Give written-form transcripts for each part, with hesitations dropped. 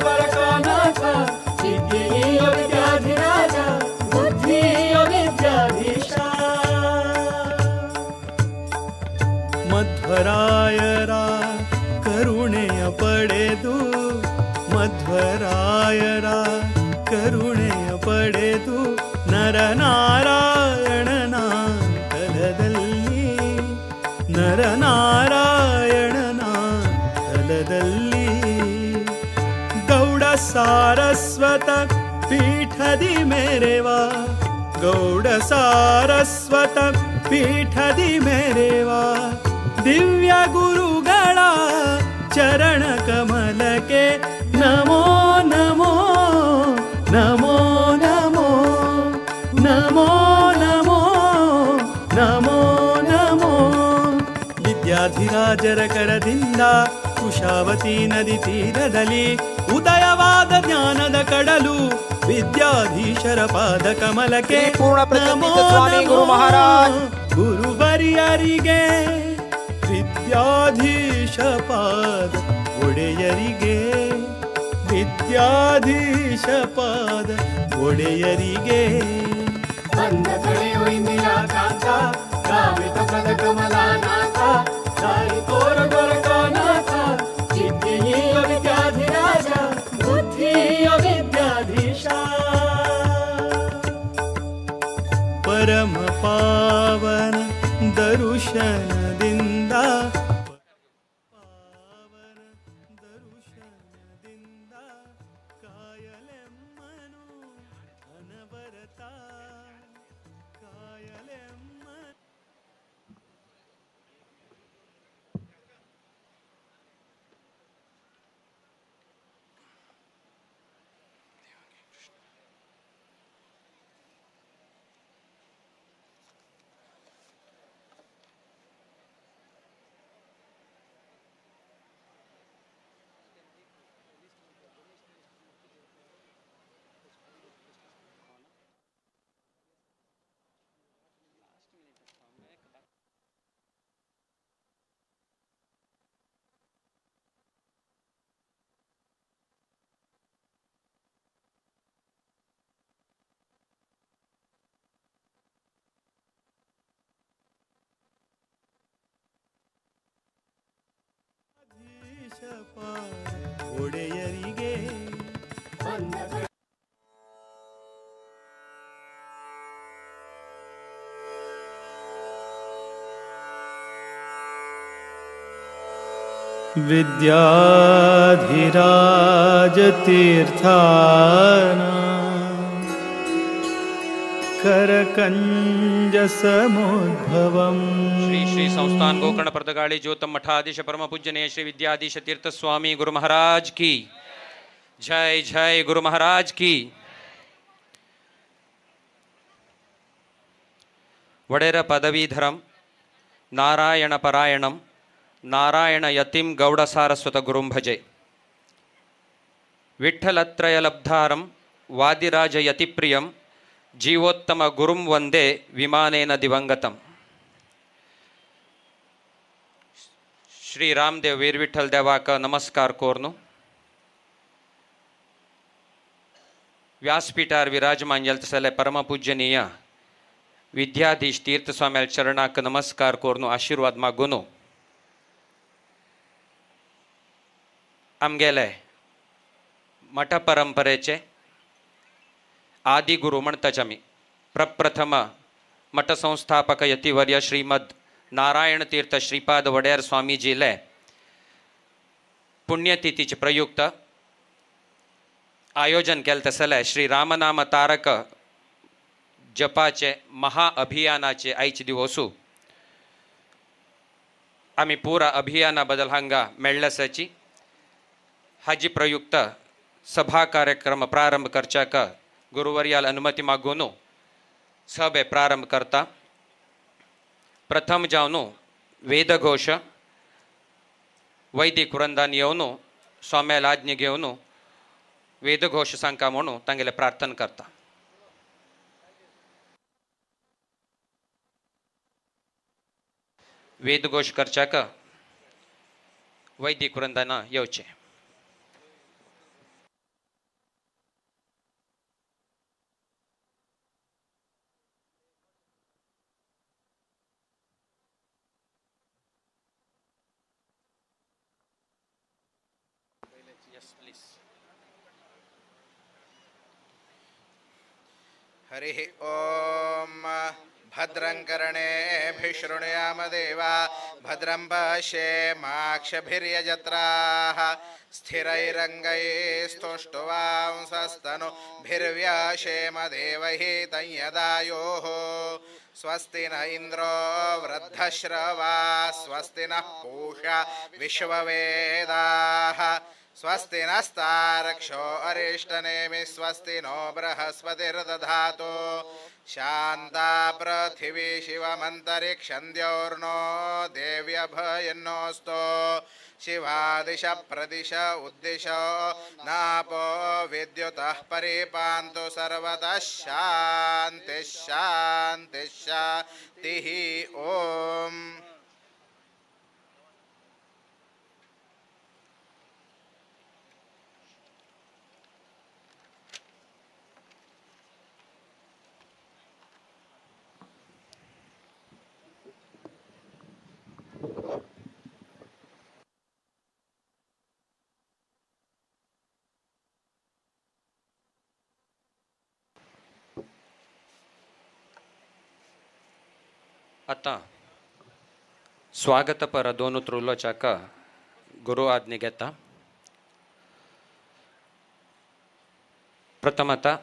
Dwarakanath, विद्येय Vidyadhiraj बुद्धिय Vidyadhish. ಮಧ್ವರಾಯರ ಕರುಣೆಯ ಪಡೆದು, ಮಧ್ವರಾಯರ ಕರುಣೆಯ ಪಡೆದು ನರನಾರಾಯಣನ ತಲದಲ್ಲಿ, ನರನಾರಾಯಣನ ತಲದಲ್ಲಿ ಗೌಡ ಸಾರಸ್ವತ ಪೀಠದಿ ಮೆರೆವ, ಗೌಡ ಸಾರಸ್ವತ ಪೀಠದಿ ಮೆರೆವ ದಿವ್ಯ ಗುರುಗಳ ಚರಣ ಕಮಲಕ್ಕೆ ನಮೋ ನಮೋ ನಮೋ ನಮೋ ನಮೋ ನಮೋ ನಮೋ ನಮೋ. ವಿದ್ಯಾಧಿರಾಜರ ಕರದಿಂದ ಕುಶಾವತಿ ನದಿ ತೀರದಲ್ಲಿ ಉದಯವಾದ ಜ್ಞಾನದ ಕಡಲು ವಿದ್ಯಾಧೀಶರ ಪಾದ ಕಮಲಕ್ಕೆ ಪೂರ್ಣ ಸ್ವಾಮಿ ಗುರು ಮಹಾರಾಜ್ ಗುರುವರಿಯರಿಗೆ, ವಿದ್ಯಾಧೀಶ ಪಾದ ಒಡೆಯರಿಗೆ, ವಿದ್ಯಾಧೀಶ ಪಾದ ಒಡೆಯರಿಗೆ. ಬಂದ ತಡೆಯೋ ಇಂದಿರಾ ಕಾಂತ, ಕಾಮಿತ ಪದ ಕಮಲಾನಾಥ, ದಾರಿ ತೋರ ದ್ವಾರಕಾನಾಥ, ವಿದ್ಯೆಯ ವಿದ್ಯಾಧಿರಾಜ ಬುದ್ಧಿಯ ವಿದ್ಯಾಧೀಶ. ಪರಮ ಪಾವನ ದರುಶನದಿಂದ, ಪಾವನ ದರುಶನದಿಂದ ಕಾಯಲೆಮ್ಮನು ಅನವರತ, ಕಾಯಲೆಮ್ಮ. ಒಡೆಯರಿಗೆ. ವಿದ್ಯಾಧಿರಾಜತೀರ್ಥಾನ करकंज समोद्भवम्। श्री श्री संस्थान गोकर्ण प्रदगाड़ी ज्योतम मठाधीश परम पूजनीय श्री विद्याधीश तीर्थ स्वामी गुरु महाराज की जय। जय गुरु महाराज की। वडेर पदवीधरम नारायण परायणम नारायण यतिम गौड़ सारस्वत गुरुं भजे। विठ्ठलत्रय लब्धारम वादिराज यतिप्रियम जीवोत्तम गुरुं वंदे विमानेन दिवंगतम। श्री रामदेव वीर विठ्ठल देवाक नमस्कार कोरनु। व्यासपीठार विराजमान जलतसले परम पूजनीय विद्याधीश तीर्थ स्वामी चरणाक नमस्कार कोरनु आशीर्वाद मागुनु। आमगेले मठ परंपरेचे आदि गुरु म्हणताच आमी प्रप्रथम मठ संस्थापक यतिवर्य श्रीमद नारायण तीर्थ श्रीपाद वडेर स्वामीजीले पुण्यतिथीचे प्रयुक्त आयोजन केलें तसलें श्री रामनाम तारक जपाचे महाअभियानाचे आयचे दिवसू आमी पुरा अभियाना बदल हांगा मेळ्ळेसाची हाजी प्रयुक्त सभा कार्यक्रम प्रारंभ करच्याक गुरुवर्याल अनुमती मागून सभे प्रारंभ करता। प्रथम जावन वेदघोष वैदिक वृंदान येवन स्वाम्याल आज्ञा घेवन वेदघोष सांका म्हणून तांगेले प्रार्थना करता। वेदघोष करच्याक वैदिक वृंदाना येवचे। Yes please. हरिः ॐ। भद्रं कर्णेभिः शृणुयाम देवा भद्रं पश्येमाक्षभिर्यजत्राः स्थिरैरङ्गैस्तुष्टुवांसस्तनुभिर्व्याशेम देवहितं यदायुः। स्वस्ति न इन्द्रो वृद्धश्रवाः स्वस्ति नः पूषा विश्ववेदाः स्वस्ति नस्तार्क्ष्यो अरिष्टनेमि स्वस्ति नो बृहस्पतिर्दधातु। शान्ता पृथिवी शिवमन्तरिक्षं द्यौर्नो देव्यभयन्नोऽस्तु। शिवादिश प्रदिश उद्दिश नापो विद्युतः परिपान्तु सर्वतः शान्तिः शान्तिः शान्तिः। ओम्। आतां स्वागतपर दोन उतरुलोच्याक गुरू आज्ञा घेता. प्रथमता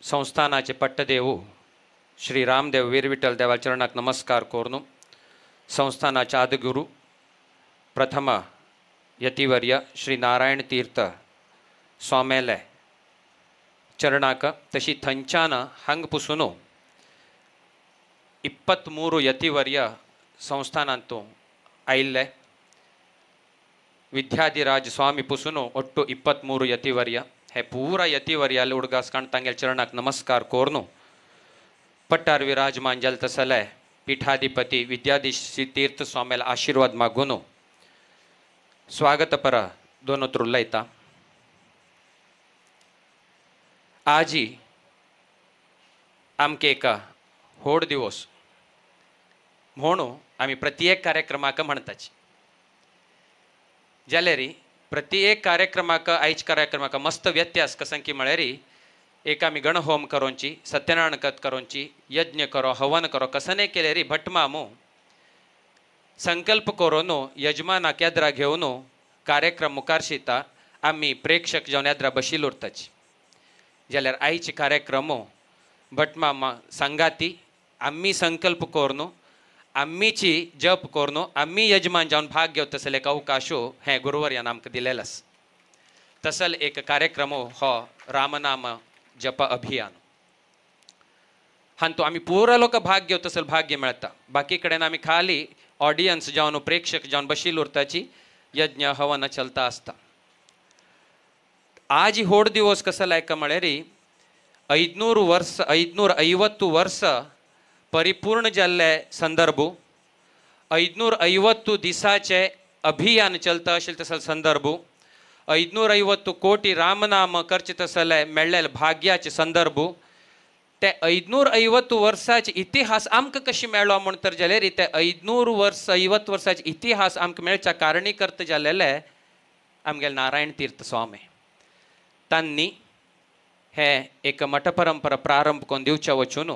संस्थानाचे पट्टदेव श्री रामदेव वीर विठ्ठल देवा चरणाक नमस्कार करून संस्थानाचे आदगुरू प्रथम यतिवर्य श्री नारायण तीर्थ स्वामेले चरणाक तशी थंच्यान हांग पुसून 23 यतिवर्य संस्थानांतू आयिल्ले विद्याधिराज स्वामी पुसून ಒಟ್ಟು 23 ಯತಿವರ್ಯ हे पूरा यतिवर्याले उडगास काण तांगेल चरणाक नमस्कार करून पट्टार विराजमान जाल तसले पीठाधिपती विद्याधीश तीर्थ स्वामीला आशीर्वाद मागून स्वागतपर दोन उतरुलयता. आजी आमके एक होड दिवस म्हणून आमी प्रत्येक कार्यक्रमाक म्हणताची जाल्यार प्रत्येक कार्यक्रमाक आयज कार्यक्रमाक मस्त व्यत्यास कसं की म्हळ्यार एक आमी गणहोम करोंची, सत्यनारायण कथ करोंची, यज्ञ करो, हवन करो, कसं केल्यार भटमामो संकल्प करून यजमानाक याद्रा घेवन कार्यक्रम मुखार शिता आमी प्रेक्षक जावन याद्रा बशील उरताची. जाल्यार आयचे कार्यक्रम भटमामा सांगाती आमी संकल्प करून आम्मीची जप करून आम्ही यजमान जावन भाग घेवत तसल एक अवकाशो हे गुरुवर्यान आमकां दिलेलो आसा. तसल एक कार्यक्रम हो रामनाम जप अभियान. हांतू आमी पुरा लोक भाग घेवत तसल भाग्य मेळटा. बाकी कडेन आमी खाली ऑडियन्स जावन प्रेक्षक जावन बशील उरताची यज्ञ हवन चलता आसता. आज होड दिवस कसो लायक म्हळ्यार 500 वर्स 550 वर्स परिपूर्ण जाल्ले संदर्भ 550 दिसाचे अभियान चलता अशें तसल संदर्भ 550 कोटी रामनाम करचे तसले मेळ्ळेले भाग्याचे संदर्भ ते 550 वर्साचे इतिहास आमकां कशी मेळ्ळो म्हूण तर जाल्यार ते 550 वर्साचे इतिहास आमकां मेळच्या कारणीकर्त जालेले आमगेले नारायण तीर्थ स्वामी तांणी हे एक मठ परंपरा प्रारंभ करून दिवच्या वचून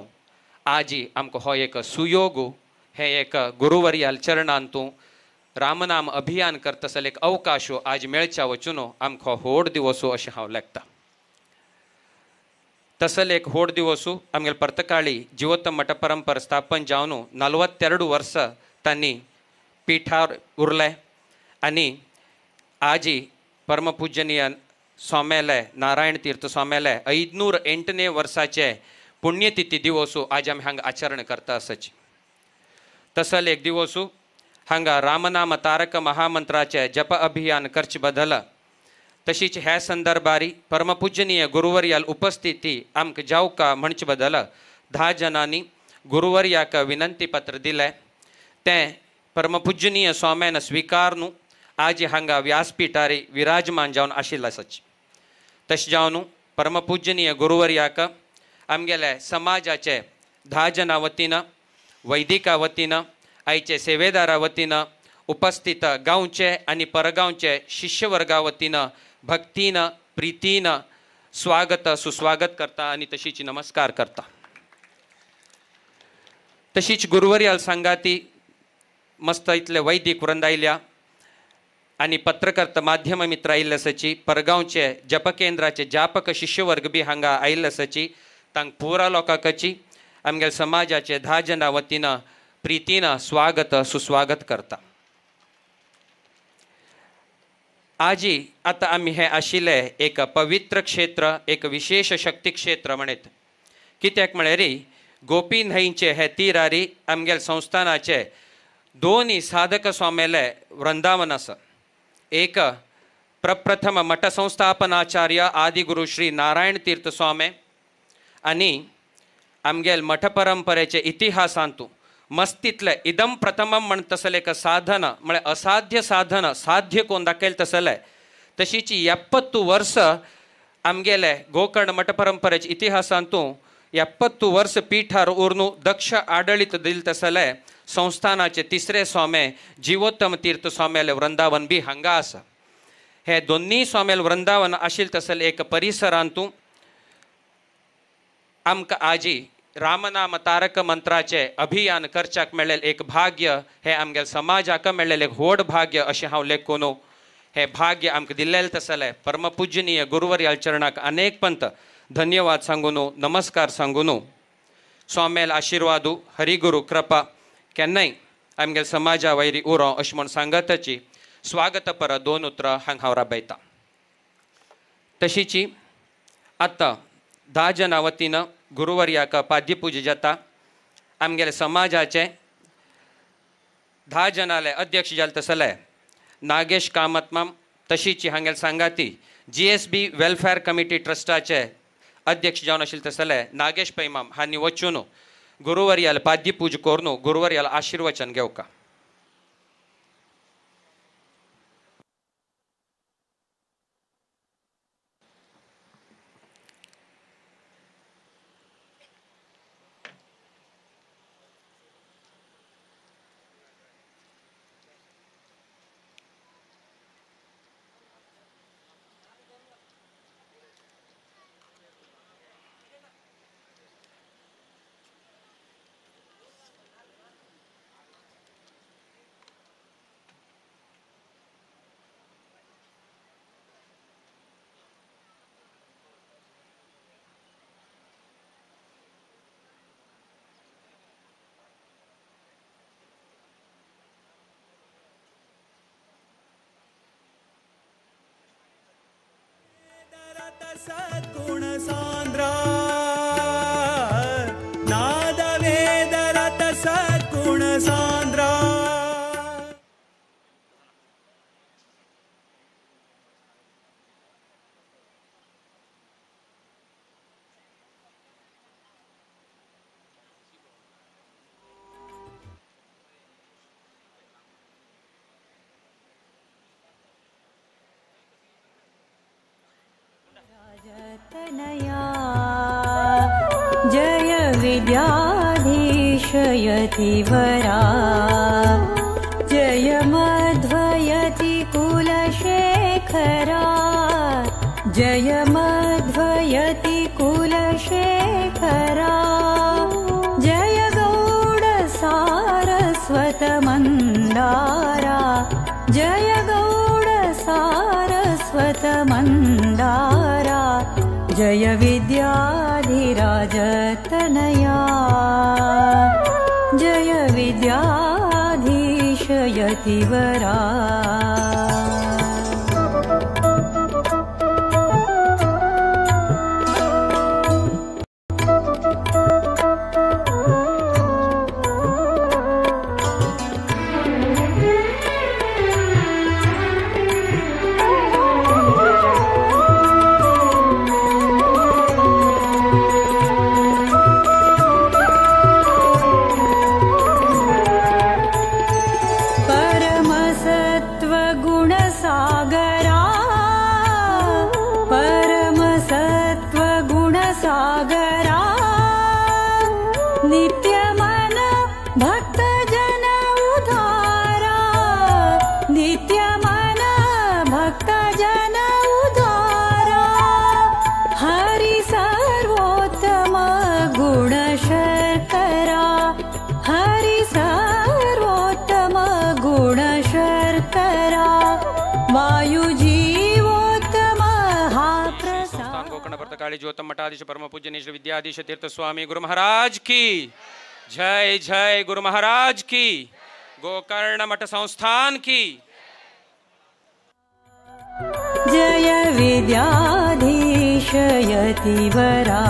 आजी आमकां हो एक सुयोग हे एक गुरुवर्याल चरणांतू रामनाम अभियान करतसल एक अवकाश आज मेळच्या वचून आमकां होड दिवस अशें हांव लेखता. तसल एक होड दिवस आमगेले पर्तकाळी जिवोत्तम मठ परंपरा स्थापन जावन 42 वर्स तांणी पिठार उरले आनी आजी परमपूजनीय स्वामेले नारायण तीर्थ स्वामेले 508 वर्साचे पुण्यतिथी दिवस आज आमी हांगा आचरण करता आसाची. तसल एक दिवस हांगा रामनाम तारक महामंत्राचे जप अभियान करचे बदल तशीच ह्या संदर्भारी परमपूजनीय गुरुवर्याल उपस्थिती आमकां जावका म्हणचे बदल 10 जणांनी गुरुवर्याक विनंती पत्र दिलें तें परमपूजनीय स्वाम्यान स्विकारनु आज हांगा व्यासपीठारी विराजमान जावन आशिल्लें आसाची. तशें जावन परमपूजनीय गुरुवर्याक आमगेले समाजाचे 10 जणां वतीन, वैदिका वतीन, आयचे सेवेदारा वतीन, उपस्थित गांवचे आनी परगांवचे शिष्यवर्गा वतीन भक्तीन प्रितीन स्वागत सुस्वागत करता आनी तशीच नमस्कार करता। तशीच गुरुवर्याल सांगाती मस्त इतले वैदिक वृंद आयल्या आनी पत्रकर्ता माध्यम मित्र आयिल्ले आसाची, परगांवचे जपकेंद्राचे जापक शिष्यवर्ग बी हांगा आयिल्ले आसाची, तांक पुरा लोकांची आमगेले समाजाचे 10 जणां वतीन प्रितीन स्वागत सुस्वागत करता। आजी आतां आमी हें आशिल्लें एक पवित्र क्षेत्र, एक विशेष शक्ती क्षेत्र म्हणत, कित्याक म्हळ्यार गोपी न्हंयचे हे तिरारी आमगेले संस्थानाचे दोनूय साधक स्वामेले वृंदावन आसा। एक प्रप्रथम मठ संस्थापनाचार्य आदिगुरु श्री नारायण तीर्थ स्वामी आनी आमगेल मठ परंपरेचे इतिहासांतू मस्तीतले इदम प्रथमम म्हण तसले एक साधन म्हळ्यार असाध्य साधन साध्य कोण दाखयल तसले तशीची 70 वर्स आमगेले गोकर्ण मठ परंपरेचे इतिहासांतू 70 वर्स पीठार उरनू दक्ष आडळीत दिल तसले संस्थानाचे तिसरे स्वामी जिवोत्तम तीर्थ स्वाम्याले वृंदावन बी हांगा आसा। हे दोन्ही स्वाम्याले वृंदावन आशिल्ले तसले एक परिसरांतू आमकां आजी रामनाम तारक मंत्राचे अभियान करच्याक मेळ्ळें एक भाग्य, हे आमगेले समाजाक मेळ्ळें एक व्हड भाग्य अशें हांव लेखून हे भाग्य आमकां दिल्लें तसलें परमपूजनीय गुरुवर्याल चरणाक अनेक पंत धन्यवाद सांगून नमस्कार सांगून स्वाम्याल आशिर्वादू हरिगुरु कृपा केन्नाय आमगेले समाजा वैरी उरो अशें म्हूण सांगताची स्वागत पर 2 उतरां हांगा हांव राबयता। तशीची आतां 10 जणां वतीन गुरुवर्याक पाद्यपुजा जाता। आमगेले समाजाचे 10 जणांले अध्यक्ष जाले तसले नागेश कामत माम, तशीची हांगेले सांगाती GSB welfare committee ट्रस्टाचे अध्यक्ष जावन आशिल्ले तसले नागेश पैमाम हांणी वचून गुरुवर्याल पाद्यपूजा करून गुरुवर्याल आशीर्वचन घेवका। सद्गुण सांद्रा नाद वेद रत सद्गुण सांद्रा। जय विद्याधीशयति वरा जय मध्वयति कुलशेखरा जय मध्वयति कुलशेखरा जय गौड सारस्वत मन्दारा जय गौड सारस्वत मन्दारा जय विद्याधिराजतनया जय विद्याधीशयति वरा। नित्यमन भक्तजन उधारा आयुजीवोत्तम हा प्रसाद। गोकर्ण भरतकाली ज्योतम मठाधीश परम पूज्य श्री विद्याधीश तीर्थ स्वामी गुरु महाराज की जय। जय गुरु महाराज की। गोकर्ण मठ संस्थान की जय। विद्याधीश यतिवरा।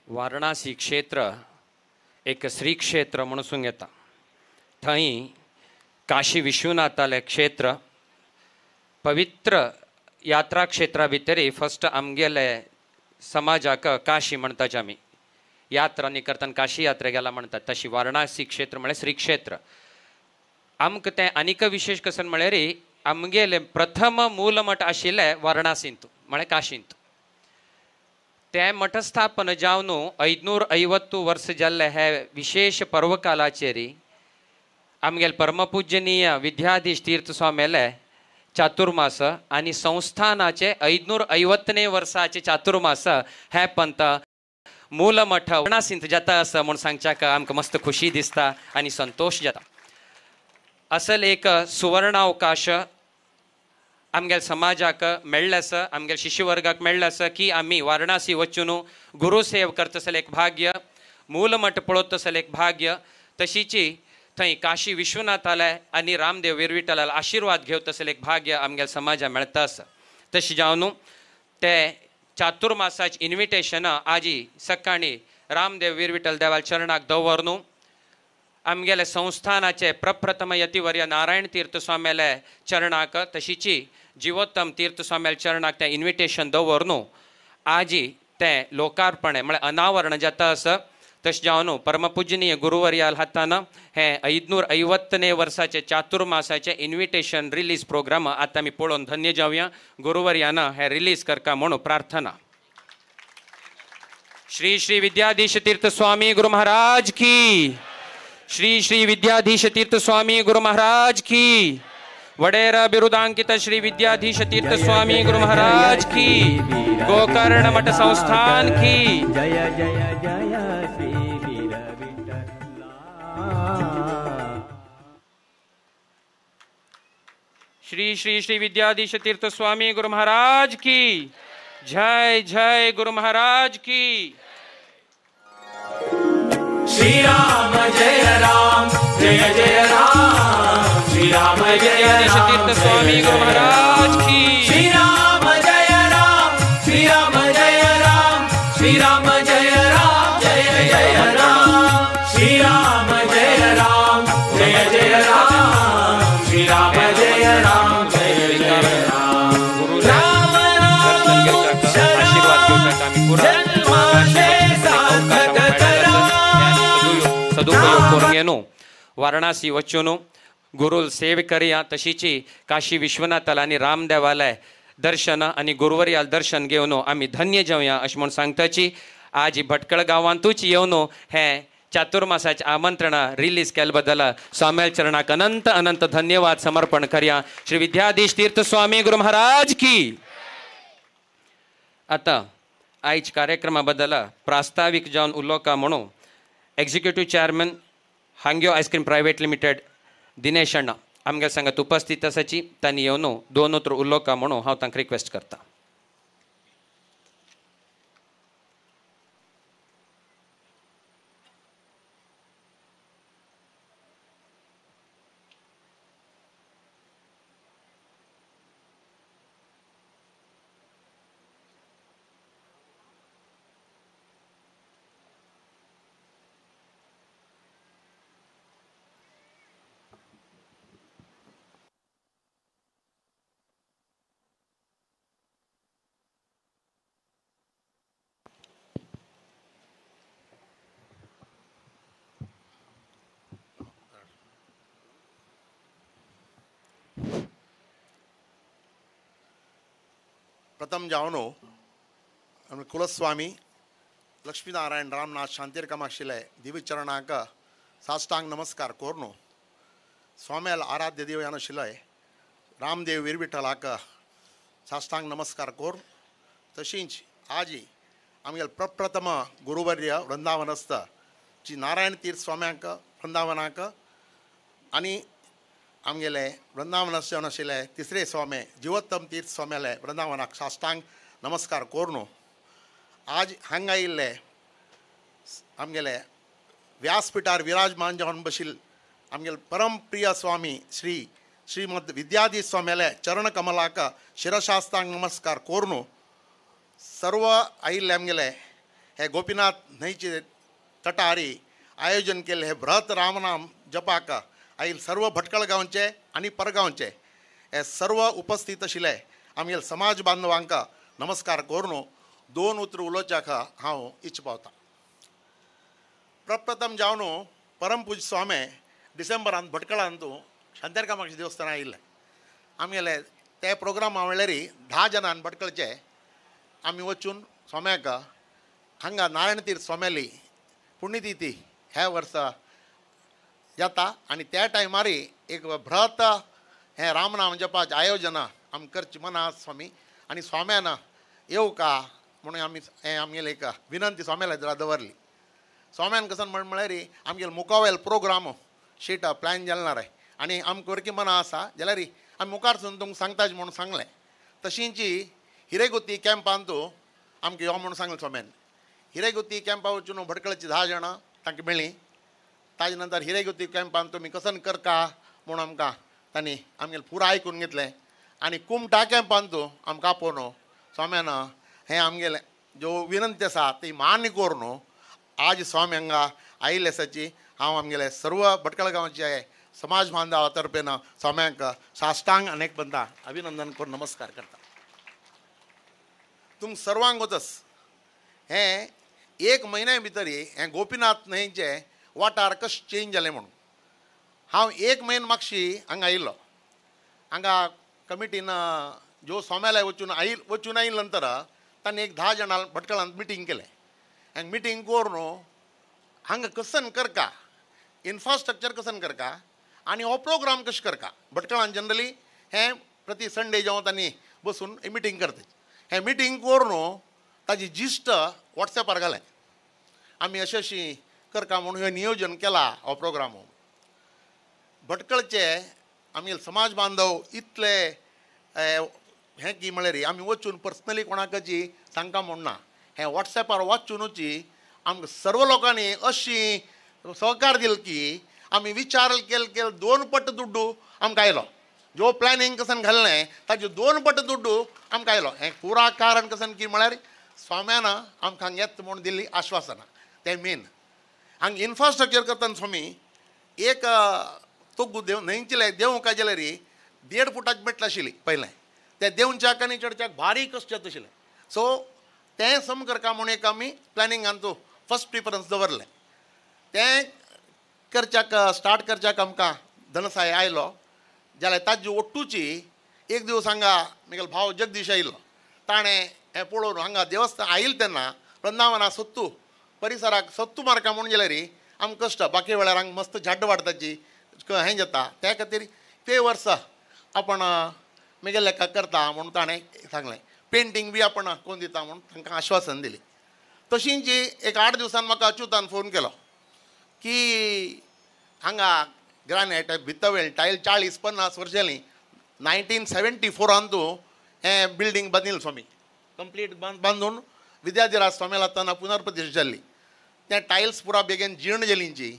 वाराणसी क्षेत्र एक श्री क्षेत्र म्हणून येता। थंय काशी विश्वनाथाले क्षेत्र पवित्र यात्रा क्षेत्रा भितर फस्ट आमगेले समाजाक काशी म्हणटाचे आमी यात्रा न्ही करतना काशी यात्रा गेला म्हणटात, तशी वाराणसी क्षेत्र म्हळ्यार श्री क्षेत्र। आमकां तें आनीक विशेष कसन म्हळ्यार आमगेले प्रथम मूलमठ आशिल्लें वाराणसींत म्हळ्यार काशींत। ते मठस्थापन जावन 550 वर्स जाल्ले हे विशेष पर्वकालाचेर आमगेले परमपूजनीय विद्याधीश तीर्थ स्वामीले चातुर्मास आनी संस्थानाचे 550 वर्साचे चातुर्मास हे पंत मूलमठ वाराणसींत जाता आसा म्हूण सांगच्याक आमकां मस्त खुशी दिसता आनी संतोश जाता। असल एक सुवर्णावकाश आमगेले समाजाक मेळ्ळें आसा, आमगेले शिष्यवर्गाक मेळ्ळें आसा की आमी वाराणसी वचून गुरुसेव करतसले एक भाग्य, मूलमठ पळोवतसले एक भाग्य, तशीची थंय काशी विश्वनाथाले आनी रामदेव विरविटलाले आशिर्वाद घेवतसले एक भाग्य आमगेले समाजा मेळटा आसा। तशें जावन ते चातुर्मासाचे इन्विटेशन आजी सकाळी रामदेव विरविटल देवाल चरणाक दवरनु आमगेले संस्थानाचे प्रप्रथम यतिवर्य नारायण तीर्थ स्वामीले चरणाक तशीची जिवोत्तम तीर्थ स्वामीले चरणाक तें इन्विटेशन दवरनु आजी तें लोकार्पण म्हळ्यार अनावरण जाता आसा। तशें जावन परमपूजनीय गुरुवर्याल हातान हें 550 वर्साचे चातुर्मासाचे इन्विटेशन रिलीज प्रोग्राम आतां आमी पळोवन धन्य जावया। गुरुवर्यान हें रिलीज करका म्हणून प्रार्थना। श्री श्री विद्याधीश तीर्थ स्वामी गुरु महाराज की। श्री श्री विद्याधीश तीर्थ स्वामी गुरु महाराज की। वडेर बिरुदांकित श्री विद्याधीश तीर्थ स्वामी गुरु महाराज की। गोकर्ण मठ संस्थान की। जय जय जय श्री वीर विठ्ठला। श्री श्री श्री विद्याधीश तीर्थ स्वामी गुरु महाराज की जय। जय गुरु महाराज की। श्री राम जय राम जय जय राम, श्री राम जय राम तीर्थ स्वामी गुरु महाराज की। श्री राम जय राम, श्री राम जय राम, श्री राम जय राम जय जय राम, श्री राम जय राम जय जय राम, श्री राम जय राम जय जय राम। राम राम जन्माचे सार्थक करा। सदुपयोग करून घेनु वाराणसी वचून गुरुल सेव करया, तशीची काशी विश्वनाथाला आनी रामदेवालय दर्शन आनी गुरुवर्याल दर्शन घेवन आमी धन्य जावया अशें म्हूण सांगताची। आज भटकळ गांवांतूच येवन हें चातुर्मासाचें आमंत्रण रिलीज केले बद्दल स्वामी चरणाक अनंत अनंत धन्यवाद समर्पण करया। श्री विद्याधीश तीर्थ स्वामी गुरु महाराज की। आतां आयज कार्यक्रमा बद्दल प्रास्तावीक जावन उलोवका म्हणून executive chairman Hangyo ice cream private limited Dinesh अण्णा आमगे सांगात उपस्थित आसाची, तांणी येवन दोन उतर उलोवका म्हणून हांव तांकां रिक्वेस्ट करता। प्रथम जावनो आमी कुलस्वामी लक्ष्मीनारायण रामनाथ शांतीर कामाक्षिले दिव्यचरणाक साष्टांग नमस्कार कोरनो स्वाम्याल आराध्य देव यान आशिल्ले रामदेव वीरविठ्ठलाक साष्टांग नमस्कार कोर तशींच आजी आमगेले प्रप्रथम गुरुवर्य वृंदावनस्थ जी नारायण तीर्थ स्वाम्यांक वृंदावनाक आनी आमगेले वृंदावनस्थ जावन आशिल्ले तिसरे स्वामी जिवोत्तम तीर्थ स्वाम्याले वृंदावनाक साष्टांग नमस्कार कोरनो आज हांगा आयिल्ले आमगेले व्यासपीठार विराजमान जावन बशिल्ले आमगेले परमप्रिय स्वामी श्री श्रीमद विद्याधीश स्वाम्याले चरण कमलाक शिरशास्तांग नमस्कार कोरनो सर्व आयिल्ले आमगेले हे गोपीनाथ न्हंयचे तटारी आयोजन केल्ले हे बृहत रामनाम जपाक आयिल्ले सर्व भटकळ गांवचे आनी परगांवचे हे सर्व उपस्थित आशिल्ले आमगेले समाज बांधवांक नमस्कार कोरनो दोन उतरां उलोवच्याक हांव इच्छ पावता. प्रप्रथम जावन परमपूज्य स्वामी डिसेंबरांत भटकळांत शांतार कामाक्षी देवस्थान आयिल्लें. आमगेले ते प्रोग्रामा म्हणल्यार 10 जाणां भटकळचे आमी वचून स्वाम्याक हांगा नारायण तीर्थ स्वाम्याली पुण्यतिथी ह्या वर्सा जाता आनी त्या टायमार एक बृहत हें रामनाम जपाचें आयोजन आमी करचें मना स्वामी आनी स्वाम्यान येवका म्हणून आमी हें आमगेले एक विनंती स्वाम्याला दवरली. स्वाम्यान कसन म्हण म्हळ्यार आमगेले मुखावेल प्रोग्राम शीट प्लॅन जाल ना रे आनी आमकां वरकी मना आसा जाल्यार आमी मुखार सून तुमकां सांगताच म्हणून सांगलें. तशींची हिरेगुती कॅम्पांत आमकां यो म्हणून सांगलें स्वाम्यान. हिरेगुती कॅम्पा वचून भटकळची 10 जाणां तांकां मेळ्ळीं. ताजे नंतर हिरेगुती कॅम्पान तुमी कसन करका म्हणून आमकां तांणी आमगेलें पुरा आयकून घेतलें आनी कुमटा कॅम्पांत आमकां आपोवन स्वाम्यान हें आमगेलें ज्यो विनंती आसा ती मान्य करून आज स्वामी हांगा आयिल्ले आसाची हांव आमगेले सर्व भटकळ गांवचे समाज बांधवा तर्फेन स्वाम्यांक साष्टांग अनेक बंदा अभिनंदन करून नमस्कार करता. तुम सर्वांक वचस हें एक म्हयन्या भितर हें गोपीनाथ न्हंयचें वाठार कशें चेंज जालें म्हणून हांव एक म्हयनो मागशी हांगा आयिल्लो. हांगा कमिटीन ज्यो स्वाम्यालय वचून वचून आयिल्ले नंतर तांणी एक 10 जाणां भटकळांत मिटींग केलें आनी मिटींग करून हांगा कसन करका इन्फ्रास्ट्रक्चर कसन करका आनी हो प्रोग्राम कशें करका. भटकळान जनरली हें प्रति संडे जेवण तांणी बसून मिटींग करता. हें मिटींग करून ताजी जिस्ट वॉट्सॅपार घालें आमी अशें अशी करका म्हणून हें नियोजन केलां हो प्रोग्राम. भटकळचे आमगे समाज बांधव इतले हें की म्हळ्यार आमी वचून पर्सनली कोणाकची सांगता म्हूण ना, हें वॉट्सॅपार वाचूनची आमकां सर्व लोकांनी अशी सहकार दिल की आमी विचार केल केल 2 पट दुड्डू आमकां आयलो. जो प्लॅनिंग कसन घाललें ताजे 2 पट दुड्डू आमकां आयलो. हें पुरा कारण कसन की म्हळ्यार स्वाम्यान आमकां हांगा येत म्हूण दिल्ली आश्वासनां तें मेन. हांगा इन्फ्रास्ट्रक्चर करतना स्वामी एक तोगू देव न्हंयचेले देवूंक काय जाल्यार 1.5 फुटाची मेटल आशिल्ली पयलें ते देवच्याक आनी चडच्याक भारी कश्ट जाता आशिल्लें. सो तें सम करका म्हूण एक आमी प्लॅनिंग आमचो फर्स्ट प्रिफरन्स दवरलें. तें करच्याक स्टार्ट करच्याक आमकां धनसाय आयलो जाल्यार ताजी ओट्टूची एक दिवस हांगा म्हगेलो भाव जगदीश आयिल्लो ताणें हें पळोवन हांगा देवस्थान आयिल्लें तेन्ना वृंदावना सत्तू परिसराक सत्तू मारका म्हूण जाल्यार आमकां कश्ट बाकी वेळार हांगा मस्त झाड वाडटाची हें जाता त्या खातीर ते वर्सा आपण म्हगेले लेखा करता म्हणून ताणें सांगलें. पेंटींग बी आपण कोण दिता म्हणून तांकां आश्वासन दिलें. तशींची एक 8 दिवसान म्हाका अच्युतान फोन केलो की हांगा ग्रानायट भितवेल टायल 40-50 वर्सां जालीं 1974 हें बिल्डींग बांदिल्लें स्वामी कंप्लीट बांदून विद्याधिराज स्वामीला तेन्ना पुनर्प्रतिष्ठा जाल्ली. तें टायल्स पुरा बेगीन जीर्ण जालींची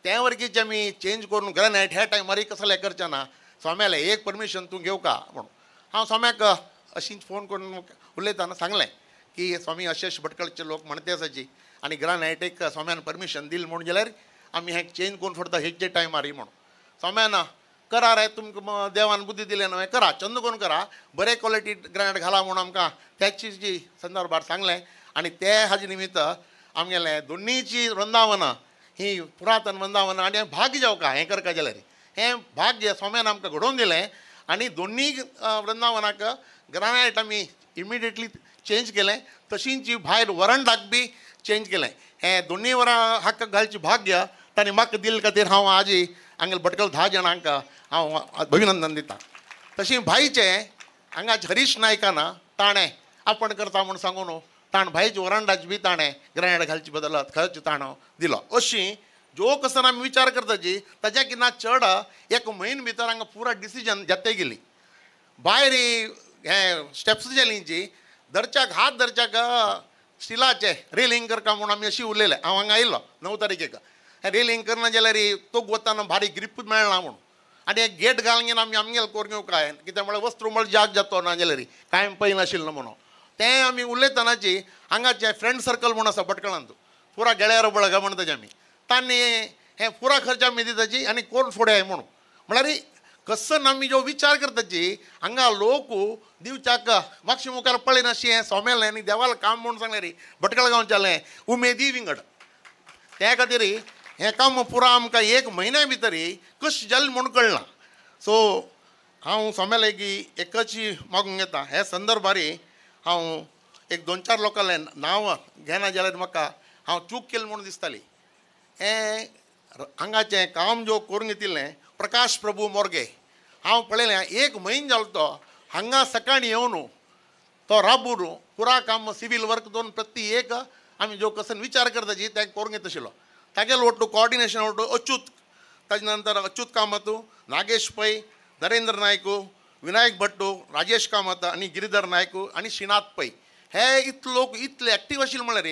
तें वर्गीचे आमी चेंज करून ग्रानायट ह्या टायमारय कसलें करचें ना स्वाम्यालें एक परमिशन तूं घेवका म्हणून हांव स्वाम्याक अशीच फोन करून उलयतना सांगलें की स्वामी अशे अशे भटकळचे लोक म्हणते आसाची आनी ग्रानायटीक स्वाम्यान परमिशन दिलें म्हूण जाल्यार आमी हें चेंज करून सोडता हेचे टायमार म्हणून. स्वाम्यान करा रे तुमकां देवान बुद्धी दिले न्हय करा चंद करून करा बरे क्वॉलिटी ग्रानायट घाला म्हणून आमकां त्याची जी संदर्भार सांगलें. आनी ते हाजे निमित्त आमगेलें दोन्नीची वृंदावनां ही पुरातन वृंदावनां आनी भाग्य जावका हें करका जाल्यार हें भाग्य स्वाम्यान आमकां घडोवन दिलें आनी दोन्ही वृंदावनाक ग्रानायट आमी इमिडिएटली चेंज केलें. तशींच भायर वरंडाक बी चेंज केलें. हें दोनूय वरां हक्क घालचें भाग्य तांणी म्हाका दिल्ले खातीर हांव आजी हांगेले भटकळ 10 जाणांक हांव अभिनंदन दितां. तशें भाईचें हांगा हरीश नायकान ताणें आपण करता म्हूण सांगून ताणें भाईचे वरांडाच बी ताणें ग्रॅनायट घालचे बदल खर्च ताणो दिलो. अशी जो कसन आमी विचार करता जी ताच्या की ना चड एक म्हयन भितर हांगा पुरा डिसिजन जाते गेली. भायर हें स्टेप्स जाली जी धरच्याक हात धरच्याक स्टिलाचे रेलिंग करका म्हूण आमी अशी उलयलें. हांव हांगा आयिल्लो 9 तारखेक. रेलिंग करना जाल्यार तो वताना भारी ग्रीप मेळना म्हूण आनी एक गेट घालून आमी आमगेले करून घेवंक काय कित्याक म्हळ्यार वस्त्र म्हळ्यार जाग जातो ना जाल्यार कांय पळय नाशिल्लो म्हणून तें आमी उलयतनाची हांगाचें फ्रेंड सर्कल म्हूण आसा भटकळांत पुरा गेळ्यार बळगा म्हणटाचे आमी तांणी हें पुरा खर्च आमी दिताची आनी कोण फुडें म्हणून म्हळ्यार कसन आमी जो विचार करताची हांगा लोक दिवच्याक मातशें मुखार पळयनाशी हें सोमेलें आनी देवालें काम म्हूण सांगलें भटकळ गांवचेलें उमेदी विंगड. त्या खातीर हें काम पुरा आमकां एक म्हयन्या भितर कशें जालें म्हूण कळना. सो हांव सोमेलें की एकच मागूंक येता हे संदर्भार हांव एक 2-4 लोकांलें नांव घेना जाल्यार म्हाका हांव चूक केली म्हूण दिसताली. हें हांगाचें काम जो करून घेतिल्लें प्रकाश प्रभू मोर्गे हांव पळयलें एक म्हयनो जालो तो हांगा सकाळीं येवन तो राबून पुरा काम सिवील वर्क दोन प्रति एक आमी जो कसन विचार करताची तें करून घेत आशिल्लो. तागेलो ಒಟ್ಟು ಕೋಆರ್ಡಿನೇಷನ್ ಒಟ್ಟು ಅಚ್ಯುತ್, ताजे नंतर अच्युत कामत, नागेश पै, नरेंद्र नायक, विनायक भट्टू, राजेश कामत आनी गिरिधर नायक आनी श्रीनाथ पै हे इतले लोक इतले एक्टीव आशिल्ले म्हळ्यार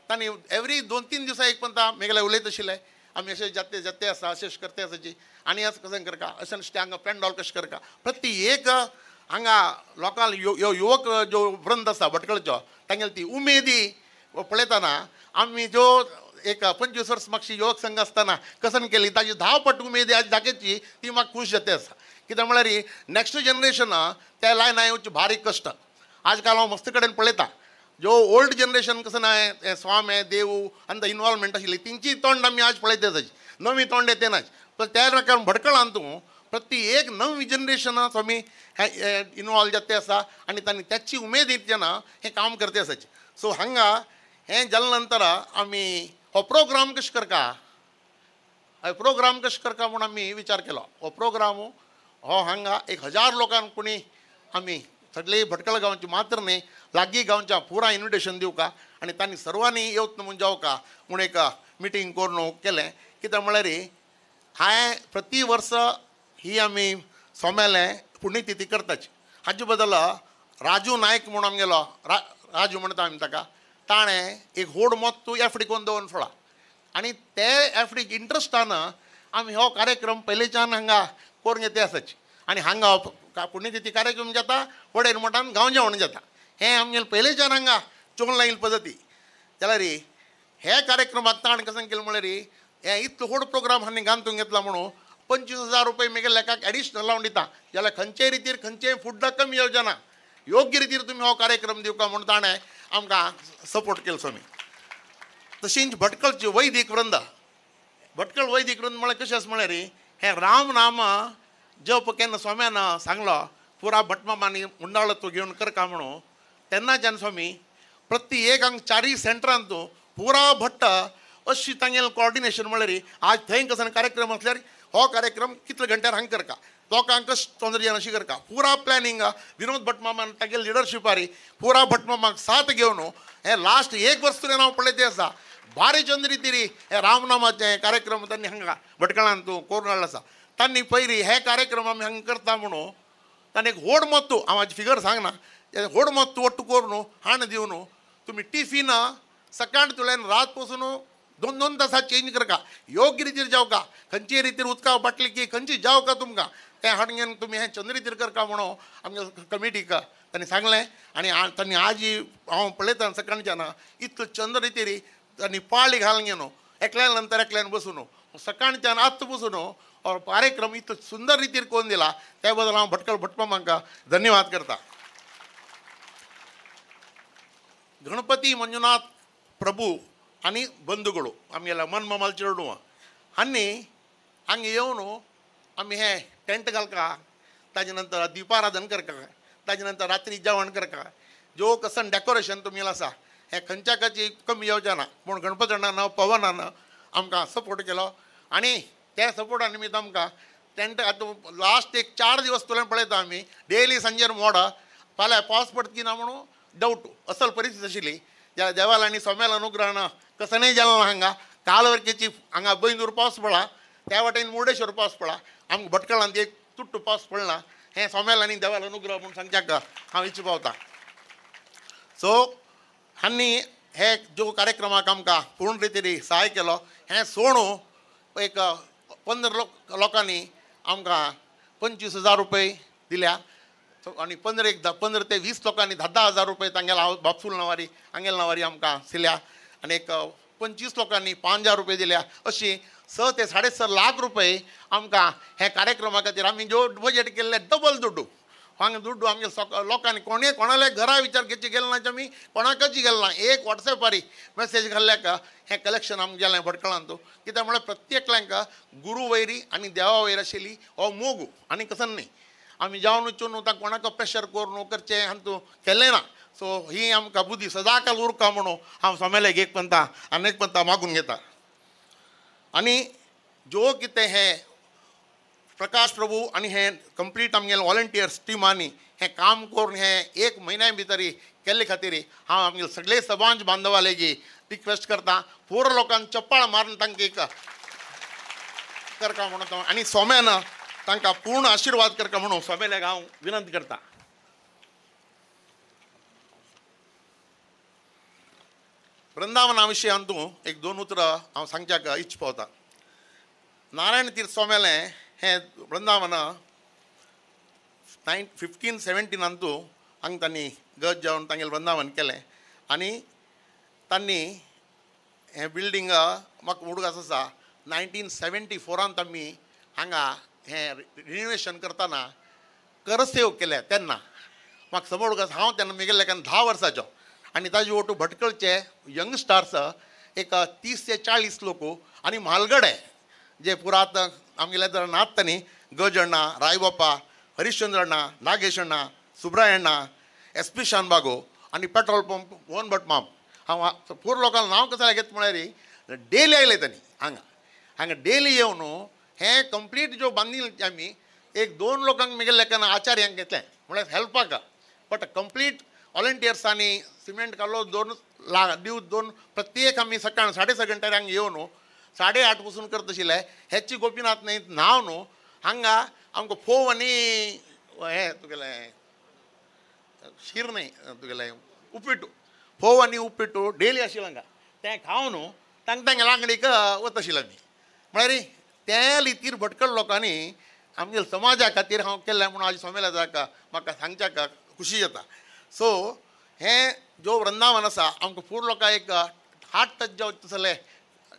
तांणी एवरी 2-3 दिवसा एक पंता मेगेले उलयत आशिल्ले आमी अशें जाते जाते आसा अशें करते आसाची आनी अशें कशें करका अशें नुस्तें हांगा पेंडॉल कशें करका प्रति एक हांगा लोकांक युवक जो वृंद आसा भटकळचो तांगेली ती उमेदी पळयतना आमी जो एक 25 वर्स मागशी युवक संघ आसतना कसन केली ताजी 10 पट उमेदी आज दाखयची ती म्हाका खूश जाता आसा. कित्याक म्हळ्यार नॅक्स्ट जनरेशन त्या लायना येवची भारी कश्ट. आजकाल हांव मस्त कडेन पळयता जो ओल्ड जनरेशन कसं ना स्वामी देव आनी इनवॉल्वमेंट आशिल्ली तेंची तोंड आमी आज पळयता ताजी नवी तोंड येते नाच पण त्या प्रकार भटकळान तूं प्रति एक नवी जनरेशन स्वामी इनवॉल्व जाते आसा आनी तांणी त्याची उमेद जेन्ना हें काम करते आसाची. सो हांगा हें जाले नंतर आमी हो प्रोग्राम कशें करका प्रोग्राम कशें करका म्हूण आमी विचार केलो. हो प्रोग्राम हो हांगा 1000 लोकांक कोणी आमी सगळे भटकळ गांवची मात्र न्ही लागीं गांवच्या पुरा इन्विटेशन दिवका आनी तांणी सर्वांनी येवत म्हूण जावका म्हूण एक मिटींग करून केलें. कित्याक म्हळ्यार हांवें प्रति वर्स ही आमी सोमेलें पुण्यतिथी करताची. हाजे बदल राजू नायक म्हूण आमगेलो राजू म्हणटा आमी ताका ताणें एक व्हड मत एफ डी करून दवरून फळा आनी ते एफ डी इंट्रस्टान आमी हो कार्यक्रम पयलींच्यान हांगा करून घेते आसाची आनी हांगा पुण्यतिथी कार्यक्रम जाता वडेर मठान गांव जेवण जाता हें आमगेलें पयलींच्यान हांगा चोवन लायिल्ली पद्दती. जाल्यार हे कार्यक्रमाक ताणें कशें केलें म्हळ्यार हें इतलो व्हड प्रोग्राम हांणी गांतून घेतला म्हणून 25,000 रुपये मेगेले लेखाक एडिशनल लावन दिता जाल्यार खंयचेय रितीर खंयचेय फुडा कमी येवचें ना योग्य रितीर तुमी हो कार्यक्रम दिवका म्हूण ताणें आमकां सपोर्ट केलो स्वामी. तशींच भटकळची वैदीक वृंद भटकळ वैदीक वृंद म्हळ्यार कशें आसा म्हळ्यार हें राम नाम जप केन्ना स्वाम्यान सांगलो पुरा भटमामांनी मुंडाळो तूं घेवन करका म्हणून तेन्नाच्यान स्वामी प्रति एक हांगा 4 सेंटरांत पुरा भट्ट अशी तांगेलें कोऑर्डिनेशन म्हळ्यार आज थंय कसो कार्यक्रम आसल्यार हो कार्यक्रम कितले घंट्यार हांगा करका लोकांक कशें तोंदर जावन अशी करका पुरा प्लॅनिंग विनोद भटमामान तागेले लिडरशिपारी पुरा भटमामाक साथ घेवन हें लास्ट 1 वर्स तुवें हांव पळयते आसा भारी चंद्र रितीरी हे रामनामाचें कार्यक्रम तांणी हांगा भटकळान तूं करून हाडलो आसा. तांणी पयलीं हे कार्यक्रम आमी हांगा करता म्हणून तांणी एक व्हड मत हांव हाजी फिगर सांगना व्हड मत ಒಟ್ಟು करून हाण दिवन तुमी टिफिन सकाळ तुल्यान रात पसून 2-2 तासां चेंज करका योग्य रितीर जावका खंयचे रितीर उदका बाटली की खंयची जावका तुमकां तें हाडून घेवन तुमी हें चंद्र रितीर करका म्हणून आमगे कमिटीक तांणी सांगलें. आनी तांणी आज हांव पळयता सकाळच्यान इतलो चंद्र रितीर तांणी पाळी घालून घेवन एकल्यान नंतर एकल्यान बसून सकाळच्यान आत्त बसून और कार्यक्रम इतलो सुंदर रितीर करून दिला त्या बद्दल हांव भटकळ भटमामांक धन्यवाद करता. गणपती मंजुनाथ प्रभू आनी बंधुಗಳು आमगेल्या मनमामाल चेडूं आनी हांगा येवन आमी हें टेंट घालका ताजे नंतर दीपाराधन करका ताजे नंतर रात्री जेवण करका जो कसन डेकोरेशन तुमी आसा हें खंयच्या कमी येवचें ना पूण गणपती अण्णान पवनान आमकां सपोर्ट केलो आनी त्या सपोर्टा निमित्त आमकां टेंट आतां लास्ट एक 4 दिवस तुला पळयता आमी डेली सांजेर मोडा फाल्यां पावस पडत की ना म्हणून डावट असल परिस्थिती आशिल्ली ज्या देवाला आनी सोम्याला अनुग्रहान कसनय जालें ना हांगा कालवरकेची हांगा बैंदूर पावस पडला त्या वाटेन मुर्डेश्वर पावस पडला आमकां भटकळांत एक तुट्टो पावस पडला हें सोम्याला आनी देवाला अनुग्रह म्हूण सांगच्याक हांव इच्छा पावता. सो हांणी हे जो कार्यक्रमाक आमकां पूर्ण रितीन सहाय केलो हें सोणू एक 15 लोकांनी आमकां 25,000 रुपये दिल्या आनी 15 ते 20 लोकांनी 10,000 रुपये तांगेल्या बापसूल नांवारी हांगेल्या नांवारी आमकां दिल्या आनी एक 25 लोकांनी 5,000 रुपये दिल्या. अशी 6 ते 6.5 लाख रुपये आमकां हे कार्यक्रमा खातीर आमी जो बजेट केल्लें डबल दुड्डू हांगा दुड्डू आमगे लोकांनी कोणे कोणाले घरा विचार घेवचे गेले ना आमी कोणाकच गेले ना एक वॉट्सॅपारी मेसेज घाल्ल्याक हें कलेक्शन आमकां गेलें भटकळांत. कित्याक म्हळ्यार प्रत्येकल्यांक गुरू वैरी आनी देवा वैर आशिल्ली हो मोग आनी कसन न्ही आमी जावन वचून न्हू तांकां कोणाक प्रेशर करून करचें हांतू केलें ना. सो ही आमकां बुद्धी सदांकाल उरका म्हणून हांव सोमेल्याक एक पंता आनी एक पंता मागून घेता. आनी जो कितें हें प्रकाश प्रभू आनी हें कंप्लीट आमगेले वॉलंटियर्स टिमांनी हें काम करून हें एक म्हयन्या भितर केल्ले खातीर हांव आमगेले सगळे समाज बांधवा लेगी रिक्वेस्ट करता पूर लोकांक चप्पाळ मारून तांकां एक करका म्हणून आनी सोम्यान तांकां पूर्ण आशिर्वाद करका म्हणून सोमेल्याक हांव विनंती करता. वृंदावना विशयी अंतू एक 2 उतरां हांव सांगच्याक इच्छ पावता. नारायण तीर्थ सोमेलें हें वृंदावन 1517 अंतू हांगा तांणी गज जावन तांगेलें वृंदावन केलें आनी तांणी हें बिल्डींग म्हाका उडगास आसा 1974 आमी हांगा हें रिनोवेशन करतना करसेव केल्या तेन्ना म्हाका समोर उडगास हांव तेन्ना म्हगेल्या लेखान 10 वर्सांचो आनी ताजे ओटू भटकळचे यंगस्टार्स एक 30 ते 40 लोक आनी म्हालगडे जे पुरात आमगेले जर नात तांणी गज अण्णा, रायबापा, हरिश्चंद्र अण्णा, नागेश अण्णा, सुब्राय अण्णा, एस पी शानबागो आनी पेट्रोल पंप मोहन भट माम. हांव पूर लोकांक नांव कशें घेत म्हळ्यार डेली आयले तांणी हांगा हांगा डेली येवन हें कंप्लीट ज्यो बांदिल्लें आमी एक 2 लोकांक म्हगेल्या लेखान आचार्यांक घेतलें म्हळ्यार हेल्पाक बट कंप्लीट वॉलंटियर्सांनी सिमेंट काडलो 2 लाख दिव 2 प्रत्येक आमी सकाळ 6:30 घंट्यार हांगा येवन 8:30 पसून करता आशिल्ले. हेची गोपीनाथ न्हय न्हांव न्हू हांगा आमकां फोव आनी हें तुगेलें शीर न्हय तुगेलें उपिट्टू फोव आनी उपिट्टू डेली आशिल्लें हांगा तें खावन न्हू तांकां तांगेल्या आंगडीक वता आशिल्लें आमी. म्हळ्यार त्या रितीर भटकळ लोकांनी आमगे समाजा खातीर हांव केल्लें म्हणून आज सोमेल्या जाका म्हाका सांगच्याक खुशी जाता. सो हें जो वृंदावन आसा आमकां पूर लोकांक एक हार्ट टच जावचें तसलें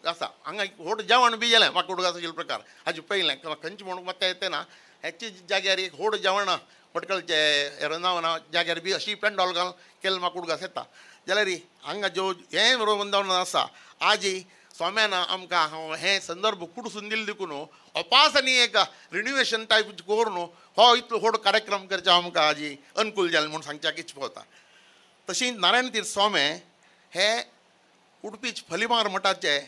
आसा. हांगा व्हड जेवण बी जालें म्हाका उडगास आशिल्लो प्रकार हाजे पयलें खंयचें म्हणून म्हाका येता ना हेचे जाग्यार एक व्हड जेवण भटकळचे वृंदावना जाग्यार बी अशी पेंडॉल घालून केल्लें म्हाका उडगास येता. जाल्यार हांगा ज्यो हें वृंदावन आसा आजी स्वाम्यान आमकां हांव हें संदर्भ कुडसून दिले देखून अपास आनी एक रिन्युएशन टायप करून हो इतलो व्हड कार्यक्रम करचो आमकां आजी अनुकूल जालें म्हूण सांगच्याक इच्छा पावता. तशी नारायण तीर्थ स्वामी हे उडपीच फलिमार मठाचे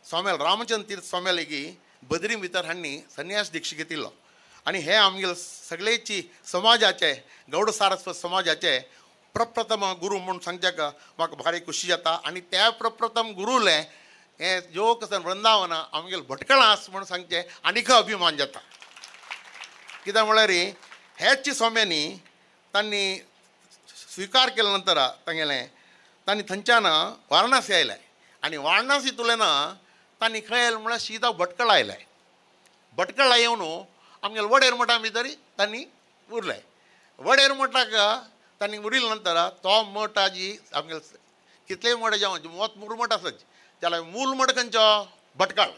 स्वामी रामचंद्र तीर्थ स्वामी लेगी बद्री भितर हांणी संन्यास दीक्षा घेतिल्लो आनी हे आमगेले सगळेची समाजाचे गौड सारस्वत समाजाचे प्रप्रथम गुरू म्हूण सांगच्याक म्हाका भारी खुशी जाता. आनी त्या प्रप्रथम गुरूले हें जो कसन वृंदावन आमगेले भटकळां आसा म्हूण सांगचें आनीक अभिमान जाता. कित्याक म्हळ्यार हेच स्वाम्यांनी तांणी स्विकार केले नंतर तांगेलें तांणी थंयच्यान वारणासी आयलें आनी वारणासी तुलें तांणी खंय आयलें म्हळ्यार शिदा भटकळा आयलें. भटकळा येवन आमगेले वडेर मठा भितर तांणी उरलें. वडेर मठाक तांणी उरिल्ले नंतर तो मठ आजी आमगेले कितलेय मठ जावं मोत मूळ मठ आसत जाल्यार मूळ मठ खंयचो भटकळ.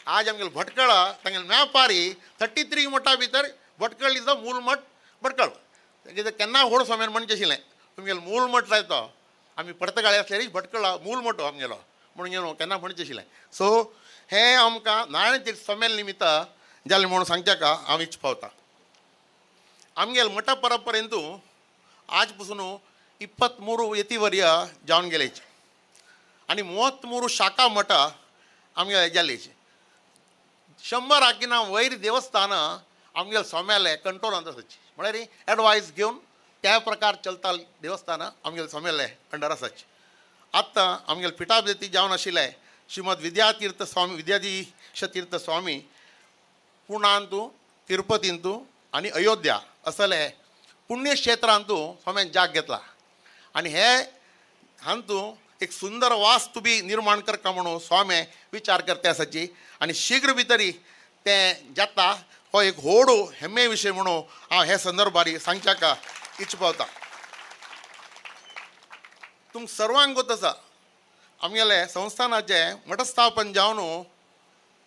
आज आमगेले भटकळ तांगेले मॅपारी 33 मठा भितर भटकळ is मूळ मठ भटकळ. कित्याक केन्ना व्हड स्वाम्यान म्हणचें आशिल्लें तुमगेलो मूळ मठ जाय तो आमी पर्तगाळी आसल्यार भटकळ मूळ मठ आमगेलो म्हणून न्हू केन्ना म्हणचें आशिल्लें. सो हें आमकां नारायण तीर्थ स्वाम्या निमित्त जालें म्हणून सांगच्याक हांव इच्छा पावता. आमगेल मठ परंपरेंतू आज पसून 23 ಯತಿವರ್ಯ जावन गेलेचे आनी 33 शाखा मठ आमगेले जालेचे. 100 आकिना वयर देवस्थान आमगेले स्वाम्याले कंट्रोलांत आसाची, म्हळ्यार एडवायस घेवन त्या प्रकार चलता देवस्थान आमगेले स्वाम्याले अंडर आसाची. आतां आमगेले पिठापती जावन आशिल्ले श्रीमद विद्यातीर्थ स्वामी, विद्याधीश तीर्थ स्वामी पुणांतू, तिरुपतींतू आनी अयोध्या असले पुण्यक्षेत्रांतू स्वाम्यान जाग घेतला आनी हे हांतू एक सुंदर वास्तू बी निर्माण करता म्हणून स्वामी विचार करते आसाची आनी शीघ्र भितरी तें जाता हो एक व्हड हेम्मे विशय म्हणून हांव हे संदर्भार सांगच्याक इच्छा पावता. तुमकां सर्वांक गोत आसा आमगेले संस्थानाचें मठस्थापन जावन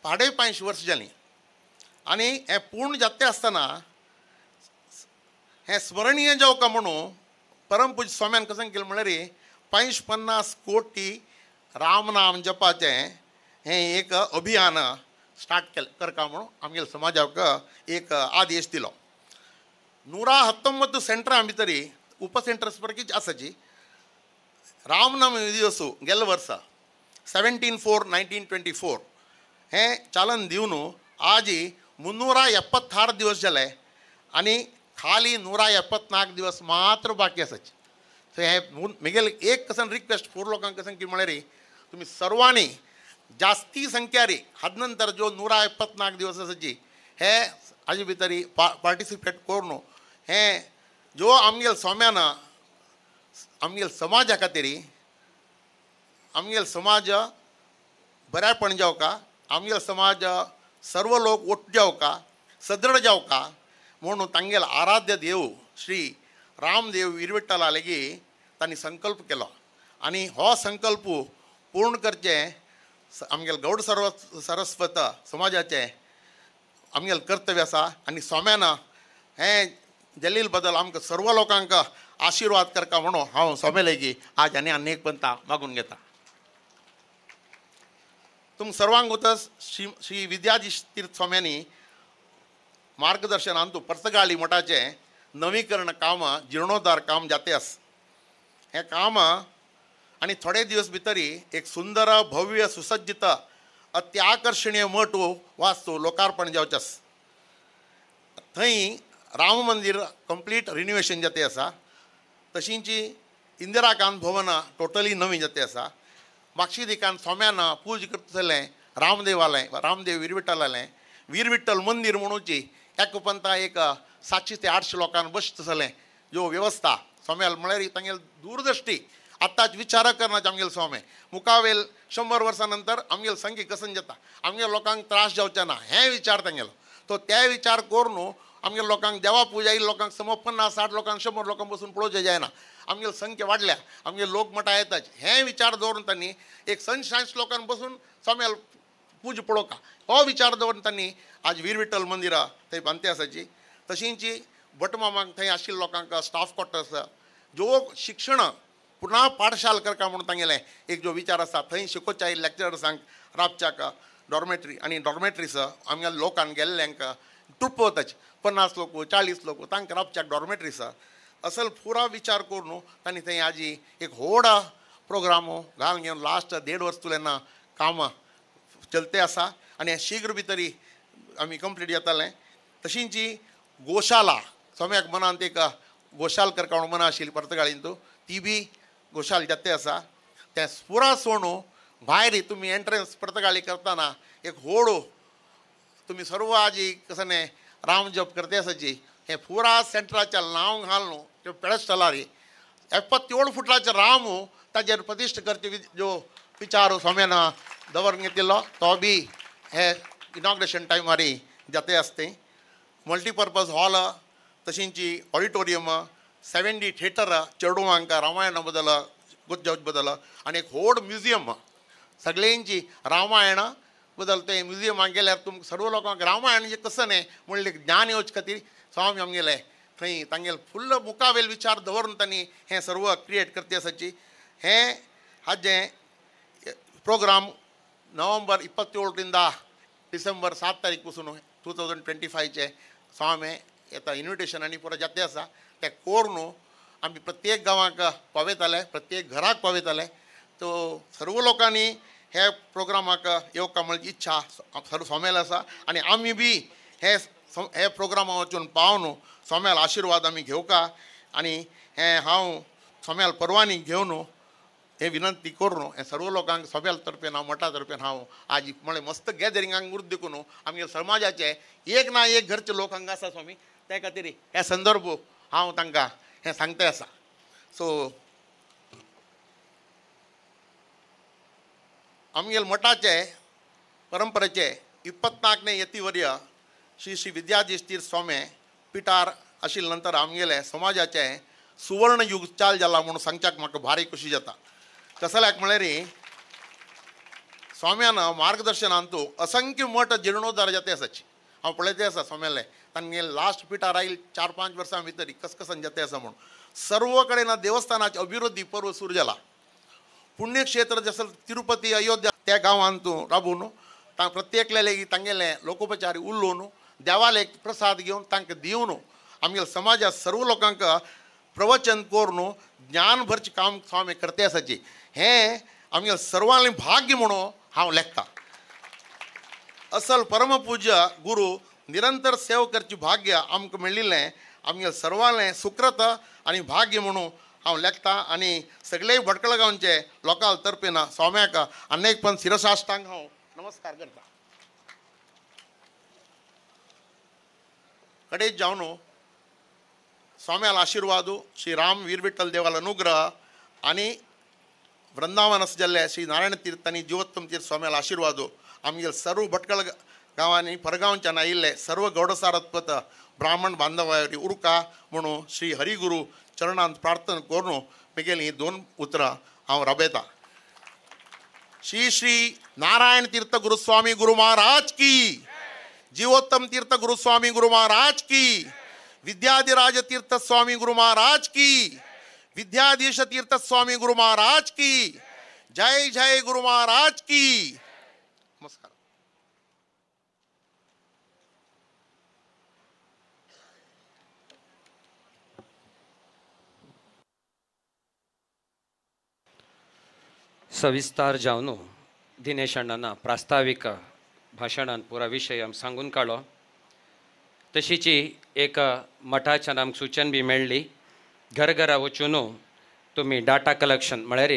5.5 वर्स जालीं आनी हें पूर्ण जाता आसतना हें स्मरणीय जावका म्हणून परमपूज्य स्वाम्यान कशें केलें म्हळ्यार 550 कोटी रामनाम जपाचें हें एक अभियान स्टार्ट केलें करका म्हणून आमगेले समाजाक एक आदेश दिलो. 119 सेंटरां भितरी उप सेंटर्स परकीच आसाची. रामनाम दिवस गेल्ले वर्सा 17/4/1924 हें चालन दिवन आजी 376 दिवस जाले आनी खाली 174 दिवस मात्र बाकी आसाचे. सो हें म्हगेलें एक कसन रिक्वेस्ट फोर लोकांक कसन की म्हळ्यार तुमी सर्वांनी जास्ती संख्यारी हाज नंतर जो 174 दिवस आसाची हे हाजे भितरी पार्टिसिपेट करून हें जो आमगेले स्वाम्यान आमगेले समाजा खातीर आमगेले समाज बऱ्यापण जावका, आमगेले समाज सर्व लोक ओट जावका, सदृढ जावका म्हणून तांगेले आराध्य देव श्री रामदेव वीरविठ्ठला लेगी तांणी संकल्प केलो आनी हो संकल्प पूर्ण करचें आमगेले गौड सरस्वत समाजाचें आमगेलें कर्तव्य आसा आनी स्वाम्यान हें जलील बदल आमकां सर्व लोकांक आशिर्वाद करका म्हणून हांव स्वामी लेगी आज आनी अनेक पंता मागून घेता. तुमकां सर्वांक वतच श्री श्री विद्याधीश तीर्थ स्वाम्यांनी मार्गदर्शनांतू पर्तगाळी मठाचें नवीकरण काम, जिर्णोद्धार काम जाते आस. हें काम आनी थोडे दिवस भितरी एक सुंदर भव्य सुसज्जित अत्याकर्षणीय मठ वास्तू लोकार्पण जावचें आस. थंय राम मंदिर कंप्लीट रिनोवेशन जाते आसा, तशींची इंदिरा गांधी भवन टोटली नवी जाते आसा. मागशी दिकान स्वाम्यान पूज करतलें रामदेवालें, रामदेव वीरविठ्ठलालें वीरविठ्ठल मंदिर म्हणूची एक पंता एक 700 ते 800 लोकांक बसतलें ज्यो वेवस्था स्वाम्याल म्हळ्यार तांगेले दूरदृष्टी आत्ताच विचार करना आमगेले स्वामी मुखावेल 100 वर्सां नंतर आमगेले संख्या कसन जाता, आमगेले लोकांक त्रास जावचे ना हें विचार तांगेलो. तो ते विचार करून आमगेले लोकांक देवा पुजा येयल्या लोकांक समज 50-60 लोकांक 100 लोकांक बसून पळोवचें जायना, आमगेले संख्या वाडल्या आमगेले लोक मठा येताच हें विचार दवरून तांणी एक 100 लोकांक बसून स्वाम्याल पूज पळोवका हो विचार दवरून तांणी आज वीरविठ्ठल मंदिरां थंय बांदते आसाची. तशींची भटमामाक थंय आशिल्ल्या लोकांक स्टाफ क्वॉर्टर्स ज्यो शिक्षण पुन्हा पाठशाल करका म्हणून तांगेलें एक जो विचार आसा थंय शिकोवच्या लेक्चरर्सांक राबच्याक डॉर्मेट्री आनी डॉर्मेट्रीस आमगेल्या लोकांक गेल्ल्यांक ट्रुप वताची 50 लोक 40 लोक तांकां राबच्याक डॉर्मेट्रीस असल पुरा विचार करून तांणी थंय आजी एक व्हड प्रोग्राम घालून घेवन लास्ट 1.5 वर्स तुलें काम चलते आसा आनी हें शीघ्र भितरी आमी कंप्लीट जातालें. तशींची गोशाला स्वाम्याक मनांत एक गोशाल करका म्हणून मना आशिल्ली पर्तगाळींतू ती बी गोशाल जाते आसा. तें पुरा सोडून भायर तुमी एंट्रन्स पर्तगाळी करतना एक व्हड तुमी सर्व आजी कसं न्ही राम जप करते आसाची हें पुरा सेंटराच्या नांव घालून त्यो पेडस्टलारी 77 फुटलाचें राम ताजेर प्रतिश्ठा करचे जो विचार स्वाम्यान दवरून घेतिल्लो तो बी हे इनॉग्रेशन टायमारी जाते आसते. मल्टीपर्पज हॉल तशींची ऑडिटोरियम 7D theatre चेडवांक रामायणा बदल गुज्जाव बदल आनी एक व्हड म्युझियम सगळ्यांची रामायण बदल ते म्युझियमाक गेल्यार तुमकां सर्व लोकांक रामायण जे कसं न्ही म्हणलें ज्ञान येवचे खातीर स्वामी आमगेले थंय तांगेले फुल्ल मुखावेल विचार दवरून तांणी हें सर्व क्रिएट करते आसाची. हें हाजें प्रोग्राम नोव्हेंबर 27 ರಿಂದ ಡಿಸೆಂಬರ್ 7 ತಾರೀಕು ಪसून 2025 स्वामी येता इन्विटेशन आनी पुरो जाते आसा ते कोर न्हू आमी प्रत्येक गांवाक पावयताले, प्रत्येक घराक पावयताले. तो सर्व लोकांनी हे प्रोग्रामाक येवका म्हळ्यार इच्छा सर्व स्वाम्याल आसा आनी आमी बी हे हे प्रोग्रामा वचून पावन स्वाम्याल आशिर्वाद आमी घेवका आनी हें हांव स्वाम्याल परवानगी घेवन हे विनंती करून हे सर्व लोकांक स्वाम्याल तर्फेन हांव मठा तर्फेन हांव आज म्हळ्यार मस्त गॅदरिंगांक उर्द देखून आमगे समाजाचे एक ना एक घरचे लोक हांगा आसा स्वामी, त्या खातीर हे संदर्भ हांव तांकां हें सांगता आसा. सो आमगेले मठाचे परंपरेचे 24ನೇ यतिवर्य श्री श्री विद्याधीश तीर्थ स्वामी पिठार आशिल्ले नंतर आमगेले समाजाचे सुवर्ण युग चाल जाला म्हणून सांगच्याक म्हाका भारी खुशी जाता. कसल्याक म्हळ्यार स्वाम्यान मार्गदर्शनान तूं असंख्य मठ जिर्णोद्धार जाते आसाची हांव पळयते आसा स्वाम्याले तांगे लास्ट पिठार आयल 4-5 वर्सां भितर कसकसन जाते आसा म्हणून सर्व कडेन देवस्थानाचे अभिवृद्धी पर्व सुरू जाला. पुण्यक्षेत्र जसं तिरुपती अयोध्या त्या गांवांत तूं राबून तांकां प्रत्येकले लेगीत तांगेले लोकोपचारी उलोवन देवाले प्रसाद घेवन तांकां दिवन आमगेले समाजात सर्व लोकांक प्रवचन करून ज्ञान भरचें काम स्वामी करते आसाची हें आमगेले सर्वांलें भाग्य म्हणून हांव लेखता. असल परमपूज्य गुरु निरंतर सेवा करची भाग्य आमकां मेळिल्लें आमगेले सर्वांलें सुकृत आनी भाग्य म्हणून हांव लेखता आनी सगळे भटकळ गांवचे लोकां तर्फेन स्वाम्याक अनेक पण शिरसाष्टांग हांव नमस्कार करता. कडेच जावन स्वाम्याल आशिर्वाद श्री राम वीर विठ्ठल देवाल अनुग्रह आनी वृंदावन जाल्ले श्री नारायण तीर्थ आनी जिवोत्तम तीर्थ स्वाम्याल आशिर्वाद आमगेले सर्व भटकळ गांवांनी परगांवच्यान आयिल्ले सर्व गौडसारत्वत ब्राह्मण बांधवारी उरका म्हणून श्री हरिगुरू चरणांत प्रार्थना करून म्हगेली 2 उतरां हांव राबयतां. श्री श्री नारायण तीर्थ गुरुस्वामी गुरु महाराज की, जीवोत्तम तीर्थ गुरुस्वामी गुरु महाराज की, विद्याधिराज तीर्थ स्वामी गुरु महाराज की, विद्याधीश तीर्थ स्वामी गुरु महाराज की जय जय गुरु महाराज की. नमस्कार. सविस्तार जावन दिनेश अण्णान प्रास्ताविक भाशणान पुरा विशय आम सांगून काडलो. तशीची एक मठाच्यान आमकां सूचन बी मेळ्ळी घर घरा वचून तुमी डाटा कलेक्शन म्हळ्यार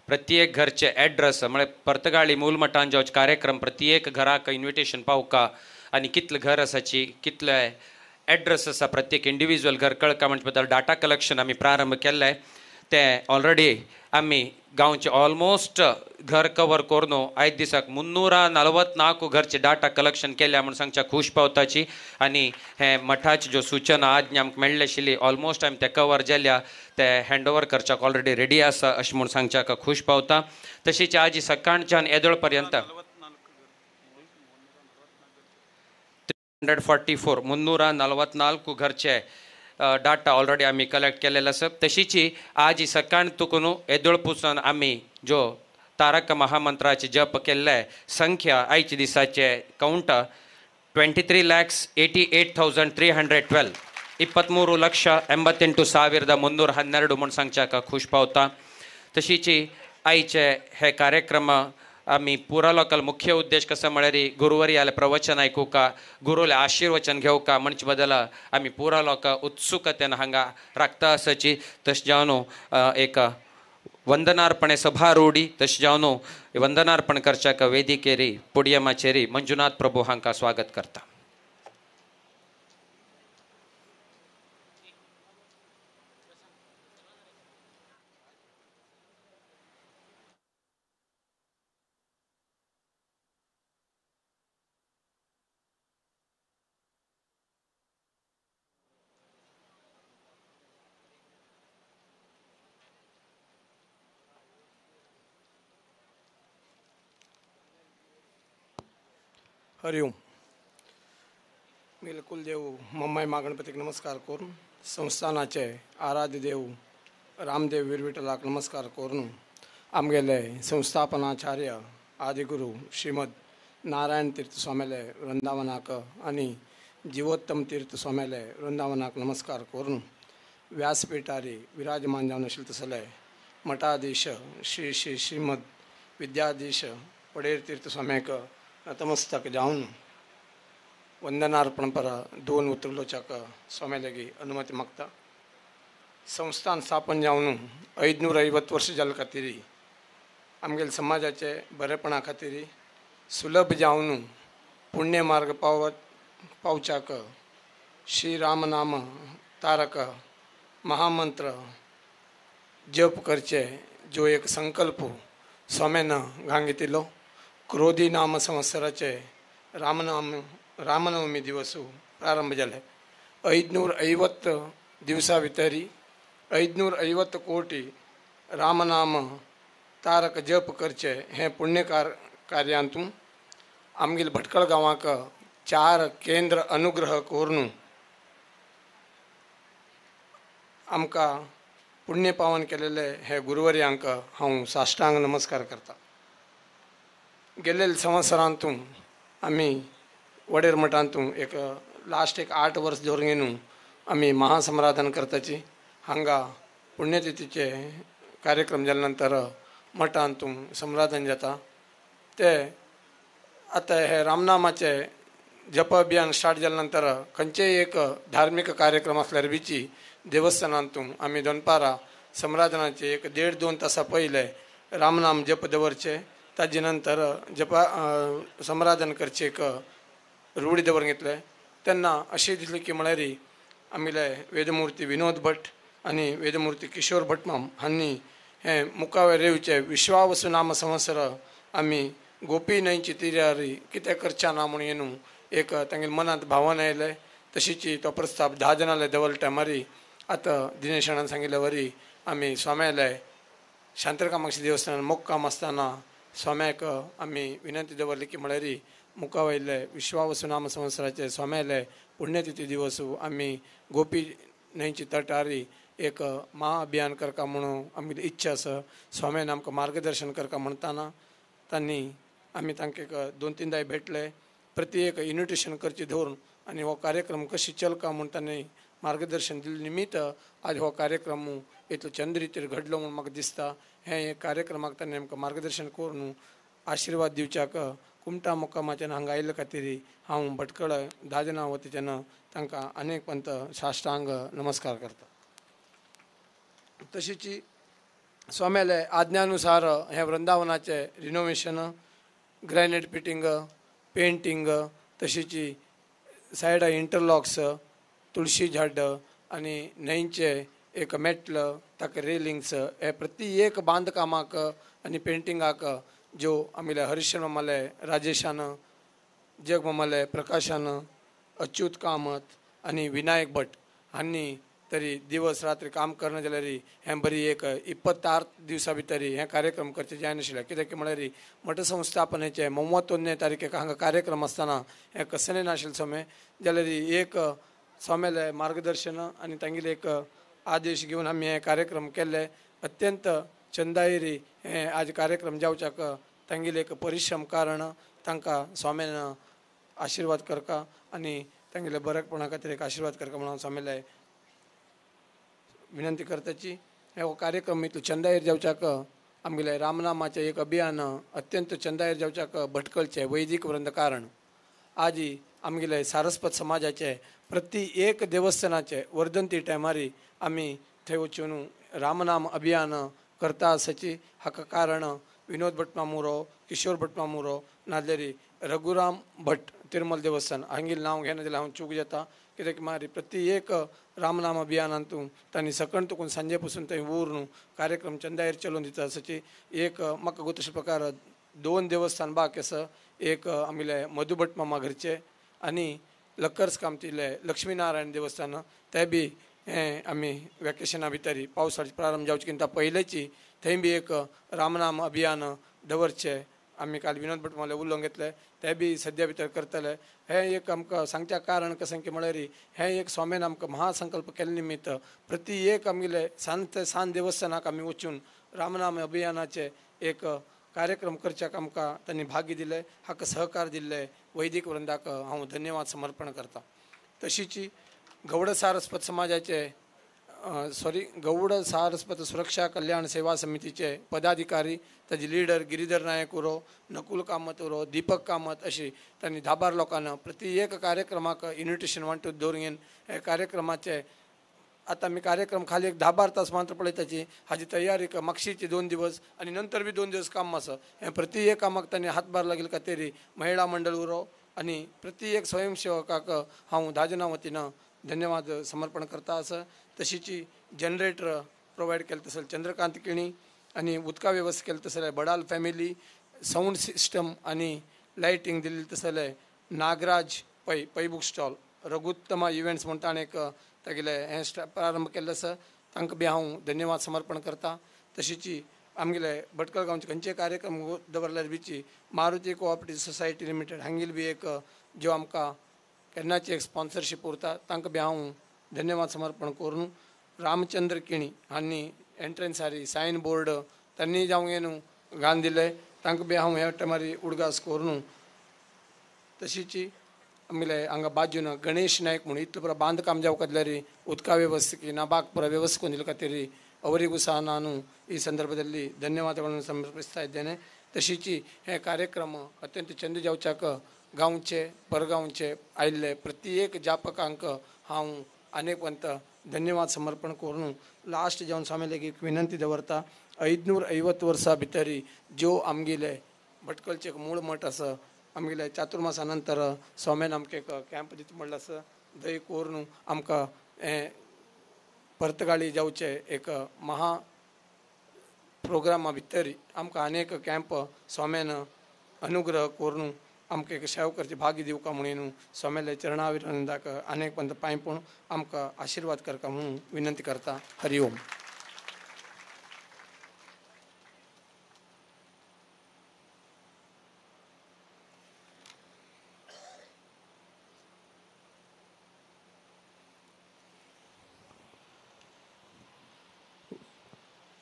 प्रत्येक घरचे एड्रेस म्हळ्यार पर्तगाळी मूल मठान जो कार्यक्रम प्रत्येक घराक इन्विटेशन पावका आनी कितले घर आसाची कितले एड्रेस आसा प्रत्येक इंडिविज्युअल घर कळका म्हणचे बद्दल डाटा कलेक्शन आमी प्रारंभ केल्लें. तें ऑलरेडी आमी गांवचे ऑलमोस्ट घर कवर करून आयज दिसाक 344 घरचे डाटा कलेक्शन केल्या म्हूण सांगच्या खूश पावताची आनी हे मठाची ज्यो सूचना आज्ञा आमकां मेळ्ळी आशिल्ली ऑलमोस्ट आमी ते कवर जाल्या ते हँड ओवर करच्याक ऑलरेडी रेडी आसा अशें म्हूण सांगच्याक खूश पावता. तशीच आज सकाळच्यान येदोळ पर्यंत 344 344 घरचे डाटा ऑलरेडी आमी कलेक्ट केलेलो आसा. तशीची आज सकाळ तुकून येदोळ पुसून आमी जो तारक महामंत्राचे जप केल्ले संख्या आयच्या दिसाचे कावंट 23,88,312 23,88,312 म्हूण सांगच्याक खूश पावता. तशीची आयचे हे कार्यक्रम आमी पुरा लोकांक मुख्य उद्देश कसो म्हळ्यार गुरुवारी आले प्रवचन आयकुका गुरुले आशीर्वचन घेवका म्हणचे बदला आमी पुरा लोकां उत्सुकतेन हांगा राखता आसाची. तशें जावन एक वंदनार्पणे सभा रूढी तशें जावन वंदनार्पण करच्याक वेदिकेरी पोडियमाचेरी मंजुनाथ प्रभू हांकां स्वागत करता. हरिओम. म्हगेले कुलदेव मम्माई महागणपतीक नमस्कार करून संस्थानाचे आराध्य देव रामदेव वीरविठलाक नमस्कार करून आमगेले संस्थापनाचार्य आदिगुरू श्रीमद नारायण तीर्थ स्वामीले वृंदावनाक आनी जीवोत्तम तीर्थ स्वाम्याले वृंदावनाक नमस्कार करून व्यासपीठारी विराजमान जावन आशिल्ले तसले मठाधीश श्री श्री श्रीमद विद्याधीश वडेर तीर्थ स्वाम्याक नतमस्तक जावन वंदनार्पण पर दोन उतरलोच्याक स्वाम्यालगी अनुमती मागता. संस्थान स्थापन जावन 550 वर्ष जाल्ले खातीर आमगेले समाजाचे बरेपणा खातीर सुलभ जावन पुण्य मार्ग पावच्याक श्री राम नाम तारक महामंत्र जप करचे जो एक संकल्प स्वाम्यान घांगितिलो क्रोधी नाम संवत्सराचे रामनवमी दिवस प्रारंभ जाले. 550 दिवसा भितरी 550 कोटी रामनाम तारक जप करचे हें पुण्यकार कार्यांतून आमगेल भटकळ गांवाक 4 केंद्र अनुग्रह करून आमकां पुण्य पावन केलेले हे गुरुवर्यांक हांव साष्टांग नमस्कार करता. गेल्ले संवत्सरांतून आमी वडेर मठांतून एक लास्ट एक 8 वर्स धरून घेवन आमी महासमराधन करताची. हांगा पुण्यतिथीचे कार्यक्रम जाल्या नंतर मठांतून समराधन जाता. ते आतां हे रामनामाचे जप अभियान स्टार्ट जाल्या नंतर खंयचेय एक धार्मीक कार्यक्रम आसल्यार बीची देवस्थानांतून आमी दनपारां समराधनाचे एक 1.5-2 तासां पयले रामनाम जप दवरचे, ताजे नंतर जपा समराधन करचे एक रूढी दवरून घेतले. तेन्ना अशें दिसलें की म्हळ्यार आमगेले वेदमूर्ती विनोद भट आनी वेदमूर्ती किशोर भट माम हांणी हें मुखावेर येवचें विश्वावसु नाम संवत्सर आमी गोपी न्हंयची तिरारी कितें करचें ना म्हणून न्हू एक तांगेले मनांत भावना आयलें. तशीच तो प्रस्ताव 10 जाणांले दवरले टायमारी आतां दिनेशान सांगिल्ले वरी आमी स्वाम्याले शांतरकामाक्षी देवस्थान मुक्काम आसतना स्वाम्याक आमी विनंती दवरली की म्हळ्यार मुखा वयले विश्वावसु नाम संवत्सराचे स्वाम्याले पुण्यतिथी दिवस आमी गोपी न्हंयची तटारी एक महाअभियान करका म्हणून आमगेली इच्छा आसा. स्वाम्यान आमकां मार्गदर्शन करका म्हणटाना तांणी आमी तांकां 2-3 दाय भेटले. प्रति एक इन्विटेशन करची धरून आनी हो कार्यक्रम कशी चलका म्हूण तांणी मार्गदर्शन दिल्ले निमित्त आज हो कार्यक्रम इतलो चंद्रितीर घडलो म्हूण म्हाका दिसता. हें कार्यक्रमाक तांणी आमकां मार्गदर्शन करून आशिर्वाद दिवच्याक कुमटा मुक्कामाच्यान हांगा आयिल्ले खातीर हांव भटकळ 10 जाणां वतीच्यान तांकां अनेक पंत साष्टांग नमस्कार करता. तशीच स्वाम्याले आज्ञानुसार हें वृंदावनाचें रिनोवेशन, ग्रॅनायट फिटींग, पेंटींग, तशीच सायडा इंटरलॉक्स, तुळशी झाड आनी न्हंयचें एक मेटल ताका रेलिंग्स हे प्रति एक बांदकामाक आनी पेंटिंगाक ज्यो आमगेले हरीश मामाले राजेशान, जग मामाले प्रकाशान, अच्युत कामत आनी विनायक भट हांणी तरी दिवस रात्री काम करना जाल्यार हें बरी एक 26 दिवसां भितर हें कार्यक्रम करचें जायनाशिल्लें. कित्याक म्हळ्यार मठसंस्थापनेचें 31 तारखेक हांगा कार्यक्रम आसतना हें कसलें नाशिल्लें स्वामी जाल्यार एक स्वाम्यालें मार्गदर्शन आनी तांगेले एक आदेश घेवन आमी हे कार्यक्रम केल्ले. अत्यंत चंदायरी हें आज कार्यक्रम जावच्याक तांगेले एक परिश्रम कारण तांकां स्वाम्यान आशिर्वाद करका आनी तांगेले बरेपणा खातीर एक आशिर्वाद करका म्हणून स्वाम्याले विनंती करताची. हो कार्यक्रम इतलो चंदायर जावच्याक आमगेले रामनामाचें एक अभियान अत्यंत चंदायर जावच्याक भटकळचें वैदिक वृंद कारण आजी आमगेले सारस्वत समाजाचे प्रति एक देवस्थानाचे वर्धंती टायमारी आमी थंय वचून रामनाम अभियान करता आसाची. हाका कारण विनोद भट मामुरो, किशोर भट मामुरो, नाजाल्यार रघुराम भट तिरमल देवस्थान हांगेलें नांव घेना जाल्यार हांव चूक जाता. कित्याक मागीर प्रति एक रामनाम अभियानांतून तांणी सकण तुकून सांजे पसून थंय उरून कार्यक्रम चंदायर चलोवन दिता आसाची. एक म्हाका गोत प्रकार 2 देवस्थान बाकी आसा. एक आमगेले मधु भट मामा घरचे आनी लक्कर्स कामतीले लक्ष्मीनारायण देवस्थान ते बी हें आमी वेकेशना भितर पावसाळ्याचे प्रारंभ जावचे किंता पयलेची थंय बी एक रामनाम अभियान दवरचें आमी काल विनोद भट मामाले उलोवंक घेतले ते बी सद्या भितर करतले. हें एक आमकां सांगच्या कारण कशें की म्हळ्यार हें एक स्वाम्यान आमकां महासंकल्प केल्ले निमित्त प्रति एक आमगेले सान ते सान देवस्थानाक आमी वचून रामनाम अभियानाचे एक कार्यक्रम करच्याक आमकां तांणी भाग्य दिलें, हाका सहकार दिल्ले वैदिक वृंदाक हांव धन्यवाद समर्पण करता. तशीची गौड सारस्वत समाजाचे गौड सारस्वत सुरक्षा कल्याण सेवा समितीचे पदाधिकारी ताजे लिडर गिरीधर नायक उरो, नकुल कामत उरो, दीपक कामत अशी तांणी धाबार लोकांना प्रति एक कार्यक्रमाक इन्विटेशन वांटून दवरून हे कार्यक्रमाचे आतां आमी कार्यक्रम खाली एक 10-12 तास मात्र पळयताची हाजी तयारी मागशीची 2 दिवस आनी नंतर बी 2 दिवस काम आसा. हें प्रति एक कामाक तांणी हातभार लागिल्ले खातीर महिळा मंडळ उरो आनी प्रति एक स्वयंसेवकाक हांव 10 जाणां वतीन धन्यवाद समर्पण करता आसा. तशीची जनरेटर प्रोवायड केलें तसलें चंद्रकांत केणी आनी उदका वेवस्था केली तसलें बडाल फॅमिली, सावंड सिस्टम आनी लायटींग दिल्ली तसलें Nagaraj Pai, Pai book stall, Raghuttama events म्हूण ताणें एक तागेलें हें प्रारंभ केल्लो आसा, तांकां बी हांव धन्यवाद समर्पण करता. तशीची आमगेले भटकळ गांवचे खंयचे कार्यक्रम दवरल्यार बीची मारुती कोऑपरेटिव्ह सोसायटी लिमिटेड हांगेली बी एक ज्यो आमकां केन्नाची एक स्पॉन्सरशीप उरता तांकां बी हांव धन्यवाद समर्पण करून रामचंद्र केणी हांणी एंट्रन्स हारी सायन बोर्ड तांणी जावं न्हू घालून दिले तांकां बी हांव ह्या टायमार उडगास करून. तशीची आमगेले हांगा बाजून गणेश नायक म्हणून इतलो पुरो बांदकाम जावं कादल्यार उदका व्यवस्थे ना बाग ಪುರ ವ್ಯವಸ್ಥೆ ಕೊಂಡಿಲ್ಲ ಖಾತಿರಿ ಅವರಿಗೂ ಸಹ ನಾನು ಈ ಸಂದರ್ಭದಲ್ಲಿ ಧನ್ಯವಾದಗಳನ್ನು ಸಮರ್ಪಿಸ್ತಾ ಇದ್ದೇನೆ. तशीची हे कार्यक्रम अत्यंत चंद जावच्याक गांवचे परगांवचे आयिल्ले प्रत्येक जापकांक हांव अनेकवंत धन्यवाद समर्पण करून लास्ट जावन स्वामी एक विनंती दवरता. 550 वर्सां भितरी ज्यो आमगेले भटकलचे एक मूळ मठ आसा आमगेले चातुर्मासा नंतर स्वाम्यान आमकां एक कॅम्प दिता म्हणलें आसा, दय करून आमकां हें पर्तगाळी जावचें एक महा प्रोग्रामा भितर आमकां अनेक कॅम्प स्वाम्यान अनुग्रह करून आमकां एक सेवा करची भाग्य दिवका म्हणून स्वाम्याले चरणाविरंदाक अनेक पंत पांय पूण आमकां आशिर्वाद करका म्हणून विनंती करता. हरि ओम.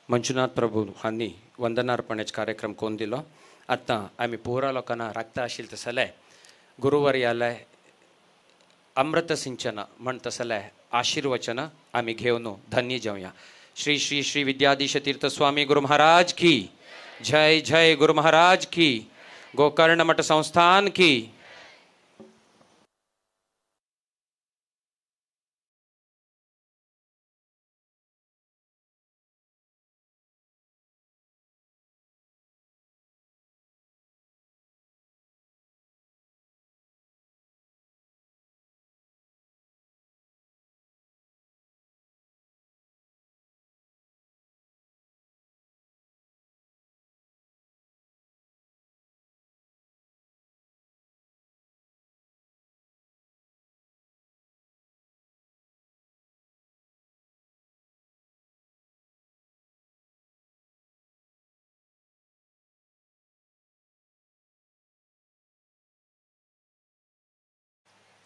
मंजुनाथ प्रभू हांणी वंदनार्पणाचे कार्यक्रम कोण दिलो. आतां आमी पुरा लोकांना राखता आशिल्ले तसले गुरुवर्याले अमृत सिंचन म्हण तसले आशीर्वचन आमी घेवन धन्य जावया. श्री श्री श्री विद्याधीश तीर्थ स्वामी गुरु महाराज की जय. जय गुरु महाराज की. गोकर्ण मठ संस्थान की.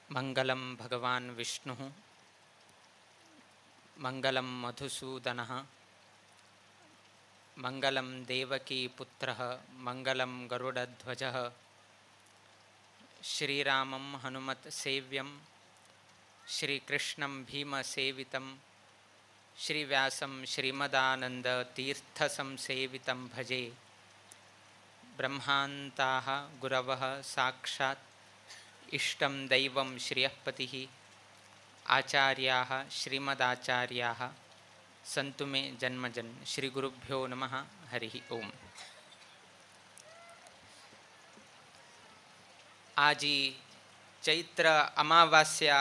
मंगलम भगवान विष्णु, मंगलम मधुसूदनः, मंगलम देवकी पुत्रः, मंगलम गरुडध्वजः। श्रीरामं हनुमत् सेव्यं, श्रीकृष्णं भीमसेवितं, श्रीव्यासं श्रीमदानंद तीर्थसंसेवितं भजे। ब्रह्मान्ताः गुरवः साक्षात् इष्टं दैवं श्रियःपतिः, आचार्याः श्रीमदाचार्याः सन्तु मे जन्मजन्। श्रीगुरुभ्यो नमः। हरिः ओम। आजी चैत्र अमावास्या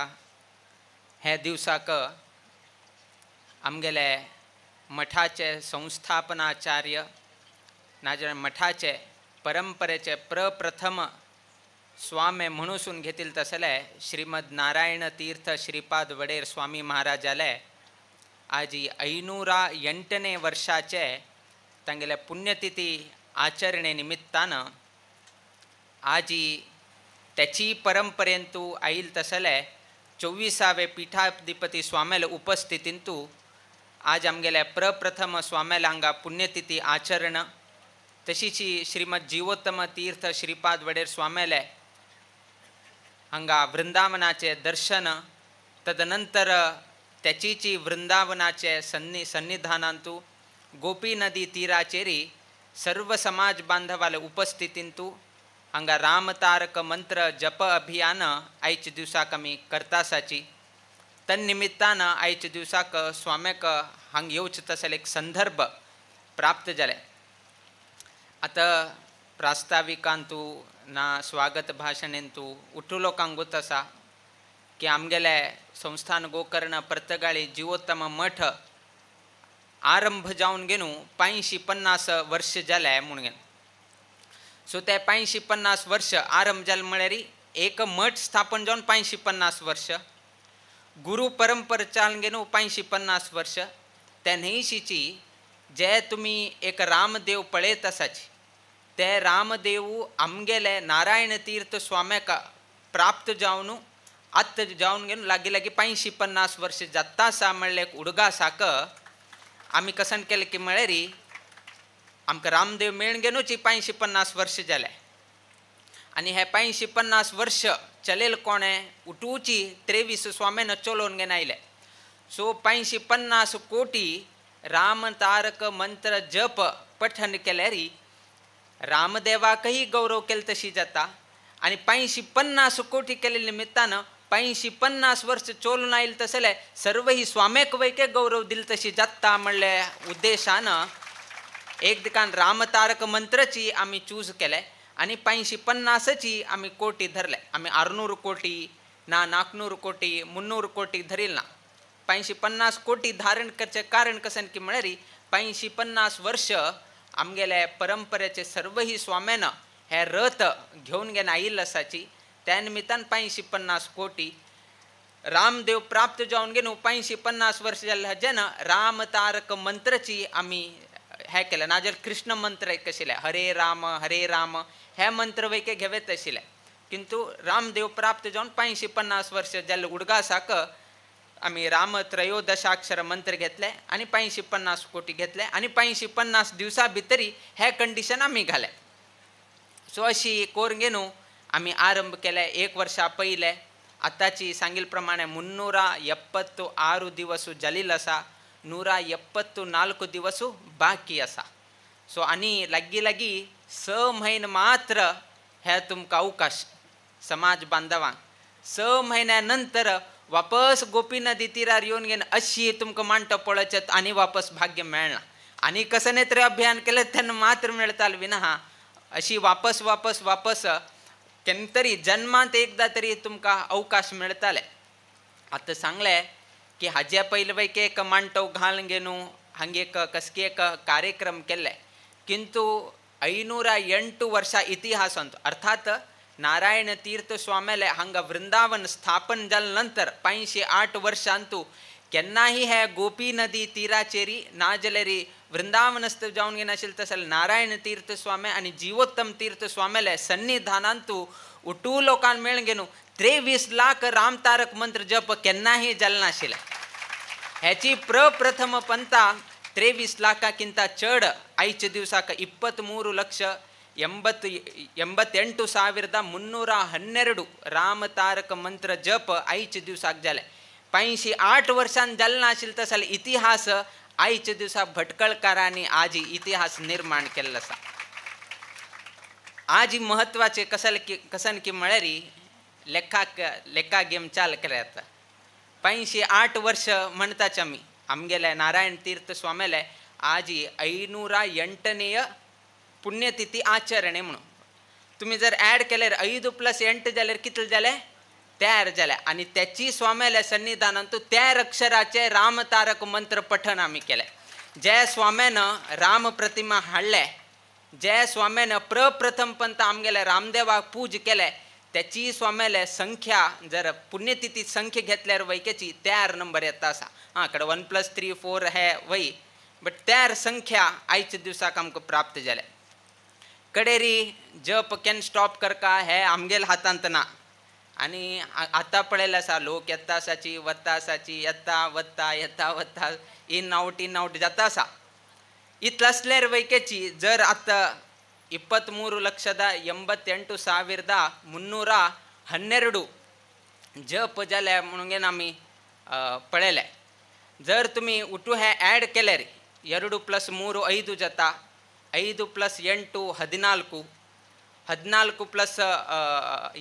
हे दिवसाक आमगेले मठाचे संस्थापनाचार्य नाजाल्यार मठाचे परंपरेचे प्रप्रथम स्वामी म्हणून घेतील तसले श्रीमद नारायण तीर्थ श्रीपाद वडेर स्वामी महाराजाले आजी 508 वर्षाचे तांगेले पुण्यतिथी आचरणे निमित्तान आजी त्याची परंपरेंतु आईल तसले 24वे पीठाधिपती स्वाम्याले उपस्थितींतु आज आमगेले प्रप्रथम स्वाम्याले हांगा पुण्यतिथी आचरण तशीची श्रीमद जीवोत्तम तीर्थ श्रीपाद वडेर स्वाम्याले हांगा वृंदावनाचे दर्शन तदनंतर त्याचीची वृंदावनाचे सन्निधानांतु गोपी नदी तीराचेरी सर्व समाज बांधवाले उपस्थितींतु हांगा रामतारक मंत्र जप अभियान आयच्या दिवसाक आमी करतासाची. तन्निमित्तान आयच्या दिवसाक स्वाम्याक हांग येवचें तसले एक संदर्भ प्राप्त जाले. आतां प्रास्ताविकांतु ना स्वागत भाशणेंतु उठू लोकांक गोत आसा की आमगेले संस्थान गोकर्ण पर्तगाळी जिवोत्तम मठ आरंभ जावन घेवन 550 वर्ष जाले म्हणून घेवन. सो ते 550 वर्ष आरंभ जाले म्हळ्यार एक मठ स्थापन जावन 550 वर्ष, गुरु परंपरा चालून घेवन 550 वर्ष. त्या न्हंयशीची जे तुमी एक रामदेव पळयत आसाची ते रामदेव आमगेले नारायण तीर्थ स्वाम्याक प्राप्त जावन आत्त जावन घेवन लागीं लागीं 550 वर्ष जाता आसा म्हणलें एक उडगासाक आमी कसन केलें की म्हळ्यार आमकां रामदेव मेळून घेवनूच 550 वर्ष जाले. आनी हे 550 वर्ष चलेल कोणें उठूची 23 स्वाम्यान चलोवन घेवन आयले. सो 550 कोटी रामतारक मंत्र जप पठन केल्यार रामदेवाकही गौरव केले तशी जाता. आनी 550 कोटी केले निमित्तान 550 वर्ष चोलून आयले तसले सर्वही स्वाम्याक वैके गौरव दिल तशी जाता म्हणले उद्देशान एक दिकान रामतारक मंत्रची आमी चूज केले आनी 550ची आमी कोटी धरले. आमी 600 कोटी ना 400 कोटी 300 कोटी धरील ना. 550 कोटी धारण करचें कारण कशें की म्हळ्यार 550 वर्ष आमगेले परंपरेचे सर्वही स्वाम्यान हे रथ घेवन घेवन आयिल्ले आसाची. त्या निमित्तान 550 कोटी रामदेव प्राप्त जावन घेवन 550 वर्ष जाल्ले हाजेन रामतारक मंत्रची आमी हें केलें. नाजाल्यार कृष्ण मंत्र एक आशिल्लें हरे राम हरे राम हे मंत्र वैके घेवेत आशिल्लें, किंतु रामदेव प्राप्त जावन 550 वर्ष जाल्ले उडगासाक आमी राम त्रयोदशाक्षर मंत्र घेतले आनी 550 कोटी घेतले आनी 550 दिवसा भितरी हे कंडिशन आमी घालें. सो अशी कोर घेवन आमी आरंभ केले एक वर्षा पयले. आतांची सांगिल्ले प्रमाणे 376 दिवस जाल्ले आसा, 174 दिवस बाकी आसा. सो आनी लागीं लागीं 6 म्हयने मात्र हे तुमकां अवकाश समाज बांधवांक. 6 म्हयन्या नंतर वापस गोपी नदी तिरार येवन घेवन अशी तुमकां मांडटो पळोवचें आनी वापस भाग्य मेळना. आनी कसलें तरी अभियान केलें तेन्ना मात्र मेळटालें विना अशी वापस वापस वापस केन्ना तरी जन्मांत एकदां तरी तुमकां अवकाश मेळटाले. आतां सांगलें की हाजे पयले पैकी एक मांडटो घालून घेवन हांगे एक कसकी एक कार्यक्रम केल्ले, किंतु 508 वर्षां इतिहासांत अर्थात नारायण तीर्थ स्वाम्याले हांगा वृंदावन स्थापन जाले नंतर 508 वर्षांतु केन्नाही हे गोपी नदी तीराचेरी नाजाल्यार वृंदावनस्थ जावन घेनाशिल्लें तशें नारायण तीर्थ स्वामी आनी जिवोत्तम तीर्थ स्वाम्याले सन्निधानांतु उटू लोकांक मेळून घेवन 23 लाख रामतारक मंत्र जप केन्नाही जालें नाशिल्लें. हेची प्रप्रथम पंता 23 लाखांकिंत चड आयच्या दिवसाक 23,88,312 रामतारक मंत्र जप आयच्या दिवसाक जाले. 508 वर्षां जालें नाशिल्लें तसो इतिहास आयच्या दिवसा भटकळकारांनी आज इतिहास निर्माण केल्लो आसा. आज म्हत्वाचें कसन की म्हळ्यार लेखाक लेखा गेम चाल केल्या. 508 वर्ष म्हणटाच आमी आमगेले नारायण तीर्थ स्वाम्याले आज 508ನೇಯ पुण्यतिथी आचरणे म्हणून तुम्ही जर ॲड केल्यार 5 + 8 जाल्यार कितले जाले तयार जाले. आनी त्याची स्वाम्याल्या सन्निधानांतु त्या अक्षराचे रामतारक मंत्र पठन आमी केलें. जे स्वाम्यानं राम प्रतिमा हाडले, जे स्वाम्यानं प्रप्रथम पंत आमगेले रामदेवाक पूज केले, त्याची स्वाम्याले संख्या जर पुण्यतिथी संख्या घेतल्यार वैकेची तयार नंबर येता आसा. हां कडेन 1 + 3 4 हे वय बट तयार संख्या आयच्या दिवसाक आमकां प्राप्त जाले. कडेरी जप can stop करका हे आमगेले हातांत ना. आनी आतां पळयलें आसा लोक येता आसाची वता आसाची येता वता येता वता इन आउट जाता आसा. इतलें आसल्यार वैकेची जर आतां 23,88,312 जप जाले म्हणून आमी पळयलें. जर तुमी उठू हें ॲड केल्यार 2 + 3 5 जाता, 5 + 8 14, 14 +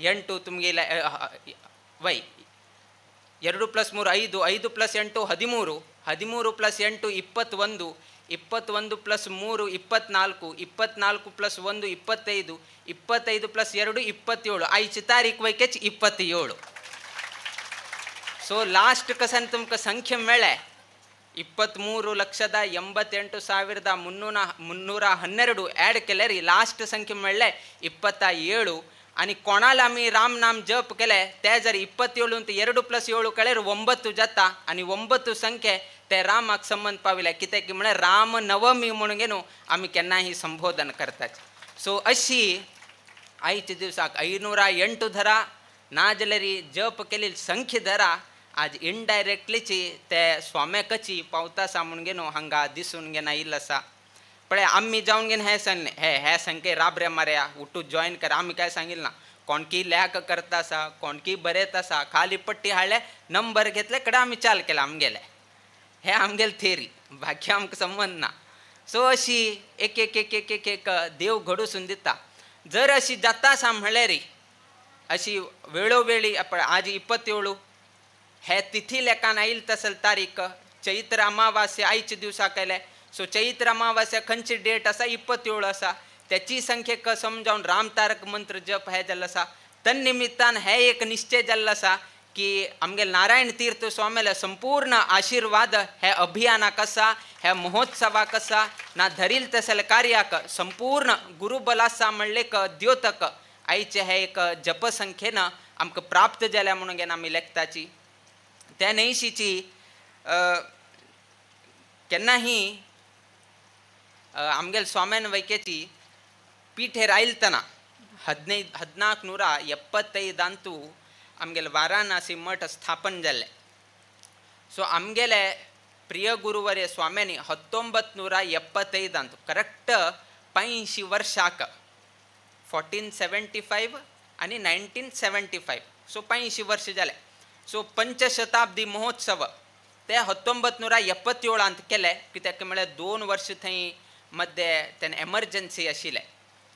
8 तुमगेले वय 2 + 3 5, 5 + 8 13, 13 + 8 21, 21 + 3 24, 24 + 1 25, 25 + 2 27. आयची तारीख वैकेच 27. सो लास्ट कसान तुमकां संख्या मेळ्ळें 23,88,312 ॲड केल्यार लास्ट संख्या मेळ्ळें 27. आनी कोणाला आमी राम नाम जप केलें ते जर 27 अंत 2 + 7 केल्यार 9 जाता आनी 9 संख्या ते रामाक संबंद पाविले. कित्याक की म्हळ्यार रामनवमी म्हणून न्हू आमी केन्नाय संबोधन करतात. सो अशी आयच्या दिवसाक 508 धरा ना जाल्यार जप केलेली संख्या धरा आज इनडायरेक्टलीची ते स्वाम्याकची पावता आसा म्हणून न्हू हांगा दिसून घेना येयल्लो आसा. पळय आमी जावन घेवन हें सांगलें हे हे संख्ये राबरे मारया उठू जॉयन कर, आमी काय सांगिल्लें ना. कोणकी लेख करता आसा, कोणकी बरयत आसा, खाली पट्टी हाडले नंबर घेतले कडे आमी चाल केला आमगेले, हे आमगेले थेरी, बाकी आमकां संबंद ना. सो अशी एक एक एक एक एक एक देव घडूसून दिता. जर अशी जाता आसा म्हणल्यार अशी वेळोवेळी आज 27 हे तिथी लेखान आयल तसल तारीख चैत्र अमावास्या आयच्या दिवसा केले. सो चैत्र अमावास्या खंयची डेट आसा 27 आसा, त्याची संख्येक समजावन रामतारक मंत्र जप हे जाल्लो आसा. तन्निमित्तान हे एक निश्चय जाल्लो आसा की आमगे नारायण तीर्थ स्वामीले संपूर्ण आशीर्वाद हे अभियानाक आसा, हे महोत्सवाक आसा, ना धरील तसले कार्याक संपूर्ण गुरुबल आसा म्हणलें द्योतक आयचे हे एक जपसंख्येन आमकां प्राप्त जाल्या म्हणून घेना आमी लेखताची. त्या न्हयशीची केन्नाही आमगेले स्वाम्यान वैकेची पीठेर आयलतना 1475 आमगेले वाराणसी मठ स्थापन जाल्लें. सो आमगेले प्रिय गुरुवर्य स्वाम्यांनी 1975 करेक्ट 85 वर्षाक 1475 आनी 1975 सो 85 वर्ष जालें. सो पंचशताब्दी महोत्सव ते 1977 केले, कित्याक म्हळ्यार 2 वर्ष थंय मध्य तेन्ना एमर्जन्सी आशिल्लें.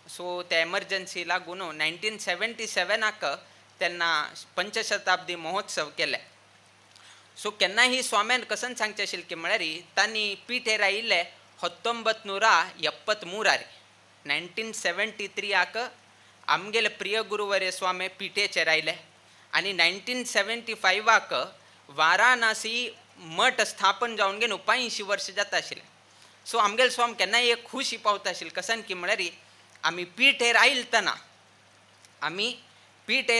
सो त्या एमर्जन्सी लागून 1977 तेन्ना पंचशताब्दी महोत्सव केले. सो केन्नाही स्वाम्यान कसन सांगचें आशिल्लें की म्हळ्यार तांणी पीठेर आयिल्ले 1973 1973 आमगेले प्रिय गुरुवर्य स्वामी पिठेचेर आयले आनी 1975 वाराणसी मठ स्थापन जावन घेवन 85 वर्ष जाता आशिल्लें. सो आमगेले स्वामी केन्नाय एक खुशी पावता आशिल्ली कसन की म्हळ्यार आमी पीठेर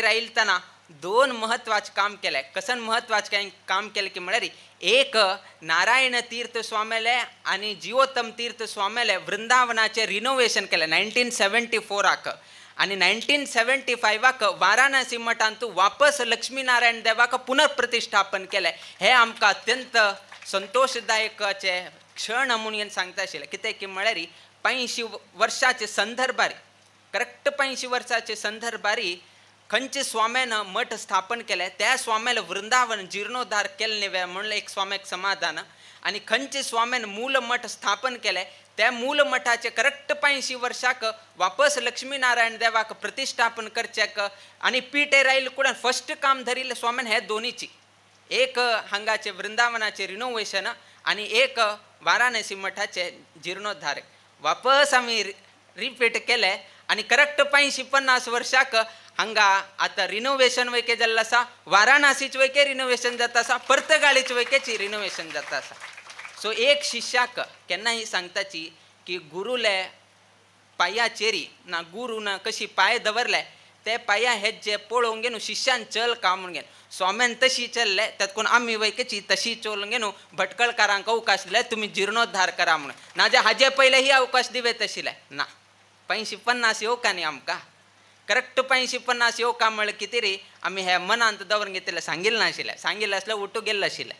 आयलतना 2 महत्वाचें काम केलें. कसन महत्वाचें काम केलें की म्हळ्यार एक नारायण तीर्थ स्वामीले आनी जिवोत्तम तीर्थ स्वामीले वृंदावनाचें रिनोवेशन केलें 1974 आनी 1975 वाराणसी मठांत वापस लक्ष्मीनारायण देवाक पुनर्प्रतिष्ठापन केलें. हें आमकां अत्यंत संतोशदायकाचे क्षण म्हणून सांगता आशिल्लें. कित्याक की म्हळ्यार 85 वर्षाचे संदर्भार करेक्ट 85 वर्षाचे संदर्भार खंयचे स्वाम्यान मठ स्थापन केलें त्या स्वाम्याला वृंदावन जीर्णोद्धार केलें न्हय म्हणलें एक स्वाम्याक समाधान, आनी खंयचे स्वाम्यान मूल मठ स्थापन केलें त्या मूल मठाचे करेक्ट 85 वर्षाक वापस लक्ष्मीनारायण देवाक प्रतिष्ठापन करच्याक आनी पीठेर आयले कुडान फर्स्ट काम धरिल्लें स्वाम्यान हे दोनीची, एक हांगाचे वृंदावनाचे रिनोवेशन आनी एक वाराणसी मठाचे जीर्णोद्धार. वापस आमी रिपीट केले आनी करेक्ट 85-50 वर्षाक हांगा आतां रिनोवेशन वैके जाल्लें आसा, वाराणसीच वैके रिनोवेशन जाता आसा, पर्तगाळीच वैकेची रिनोवेशन जाता आसा. सो एक शिष्याक केन्नाय सांगताची की गुरुले पांयाचेरी ना गुरू ना कशी पांय दवरले ते पांया हेज्जे पळोवंक घेवन शिष्यान चल का म्हणून घेवन स्वाम्यान तशी चल्ले तातूंत आमी वैकेची तशी चलोवन घेवन भटकळकारांक अवकाश दिले तुमी जिर्णोद्धार करा म्हणून, ना जे हाजे पयले ही अवकाश दिवेत आशिल्ले ना. 85-50 येवका न्ही आमकां करेक्ट 85-50 येवका म्हणल्यार कितें रे आमी हे मनांत दवरून घेतिल्लें, सांगिल्लें नाशिल्लें, सांगिल्लें आसल्यार उठू गेल्लें आशिल्लें.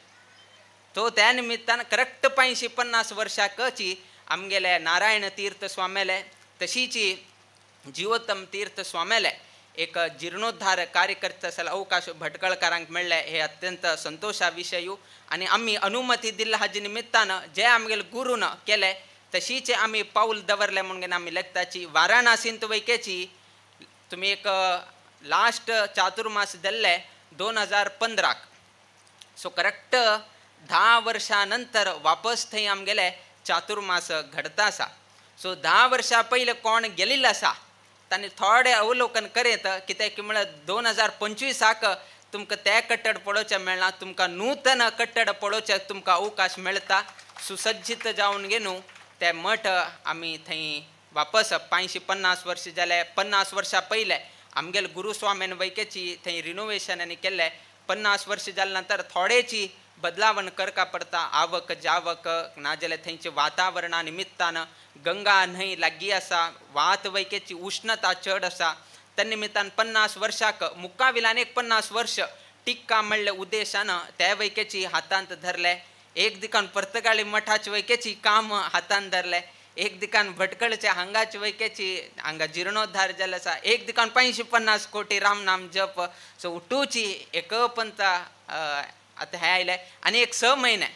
तो त्या निमित्तान करेक्ट 85-50 वर्षाकची आमगेले नारायण तीर्थ स्वाम्याले तशीची जिवोत्तम तीर्थ स्वाम्याले एक जीर्णोद्धार कार्य करता आसल्यार अवकाश भटकळकारांक मेळ्ळे हे अत्यंत संतोशा विशय आनी आमी अनुमती दिल्ल्या हाजे निमित्तान जे आमगेले गुरून केले तशीच आमी पावल दवरले म्हणून आमी लेखताची. वाराणसींत वैकेची तुमी एक लास्ट चातुर्मास जाल्ले 2015 सो करेक्ट 10 वर्षां नंतर वापस थंय आमगेले चातुर्मास घडता आसा. सो 10 वर्षां पयलीं कोण गेल्लो आसा तांणी थोडें अवलोकन करीत कित्याक म्हळ्यार 2025 तुमकां तें कट्टड पळोवचें मेळना, तुमकां नूतन कट्टड पळोवचें तुमकां अवकाश मेळटा. सुसज्जीत जावन घेवन ते मठ आमी थंय वापस 550 वर्स जाले, 50 वर्सां पयलें आमगेले गुरुस्वामीन वैकेची थंय रिनोवेशन आनी केल्लें. 50 वर्स जाले नंतर थोडेची बदलावण करका पडटा, आवक जावक नाजाल्यार थंयचे वातावरणा निमित्तान गंगा न्हंय लागीं आसा, वात वैकेची उष्णता चड आसा, त्या निमित्तान 50 वर्षाक मुक्काविलान एक 50 वर्ष टिक्का म्हणले उद्देशान ते वैकेची हातांत धरले. एक दिकान पर्तगाळी मठाचे वैकेची काम हातांत धरले, एक दिकान भटकळचे हांगाचे वैकेची हांगा जिर्णोद्धार जाल्लो आसा, एक दिकान 550 कोटी रामनाम जप. सो उठूची एक पंता आतां हें आयलें आनी एक 6 म्हयने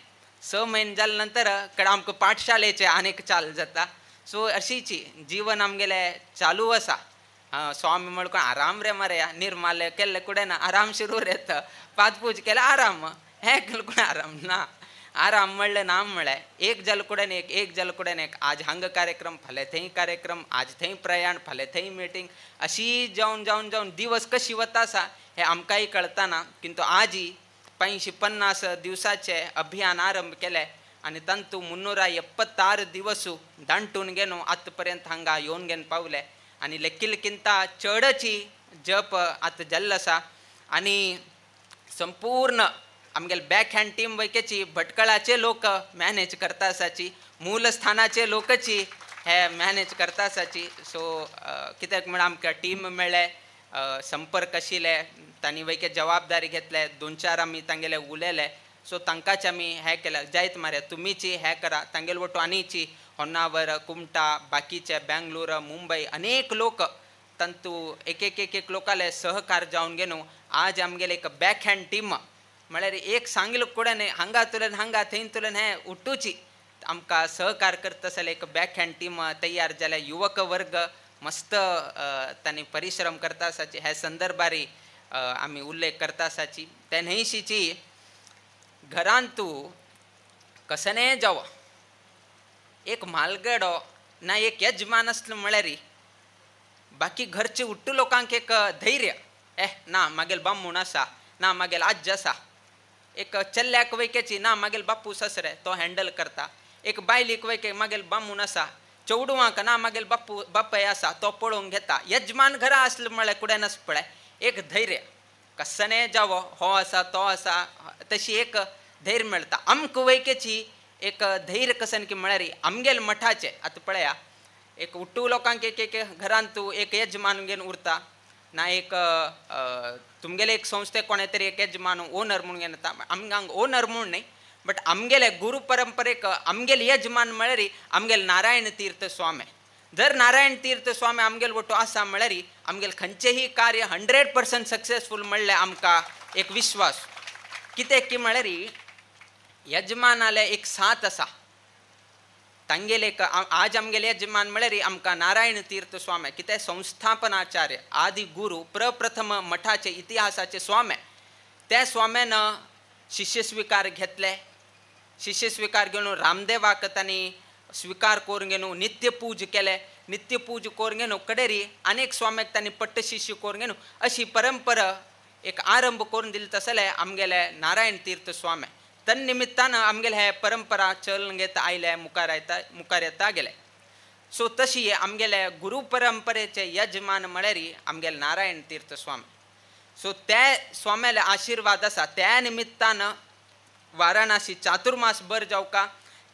6 म्हयने जाले नंतर कडेन आमकां पाठशाळेचें आनीक चालू जाता. सो अशीची जीवन आमगेलें चालू आसा. स्वामी म्हणून आराम रे मरे निर्माल्य केल्ले कुडें ना आराम शिरू येता, पादपूज केल्यार आराम, हें केलें कोण आराम ना, आराम म्हणलें ना म्हळ्ळें एक जाल कुडेन एक, एक जाल कुडेन एक, आज हांगा कार्यक्रम फाल्यां थंय कार्यक्रम, आज थंय प्रयाण फाल्यां थंय मिटींग, अशी जावन जावन जावन दिवस कशी वता आसा हें आमकांय कळटा ना. किंतु आजी 550 दिवसाचे अभियान आरंभ केलें आनी तांतू 376 दिवस दांटून घेवन आतां पर्यंत हांगा येवन घेवन पावले आनी लेखिलकिंता चडची जप आतां जाल्लो आसा. आनी संपूर्ण आमगेले बॅक हँड टीम वैकेची भटकळाचे लोक मॅनेज करता आसाची, मूल स्थानाचे लोकची हे मॅनेज करता आसाची. सो कित्याक म्हळ्यार आमकां टीम मेळ्ळे, संपर्क आशिल्ले, तांणी वैके जबाबदारी घेतले, 2-4 आमी तांगेले उलयले. सो तांकांच आमी हें केलें जायत मारे तुमीची हें करा, तांगेले वटू आनीची होन्नावर कुमटा बाकीचे बेंगलोर मुंबय अनेक लोक तांतू एक एक एक एक लोकाले सहकार जावन घेवन आज आमगेले एक बॅक हँड टीम म्हळ्यार एक सांगले कुडेन हांगा तुलन हांगा थंय तुलन हें उठूची आमकां सहकार करता जाल्यार एक बॅक हँड टीम तयार जाल्या. युवक वर्ग मस्त तांणी परिश्रम करता आसाची ह्या संदर्भारी आमी उल्लेख करता आसाची. ते न्हंयशीची घरांतू कसनें जावं एक म्हालगडो ना एक यजमान आसलो म्हळ्यार बाकी घरचे उट्टू लोकांक एक धैर्य, ए ना मागेल बामूण आसा, ना मागेल आज्ज आसा, एक चल्ल्याक वैकेची ना मागेल बापू ससरे तो हँडल करता, एक बायलीक वैके मागेल बामूण आसा, चेडवांक ना मागेल बापू बापाय आसा तो पळोवंक घेता. यजमान घरा आसलो म्हळ्यार कुडेन आस पळय एक धैर्य कसनें जावो हो आसा तो आसा तशी एक धैर्य मेळटा. आमकां वैकेची एक धैर्य कसन की म्हळ्यार आमगेल मठाचें आतां पळया एक उट्टू लोकांक एक एक घरांत तूं एक यजमान घेवन उरता ना एक तुमगेले एक संस्थेक कोणें तरी एक यजमान ओनर म्हणून घेवन येता. आमकां ओनर म्हूण न्ही बट आमगेले गुरू परंपरेक आमगेले यजमान म्हळ्यार आमगेले नारायण तीर्थ स्वामी. जर नारायण तीर्थ स्वामी आमगेल वटो आसा म्हळ्यार आमगेले खंयचेंय कार्य 100% सक्सेसफूल म्हणल्यार आमकां एक विश्वास. कित्याक की म्हळ्यार यजमानाले एक साथ आसा तांगेले. आज आमगेले यजमान म्हळ्यार आमकां नारायण तीर्थ स्वामी कितें संस्थापनाचार्य आदि गुरू प्रप्रथम मठाचे इतिहासाचे स्वामी. त्या स्वाम्यान शिष्य स्विकार घेतले, शिष्य स्विकार घेवन रामदेवाक तांणी स्विकार करून घेवन नित्यपूज केले, नित्यपूज करून घेवन कडेरी अनेक स्वाम्याक तांणी पट्ट शिष्य करून घेवन अशी परंपरा एक आरंभ करून दिली तसले आमगेले नारायण तीर्थ स्वामी. तन्निमित्तान आमगेले हे परंपरा चलन घेत आयले मुखार येता मुखार येता गेले. सो तशी आमगेले गुरू परंपरेचे यजमान म्हळ्यार आमगेले नारायण तीर्थ स्वामी. सो त्या स्वाम्याले आशिर्वाद आसा त्या निमित्तान वाराणसी चातुर्मास बर जावका,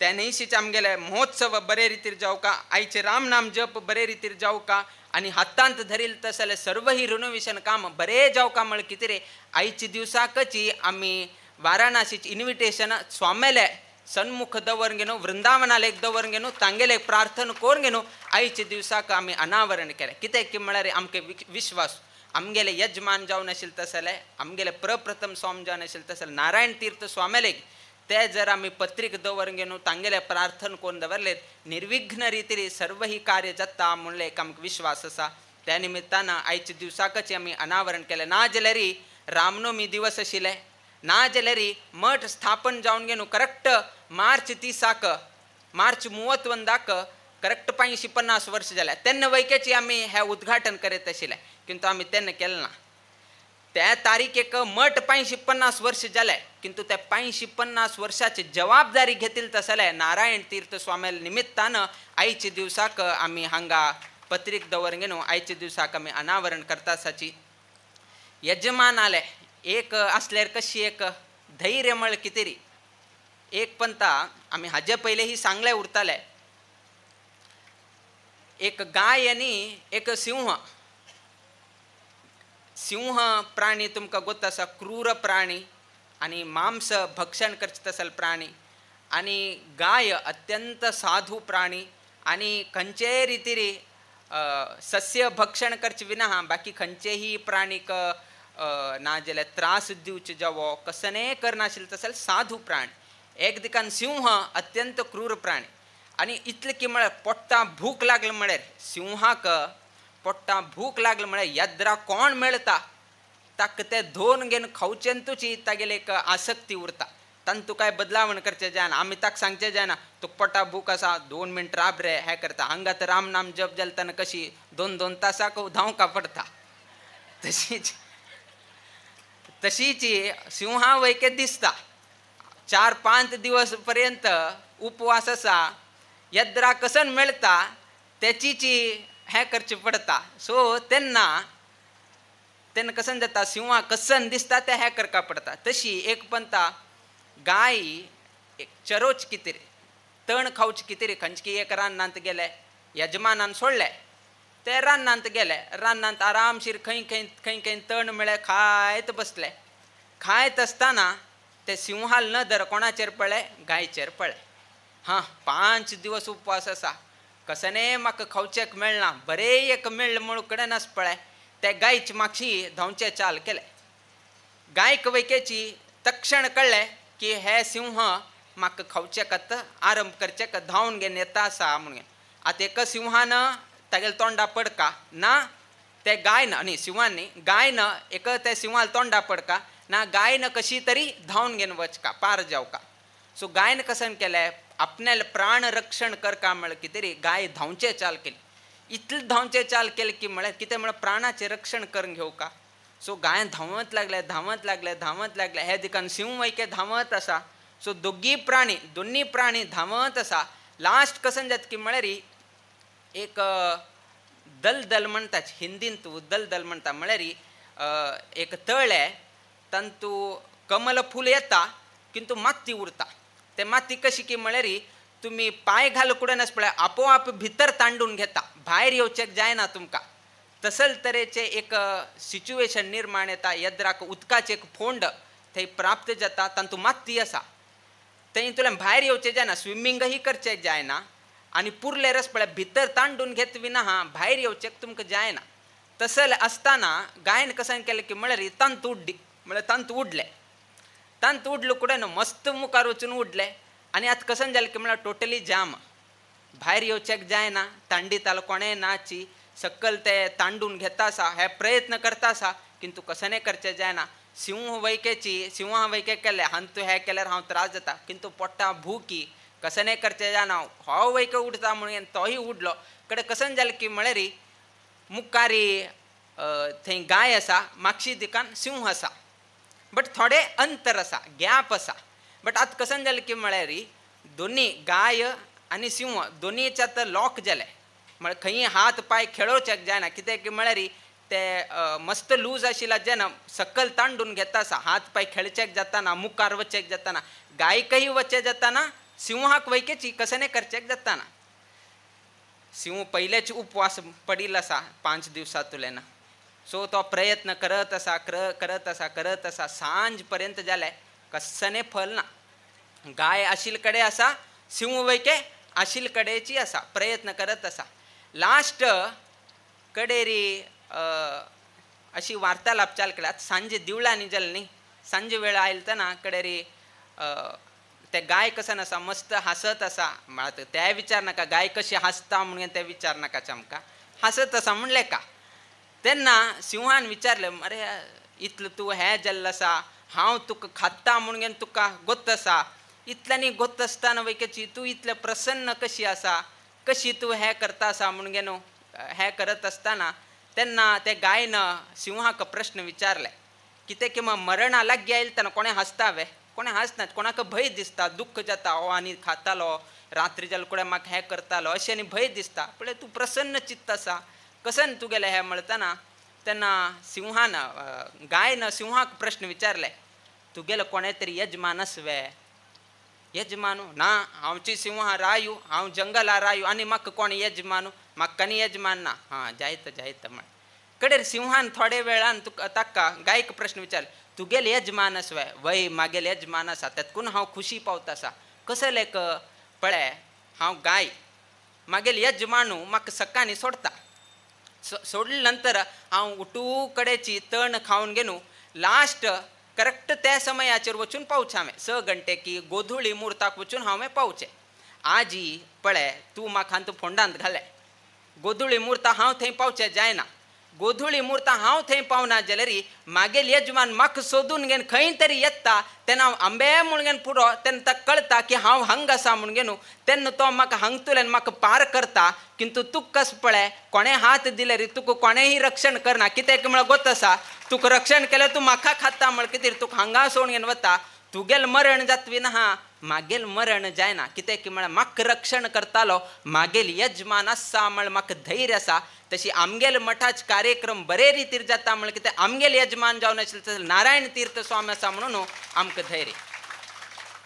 त्या न्हंयशीच आमगेले महोत्सव बरे रितीर जावका, आयचे रामनाम जप बरे रितीर जावका आनी हातांत धरील तसले सर्वही रिनोवेशन काम बरें जावका म्हळ्यार कितें रे आयचे दिवसाकची आमी वाराणसीची इन्विटेशन स्वाम्याले सन्मुख दवरून घेवन वृंदावनाले एक दवरून घेवन तांगेले प्रार्थना करून घेवन आयचे दिवसाक आमी अनावरण केलें. कित्याक की म्हळ्यार आमकां विश्वास आमगेले यजमान जावन आशिल्ले तसले आमगेले प्रप्रथम स्वामी जावन आशिल्ले तसले नारायण तीर्थ स्वामीले ते जर आमी पत्रिका दवरून घेवन तांगेले प्रार्थना करून दवरले निर्विघ्न रितीन सर्वही कार्य जाता म्हणले एक आमकां विश्वास आसा. त्या निमित्तान आयच्या दिवसाकच आमी अनावरण केलें. ना जाल्यार रामनवमी दिवस आशिल्ले, ना जाल्यार मठ स्थापन जावन घेवन करेक्ट मार्च 30 मार्च 31 करेक्ट 550 वर्ष जाल्या तेन्ना वैकेची आमी हें उद्घाटन करीत आशिल्लें, किंतु आमी तेन्ना केलें ना. त्या तारीखेक मठ 550 वर्ष जाले, किंतु त्या 550 वर्षाची जबाबदारी घेतली तसले नारायण तीर्थ स्वामी निमित्तान आयच्या दिवसाक आमी हांगा पत्रिका दवरून घेवन आयच्या दिवसाक आमी अनावरण करता आसाची. यजमान आले एक आसल्यार कशी एक धैर्य म्हळ्यार कितें री एक पंता आमी हाजे पयलें सांगलें उरताले. एक गाय आनी एक सिंह, सिंह प्राणी तुमकां गोत आसा क्रूर प्राणी आनी मांस भक्षण करचें तसले प्राणी, आनी गाय अत्यंत साधू प्राणी आनी खंयचेय रितीर सस्य भक्षण करचे विना बाकी खंयचेही प्राणीक ना जाल्यार त्रास दिवचे जावो कसनेय करनाशिल्ले तसले साधू प्राणी. एक दिकान सिंह अत्यंत क्रूर प्राणी आनी इतलें की म्हळ्यार पोट्टा भूक लागली म्हळ्यार सिंहाक पोट्टा भूक लागली म्हळ्यार यद्रा कोण मेळटा ताका ते धोन घेवन खावचेंतूच तागेली एक आसक्ती उरता. तांतू काय बदलावण करचें जायना, आमी ताका सांगचें जायना तुका पोटा भूक आसा 2 मिनट राब रे हें करता. हांगा तर राम नाम जप जालें तेन्ना कशी 2-2 तासाक धांवका पडटा. तशीच तशीच सिंहा वैके दिसता 4-5 दिवस पर्यंत उपवास आसा यद्रा कसन मेळटा तेचीच हें करचें पडटा. सो तेन्ना तेन्ना कसन जाता सिंहा कसन दिसता तें हें करका पडटा. तशी एक पंता गाय एक चरोच कितें तण खावचें कितें खंयचे एक रानांत गेले यजमानान सोडले ते रानांत गेले, रानांत आरामशीर खंय खंय खंय खंय तण मेळ्ळें खायत बसले. खायत आसतना ते सिंहाल नदर कोणाचेर पळ्ळे गायचेर पळ्ळे. हां 5 दिवस उपवास आसा कसने म्हाका खावचेक मेळना बरें एक मेळ्ळें म्हूण कडेन आस पळय ते गायचे मागशी धांवचे चाल केले. गायक वैकेची तक्षण कळ्ळें की हे सिंह म्हाका खावचेक आतां आरंभ करचेक धांवन घेवन येता आसा म्हणून. आतां एका सिंहान तागेले तोंडा पडका ना ते गायन न्ही सिंहान न्ही गायन एक ते सिंहाल तोंडा पडका ना गायन कशी तरी धांवन घेवन वचका पार जावका. सो गायन कसन केलें आपल्याले प्राण रक्षण करका म्हळ्यार कितें री गाय धांवचे चाल केली. इतलें धांवचे चाल केलें की म्हळ्यार कितें म्हळ्यार प्राणाचें रक्षण करून घेवका. सो गाय धांवत लागले धांवत लागले धांवत लागले हे दिकान सिंह वैके धांवत आसा. सो दोगी प्राणी दोन्ही प्राणी धांवत आसा. लास्ट कसन जाता की म्हळ्यार एक दलदल म्हणटा हिंदींत दलदल म्हणटा म्हळ्यार एक तळें तांतू कमल फूल येता किंतु माती उरता. ते माती कशी की म्हळ्यार तुमी पांय घाल कुडेन आस पळय आपोआप भितर तांडून घेता भायर येवचेक जायना तुमकां. तसल तरेचें एक सिच्युएशन निर्माण येता. यद्राक उदकाचें एक फोंड थंय प्राप्त जाता तातूंत माती आसा थंय तुला भायर येवचें जायना स्विमींगही करचें जायना आनी पुरले रस पळय भितर तांडून घेत विना हा भायर येवचेक तुमकां जायना. तसल आसतना गायन कसन केलें की म्हळ्यार तांतू उड्डी म्हळ्यार तांतू उडलें तांतू उडलो कुडेन मस्त मुखार वचून उडलें आनी आतां कसन जालें की म्हळ्यार टोटली जाम भायर येवचेक जायना तांडीतालो कोणें नाची सकल ते तांडून घेता आसा हे प्रयत्न करता आसा किंतु कसने करचें जायना. सिंह वैकेची सिंहा वैके केलें हांतू हें केल्यार हांव त्रास जाता किंतु पोट्टा भुकी कसने करचें जायना हो वैके उडता म्हणून तोही उडलो कडे कसन जालें की म्हळ्यार मुखारी थंय गाय आसा मागशी दिकान सिंह आसा बट थोडे अंतर आसा गॅप आसा. बट आतां कसन जालें की म्हळ्यार दोनी गाय आनी सिंह दोनीचे आतां लॉक जालें म्हळ्यार खंय हात पांय खेळोवचेक जायना कित्याक की म्हळ्यार ते मस्त लूज आशिल्ले जेन्ना सकल तांडून घेता आसा हात पांय खेळचेक जाताना मुखार वचेक जाताना गायकही वचें जाताना सिंहाक वैकेची कसने करचेक जाताना. सिंह पयलेच उपवास पडिल्लो आसा 5 दिवसांतुल्यान. सो तो प्रयत्न करत आसा करत आसा करत आसा सांज पर्यंत जालें कसने फल ना. गाय आशिल्ले कडेन आसा सिंह वैके आशिल्ले कडेची आसा प्रयत्न करत आसा. लास्ट कडेरी अशी वार्तालाप चाल केला. सांजे दिवळांनी जालें न्ही, सांजे वेळ आयलतना कडेरी ते गाय कसन आसा मस्त हांसत आसा. आतां तें विचार नाका गाय कशी हांसता म्हणून तें विचार नाका आमकां, हांसत आसा म्हणलें का. तेन्ना सिंहान विचारलें, अरे इतलें तूं हें जाल्लें आसा, हांव तुका खाता म्हणून तुका गोत्त आसा, इतल्यांनी गोत्त आसतना वयकेची तूं इतलें प्रसन्न कशी आसा, कशी तूं हें करता आसा म्हणून न्हू हें करत आसतना तेन्ना ते गायन सिंहाक प्रश्न विचारले कितें की मरणा लागीं आयलें तेन्ना कोणें हांसता वे, कोणें हांसनात, कोणाक भंय दिसता, दुख्ख जाता, हो आनी खातालो रात्री जाल्या कडेन म्हाका हें करतालो अशें आनी भंय दिसता, पळय तूं प्रसन्न चित्त आसा कसन तुगेलें हें म्हणतना तेन्ना सिंहान गायन सिंहाक प्रश्न विचारले, तुगेलो कोणें तरी यजमान आस वे, यजमानू ना, हांवची सिंहा रायू, हांव जंगला रायू आनी म्हाका कोण यजमानू, म्हाका आनी यजमान ना. हां जायत जायत म्हण कडेर सिंहान थोडे वेळान तुका ताका गायक प्रश्न विचारले, तुगेले यजमान आस वे, वय मागेले यजमान आसा, तेतकून हांव खुशी पावता आसा, कसलें क पळय हांव गाय, मागेले यजमानू म्हाका सकाळीं सोडता, सोडले नंतर हांव उठू कडेची तण खावन घेवन लास्ट करेक्ट त्या समयाचेर वचून पावचें हांवें 6 घंटे की गोधुळी मुहूर्ताक वचून हांवें पावचें. आजी पळय तूं म्हाका तूं फोंडांत घालें, गोधुळी मुहूर्ता हांव थंय पावचें जायना, गोधुळी मुहूर्ता हांव थंय पावना जाल्यार मागेल यजमान म्हाका सोदून घेवन खंय तरी येता, तेन्ना हांव आंबे म्हूण घेवन पुरो, तेन्ना ताका कळटा की हांव हांगा आसा म्हूण घेवन तेन्ना तो म्हाका हांगतुल्यान म्हाका पार करता. किंतु तुका कस पळय कोणें हात दिल्यार तुका कोणेंय रक्षण करना, कित्याक म्हळ्यार गोत आसा तुका रक्षण केल्यार तूं म्हाका खाता म्हळ्यार कितें तुका हांगा सोडून घेवन वता, तुगेल मरण जातवी ना मागेल मरण जायना, कित्याक की म्हळ्यार म्हाका रक्षण करतालो मागेल यजमान आसा म्हळ्यार म्हाका धैर्य आसा. तशी आमगेल मठाच कार्यक्रम बरे रितीर जाता म्हळ्यार कितें आमगेल यजमान जावन आशिल्लें तशें नारायण तीर्थ स्वामी आसा म्हणून आमकां धैर्य.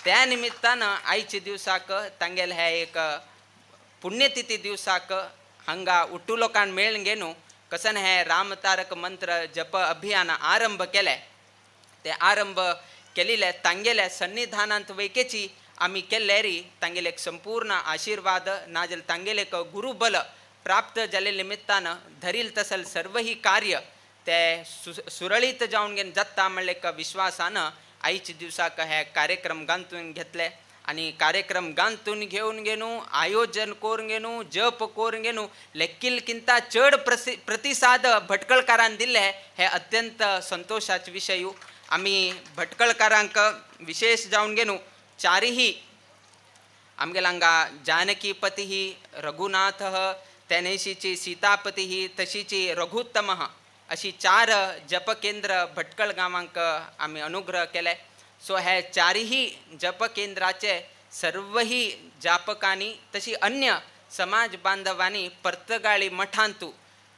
त्या निमित्तान आयच्या दिवसाक तांगेल हे एक पुण्यतिथी दिवसाक हांगा उट्टू लोकांक मेळून घेवन कसन हे रामतारक मंत्र जप अभियान आरंभ केलें, ते आरंभ केलेले तांगेल्या सन्निधानांत वैकेची आमी केल्ले री तांगेले एक संपूर्ण आशीर्वाद नाजाल्यार तांगेले एक गुरुबल प्राप्त जाले निमित्तान धरील तसल सर्वही कार्य ते सुरळीत जावन घेवन जाता म्हणले एक विश्वासान आयच्या दिवसाक हे कार्यक्रम गांतून घेतले आनी कार्यक्रम गांतून घेवन घेवन आयोजन करून घेवन जप करून घेवन लेखीलकिंता चड प्रतिसाद भटकळकारान दिले हे अत्यंत संतोषाचे विशय. आमी भटकळकारांक विशेष जावन घेवन चारही आमगेले हांगा जानकीपती रघुनाथ तेनेशीची सीतापती तशीची रघुत्तम अशी 4 जपकेंद्र भटकळ गांवांक आमी अनुग्रह केले. सो हे चारही जपकेंद्राचे सर्वही जापकांनी तशी अन्य समाज बांधवांनी पर्तगाळी मठांतू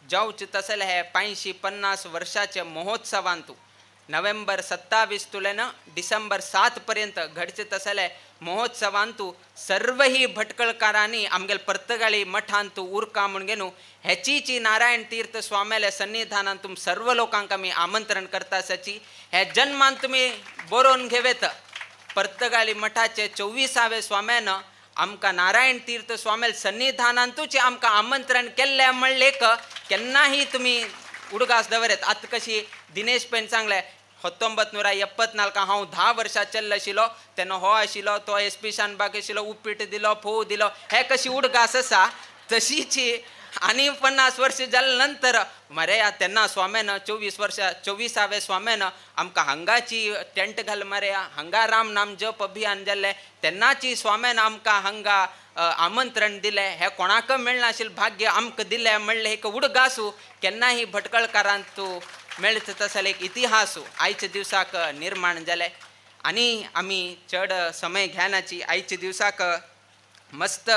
जावचे तसले हे 550 वर्षाचे महोत्सवांतू नोव्हेंबर 27 तुल्यान डिसेंबर 7 पर्यंत घडचे तसले महोत्सवांतू सर्वही भटकळकारांनी आमगेल पर्तगाळी मठांतू उरका म्हूण घेवन हेचीची नारायण तीर्थ स्वाम्याल्या सन्निधानान तुम सर्व लोकांक आमी आमंत्रण करता आसाची. हे जन्मान तुमी बरोवन घेवेत पर्तगाळी मठाचे 24व्या स्वाम्यान आमकां नारायण तीर्थ स्वाम्याल्या सन्निधानांतूच आमकां आमंत्रण केल्लें म्हणलें केन्नाही तुमी उडगास दवरेत. आतां कशी दिनेश पैन सांगलें 1974 हांव 10 वर्सां चल्ल आशिल्लो तेन्ना हो आशिल्लो तो एस पी शानबाग आशिल्लो उपीट दिलो फोव दिलो हे कशी उडगास आसा तशीची आनी 50 वर्सां जाले नंतर मरे तेन्ना स्वाम्यान 24 वर्सां 24व्या स्वाम्यान आमकां हांगाची टेंट घाल मरे हांगा राम नाम जप अभियान जाल्लें तेन्नाची स्वाम्यान आमकां हांगा आमंत्रण दिलें हें कोणाक मेळनाशिल्लें भाग्य आमकां दिलें म्हणलें एक उडगासू केन्नाही भटकळकारांत तूं मेळटा तसो एक इतिहास आयच्या दिवसाक निर्माण जाले. आनी आमी चड समय घेनाची आयच्या दिवसाक मस्त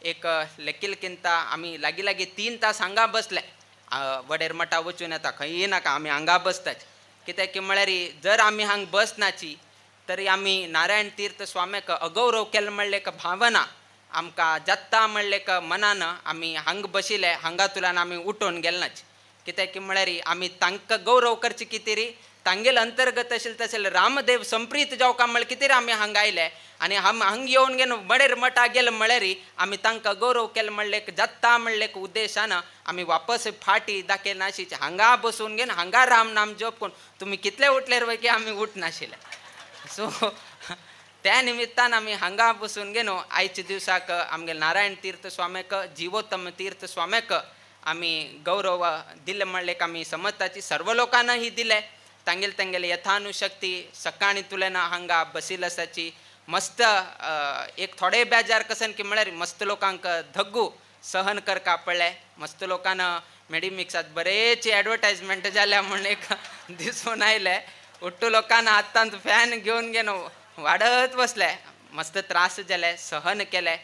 एक लेखिलकिंता आमी लागीं लागीं 3 तास हांगा बसले, वडेर मठा वचून येता खंय नाका आमी हांगा बसताच, कित्याक की म्हळ्यार जर आमी हांगा बसनाची तरी आमी नारायण तीर्थ स्वाम्याक अगौरव केलें म्हणलें एक भावना आमकां जाता म्हणलें एक मनान आमी हांगा बशिल्ले हांगा तुल्यान आमी उठोवन गेले नाच, कित्याक की म्हळ्यार आमी तांकां गौरव करचे कितें तांगेल अंतर्गत आशिल्ले तशें रामदेव संप्रीत जावका म्हळ्यार कितें आमी हांगा आयले आनी हांग येवन घेवन मडेर मठा गेले म्हळ्यार आमी तांकां गौरव केले म्हणले जाता म्हणले उद्देशान आमी वापस फाटी दाखयनाशी हांगा बसून घेवन हांगा राम नाम जप करून तुमी कितले उठले वय की आमी उठनाशिल्ले. सो त्या निमित्तान आमी हांगा बसून घेवन आयच्या दिवसाक आमगे नारायण तीर्थ स्वाम्याक जिवोत्तम तीर्थ स्वाम्याक आमी गौरव दिले म्हणले आमी समजताची सर्व लोकांनाही दिले तांगेले तांगेले यथानुशक्ती सकाळी तुलेना हांगा बसील आसाची मस्त एक थोडे बेजार कसन की म्हळ्यार मस्त लोकांक धग्गू सहन करका पडले. मस्त लोकांना मेडिमिक्सात बरेच एडवर्टायजमेंट जाल्या म्हण एक दिसून आयले. उट्टू लोकांना आतां फॅन घेवन घेवन वाडत बसले, मस्त त्रास जाले, सहन केले.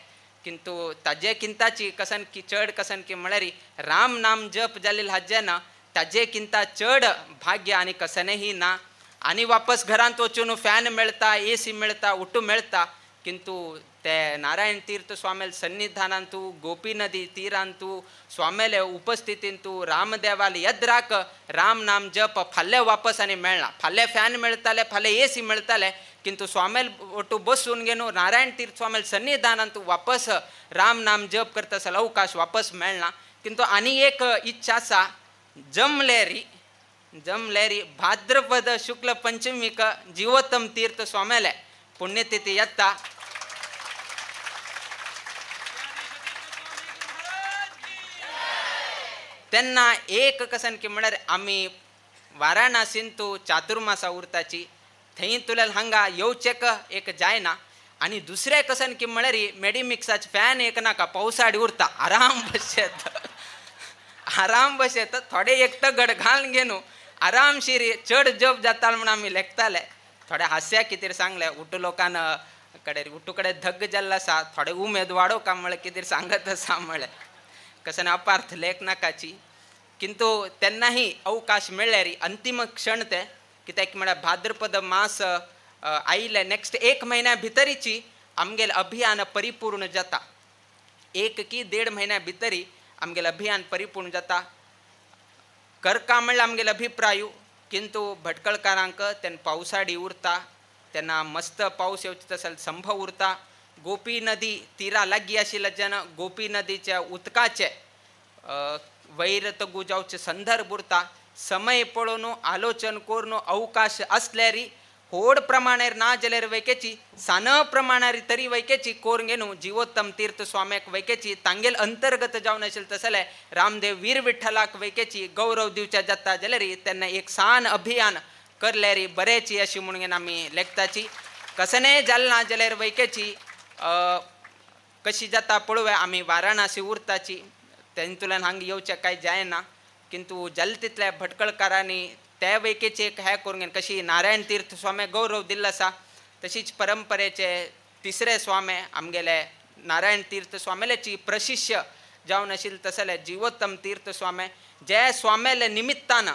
किंतु ताजे किंताची कसन की चड कसन की म्हळ्यार राम नाम जप जालेले हाजे ना ताजे किंता चड भाग्य आनी कसनेही ना. आनी वापस घरांत वचून फॅन मेळता, ए सी मेळता, उठू मेळता, किंतु ते नारायण तीर्थ स्वामेल सन्निधानांतू गोपी नदी तीरांतू स्वामेले उपस्थितींतू रामदेवाले यद्राक राम नाम जप फाल्ले वापस आनी मेळना. फाल्ले फॅन मेळताले, फाल्ले ए सी मेळताले, किंतु स्वामेल ಒಟ್ಟು बसून घेवन नारायण तीर्थ स्वामेल सन्निधानांतू वापस राम नाम जप करता आसलो अवकाश वापस मेळना. किंतु आनी एक इच्छा आसा, जमलेरी जमलेरी भाद्रपद शुक्ल पंचमीक जिवोत्तम तीर्थ स्वामेले पुण्यतिथी येता. तेन्ना एक कसन की म्हळ्यार आमी वाराणसींतू चातुर्मासा उरताची थंय तुल्यार हांगा येवचेक एक जायना. आनी दुसरें कसन की म्हळ्यार मेडिमिक्साचे फॅन एक नाका पावसाडी उरता, आराम बशेत आराम बशेत थोडे एक तगड घालून घेवन आरामशीर चड जप जाता म्हूण आमी लेखताले. थोडे हास्या कितें सांगलें उठू लोकान कडेन उठू कडेन धग जाल्लो आसा, थोडे उमेद वाडोव का म्हळ्यार कितें सांगत आसा म्हळ्यार कशें अपार्थ लेख नाकाची. किंतु तेन्नाही अवकाश मेळ्ळ्यार अंतिम क्षण ते कित्याक म्हळ्यार भाद्रपद मास आयिल्ले नेक्स्ट एक म्हयन्या भितरीची आमगेलें अभियान परिपूर्ण जाता. एक की देड म्हयन्या भितरी आमगेलें अभियान परिपूर्ण जाता. करका म्हणल्यार आमगेलो अभिप्राय, किंतु भटकळकारांक तेन्ना पावसाडी उरता, तेन्ना मस्त पावस येवचो तसो संभव उरता. गोपी नदी तिरा लागीं आशिल्ल्याच्यान गोपी नदीच्या उदकाचे वैर तगू जावचे संदर्भ उरता. समय पळोवन आलोचन करून अवकाश आसल्यार व्हड प्रमाणार ना जाल्यार वैकेची सान प्रमाणार तरी वैकेची कोर घेवन जिवोत्तम तीर्थ स्वाम्याक वैकेची तांगेल अंतर्गत जावन आशिल्ले तसले रामदेव वीर विठ्ठलाक वैकेची गौरव दिवच्या जाता जाल्यार तेन्ना एक सान अभियान करल्यार बरेची अशी म्हणून आमी लेखताची. कसनेय जालें ना जाल्यार वैकेची कशी जाता पळोवया. आमी वाराणसी उरताची तेंतुल्यान हांगा येवचें कांय जायना, किंतु जालें तितल्या भटकळकारांनी त्या वैकेचे एक हें करून कशी नारायण तीर्थ स्वामी गौरव दिल्लो आसा तशीच परंपरेचे तिसरे स्वामी आमगेले नारायण तीर्थ स्वामील्याची प्रशिष्य जावन आशिल्ले तसले जिवोत्तम तीर्थ स्वामी जे स्वामेले निमित्तान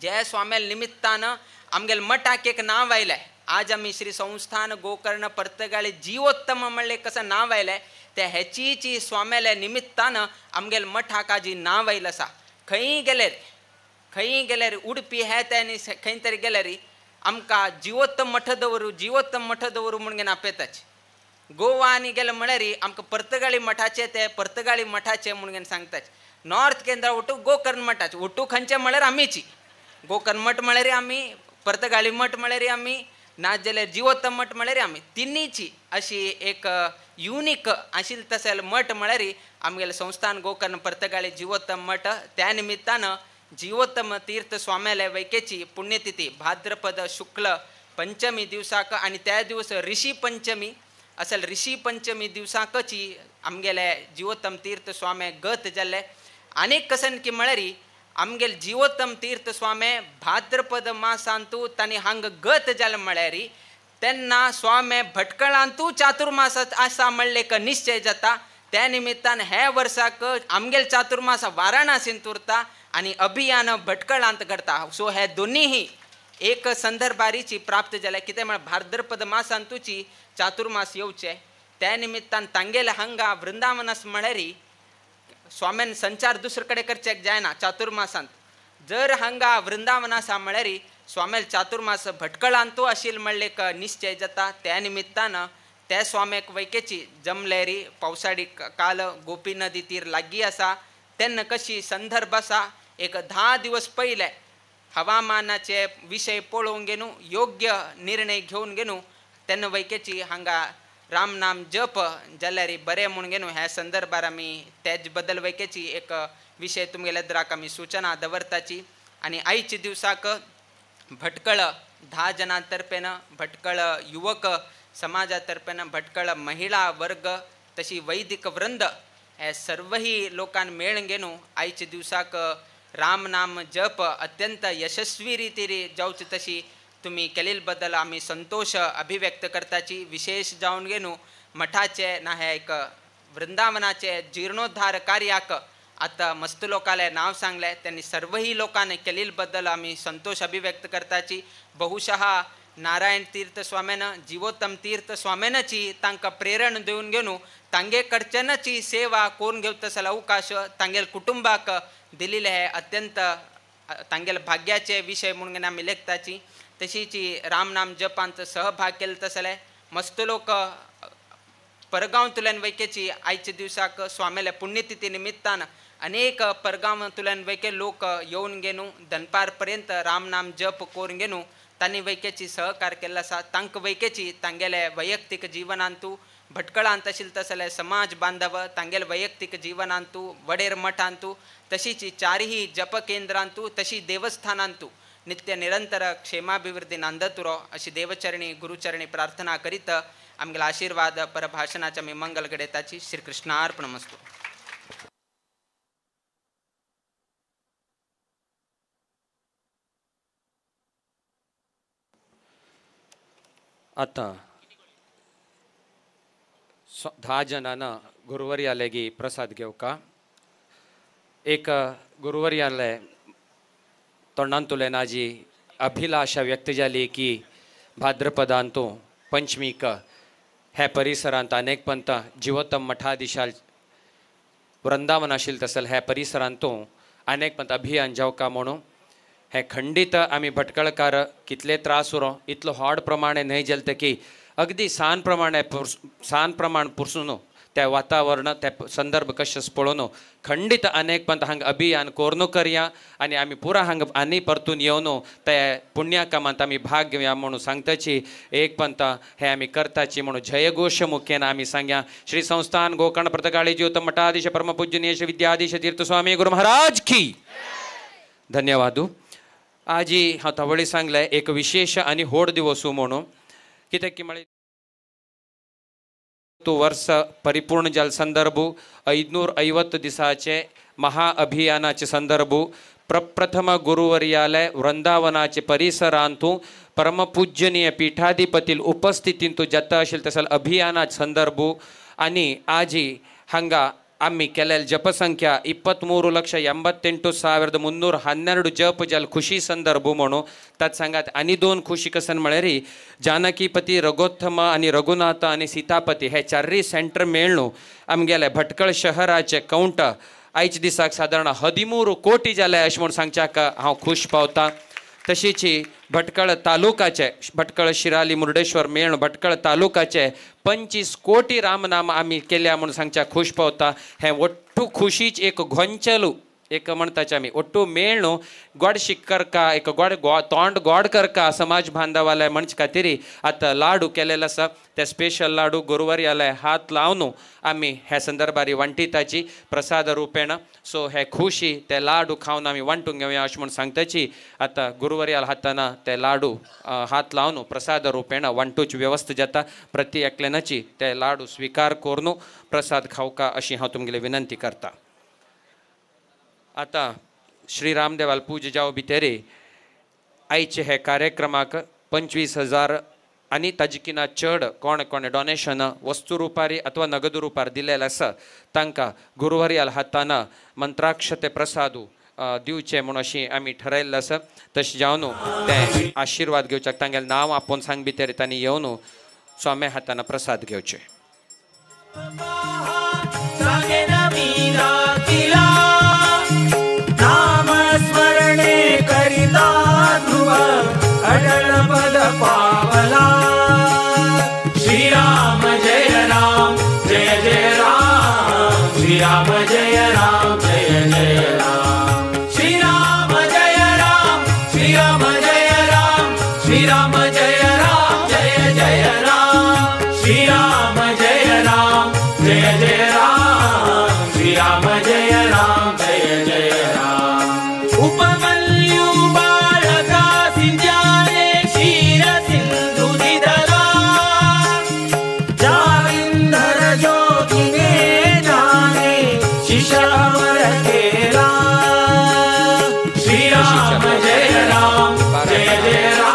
जे स्वामेले निमित्तान आमगेले मठाक एक नांव आयलें. आज आमी श्री संस्थान गोकर्ण पर्तगाळी जिवोत्तम म्हणलें कसं नांव आयलें ते हेचीची स्वामेले निमित्तान आमगेले मठाक आज नांव आयलें आसा. खंय गेल्यार खंय गेल्यार उडपी हे तेन्ही खंय तरी गेल्यार आमकां जिवोत्तम मठ दवरू जिवोत्तम मठ दवरू म्हणून आपयताच. गोवा आनी गेले म्हळ्यार आमकां पर्तगाळी मठाचे ते पर्तगाळी मठाचे म्हणून सांगताच. नॉर्थ केंद्रा ओटू गोकर्ण मठाचे ओटू खंयचे म्हळ्यार आमीची गोकर्ण मठ म्हळ्यार आमी, पर्तगाळी मठ म्हळ्यार आमी, ना जाल्यार जिवोत्तम मठ म्हळ्यार आमी, तिन्हीची अशी एक युनीक आशिल्ले तशें मठ म्हळ्यार आमगेलें संस्थान गोकर्ण पर्तगाळी जिवोत्तम मठ. त्या निमित्तान जिवोत्तम तीर्थ स्वाम्याले वैकेची पुण्यतिथी भाद्रपद शुक्ल पंचमी दिवसाक आनी त्या दिवस ऋषी पंचमी असल ऋषी पंचमी दिवसाकची आमगेले जिवोत्तम तीर्थ स्वामे गत जाल्ले. आनीक कसन की म्हळ्यार आमगेले जिवोत्तम तीर्थ स्वामे भाद्रपद मासांतू तांणी हांग गत जालें म्हळ्यार तेन्ना स्वामे भटकळांतू चातुर्मासात आसा म्हणलें एक निश्चय जाता. त्या निमित्तान हे वर्साक आमगेले चातुर्मास वाराणसींत उरता आनी अभियान भटकळांत घडता. सो हे दोनीही एक संदर्भारीची प्राप्त जाल्या. कितें म्हळ्यार भाद्रपद मासांतूची चातुर्मास येवचे त्या निमित्तान तांगेले हांगा वृंदावनास म्हळ्यार स्वाम्यान संचार दुसरे कडेन करचेक जायना चातुर्मासांत. जर हांगा वृंदावनासा म्हळ्यार स्वामेल चातुर्मास भटकळांतू आशिल म्हणले एक निश्चय जाता. त्या निमित्तानं त्या स्वाम्याक वैकेची जमलेरी पावसाळी काल गोपी नदी तीर लागीं आसा तेन्ना कशी संदर्भ आसा एक 10 दिवस पयले हवामानाचे विशय पळोवन घेवन योग्य निर्णय घेवन घेवन तेन्ना वैकेची हांगा राम नाम जप जाल्यार बरें म्हूण घेवन ह्या संदर्भार आमी तेज बद्दल वैकेची एक विशय तुमगेल्या द्राक आमी सूचना दवरताची. आनी आयच्या दिवसाक भटकळ 10 जणां तर्फेन भटकळ युवक समाजा तर्फेन भटकळ महिला वर्ग तशी वैदिक वृंद हे सर्वही लोकांक मेळून घेवन आयच्या दिवसाक राम नाम जप अत्यंत यशस्वी रितीन जावचे तशी तुमी केलेल बद्दल आमी संतोष अभिव्यक्त करताची. विशेष जावन घेवन मठाचे ना हे एक वृंदावनाचे जीर्णोद्धार कार्याक आतां मस्त लोकांले नांव सांगलें त्यांनी सर्वही लोकांनी केलेल बद्दल आमी संतोष अभिव्यक्त करताची. बहुशः नारायण तीर्थ स्वाम्यान जीवोत्तम तीर्थ स्वाम्यानची तांकां प्रेरण दिवन घेवन तांगे कडच्यानची सेवा करून घेवता जाल्यार अवकाश तांगेल कुटुंबाक दिलेले हे अत्यंत तांगेल भाग्याचे विशय म्हणून आमी लेखताची. तशीच रामनाम जपांत सहभाग केले तसले मस्त लोक परगांवांतल्यान वैकेची आयच्या दिवसाक स्वाम्याल्या पुण्यतिथी निमित्तान अनेक परगांवांतल्यान वैके लोक येवन घेवन दनपार पर्यंत रामनाम जप करून घेवन तांणी वैकेची सहकार केल्लो आसा. तांकां वैकेची तांगेले वैयक्तीक जिवनांतू भटकळांत आशिल्ले तसले समाज बांधव तांगेले वैयक्तीक जिवनांतू वडेर मठांतू तशीच चारही जप केंद्रांतू तशी देवस्थानांतू नित्य निरंतर क्षेमाभिवृद्धी नांदतुरो अशी देवचरणी गुरुचरणी प्रार्थना करीत आमगेला आशीर्वाद परभाषणाच्या मी मंगल घडयताची. श्रीकृष्णार्पणमस्तु. आतां 10 जणांना गुरुवारी आले की प्रसाद घेवका. एक गुरुवारी आले तोंडांतुल्यान आजी अभिलाषा व्यक्त जाली की भाद्रपदांतू पंचमीक ह्या परिसरांत अनेक पंत जिवोत्तम मठाधीशाल वृंदावन आशिल्लें तसलें ह्या परिसरांतू अनेक पंत अभियान जावका म्हणून हे खंडीत आमी भटकळकार कितले त्रास उरो इतलो व्हड प्रमाणे न्हय जालें की अगदी सान प्रमाणे सान प्रमाण पुरसून त्या वातावरण त्या संदर्भ कशें पळोवन खंडीत अनेक पंत हांगा अभियान कोरून करया आनी आमी पुरा हांगा आनी परतून येवन त्या पुण्या कामांत आमी भाग घेवया म्हणून सांगताची. एक पंत हे आमी करताची म्हणून जयघोष मुख्येन आमी सांगया. श्री संस्थान गोकर्ण प्रतकाळी ज्योत मठाधीश परमपूजनीय श्री विद्याधीश तीर्थस्वामी गुरु महाराज की धन्यवाद. आजी हांव तवळी सांगलें एक विशेष आनी व्हड दिवस म्हणून कित्याक की म्हळ्यार तो वर्ष परिपूर्ण जाल संदर्भ 550 दिसाचे महाअभियानाचे संदर्भ प्रप्रथम गुरुवर्यालय वृंदावनाचे परिसरांतू परमपूजनीय पीठाधिपतील उपस्थितींतू जाता आशिल्लें तसले अभियानाचे संदर्भ आनी आजी हांगा आम्ही केलेल जपसंख्या 23,88,312 जप जाल खुशी संदर्भ म्हणून तात सांगात. आनी 2 खुशी कसन म्हळ्यार जानकीपती रघोत्तम आनी रघुनाथ आनी सीतापती हे चाररी सेंटर मेळ्ळू आमगेले भटकळ शहराचे कौंट आयच्या दिसाक सादारण 13 कोटी जाले अशें म्हूण सांगच्याक हांव खूश पावता. तशीच भटकळ तालुकाचे भटकळ शिराली मुर्डेश्वर मेळून भटकळ तालुकाचे 25 कोटी रामनाम आमी केल्या म्हणून सांगच्या खूश पावता. हें ಒಟ್ಟು खुशीच एक घोंचलू एक म्हणताचे आमी ಒಟ್ಟು मेळ्ळू गोड शिक करका एक गोड तोंड गोड करका समाज बांधवाले म्हणचे खातीर आतां लाडू केलेले आसा ते स्पेशल लाडू गुरुवारी आले हात लावन आमी ह्या संदर्भार वांटिताची प्रसाद रुपेण. सो हे खुशी ते लाडू खावन आमी वांटून घेवया अशें म्हूण सांगताची. आतां गुरुवारी आले हाताना ते लाडू हात लावन प्रसाद रुपेण वांटूची व्यवस्था जाता. प्रति एकल्यानाची ते लाडू स्विकार करून प्रसाद खावका अशी हांव तुमगेली विनंती करता. आतां श्री रामदेवाल पूज जाव भितरे आयचे हे कार्यक्रमाक 25,000 आनी ताजिकिना चड कोण कोण डोनेशन वस्तू रुपारी अथवा नगद रुपार दिलेलें आसा तांकां गुरुवारी हाताना मंत्राक्षते प्रसादू दिवचे म्हूण अशी आमी ठरयल्लें आसा. तशें जावन ते आशिर्वाद घेवच्याक तांगेलें नांव आपोवन सांग भितर तांणी येवन स्वामी हाताना प्रसाद घेवचे. नामस्मरणे करिता ध्रुव श्री राम जय राम जय जय राम श्री राम जय राम जय जय राम श्री राम जय राम जय जय राम। उपमन्यु बालका सिंजाने क्षीर सिंधु दिदला जालिंधर जोगिने जाने शिशावर केला श्री राम जय राम जय जय राम।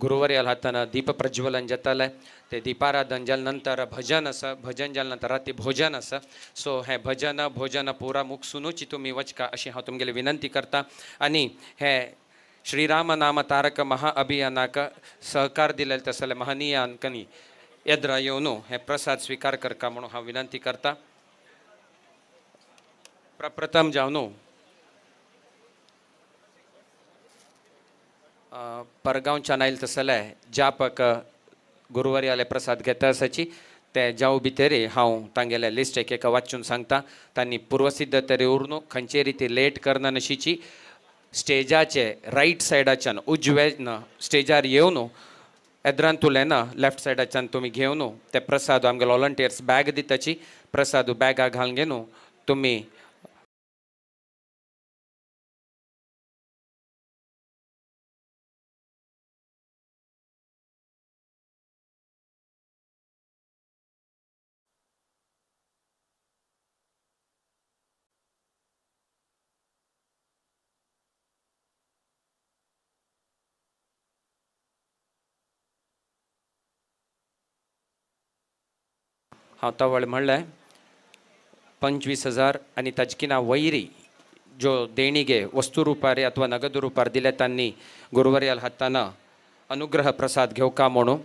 गुरुवारी हातान दीप प्रज्वलन जातालें ते दीपाराधन जाले नंतर भजन आसा भजन जाले नंतर राती भोजन आसा सो हें भजन भोजन पुरा मुखसुनूची तुमी वचका अशी हांव तुमगेली विनंती करता आनी हे श्रीराम नाम तारक महाअभियानाक सहकार दिलेले तसले महनीयांकनी येद्रा येवन हे प्रसाद स्विकार करका म्हणून हांव विनंती करता। प्रप्रथम जावन परगांवच्यान आयले तसले जापक गुरुवारी आले प्रसाद घेता आसाची ते जावं भितरी हांव तांगेले लिस्ट एक एका वाचून सांगता। तांणी पूर्वसिद्ध तरी उरनू खंयचे रिती लेट करना नशीची स्टेजाचे रायट सायडाच्यान उजव्यान स्टेजार येवन एद्रान तुलेना लेफ्ट सायडाच्यान तुमी घेवन ते प्रसाद आमगे वॉलंटियर्स बॅग दिताची प्रसाद बॅगा घालून घेवन तुमी हांव तवळ म्हणलें 25,000 आनी ताजकिना वैरी ज्यो देणगे वस्तू रुपार अथवा नगद रुपार दिले तांणी गुरुवारी हातान अनुग्रह प्रसाद घेवका म्हणून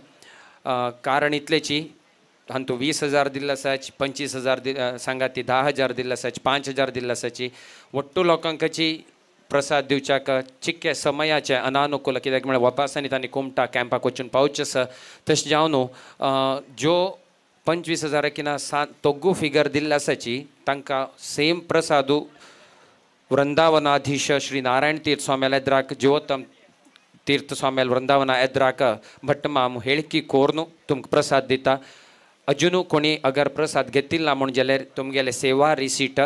कारण इतलेची हांतू 20,000 दिल्ले आसाच 25,000 सांगा ती 10,000 दिल्ले आसाच 5,000 दिल्ले आसाची वट्टू लोकांकची प्रसाद दिवच्याक चिक्के समयाचे अनानुकूल कित्याक म्हळ्यार वापासांनी तांणी कुमटा कॅम्पाक वचून पावचें आसा तशें जावन ज्यो 25,000 किना तोग्गू फिगर दिल्ले आसाची तांकां सेम प्रसादू वृंदावनाधीश श्री नारायण तीर्थ स्वाम्याल एद्राक जिवोत्तम तीर्थ स्वाम्याल वृंदावना एद्राक भट्टमाम हेळकी कोर्नू तुमकां प्रसाद दिता। अजुनू कोणी अगर प्रसाद घेतिल्ला म्हूण जाल्यार तुमगेले सेवा रिसीट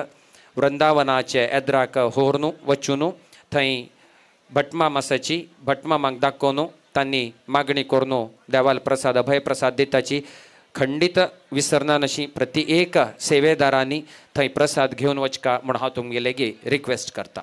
वृंदावनाचे एद्राक होर्नू वचूनू थंय भटमाम आसाची भटमामाक दाखोवनू तांणी मागणी करून देवाल प्रसाद अभय प्रसाद दिताची खंडित विसरना नशी प्रति एक सेवेदारांनी थंय प्रसाद घेवन वचका म्हूण हांव तुमगेले रिक्वेस्ट करता।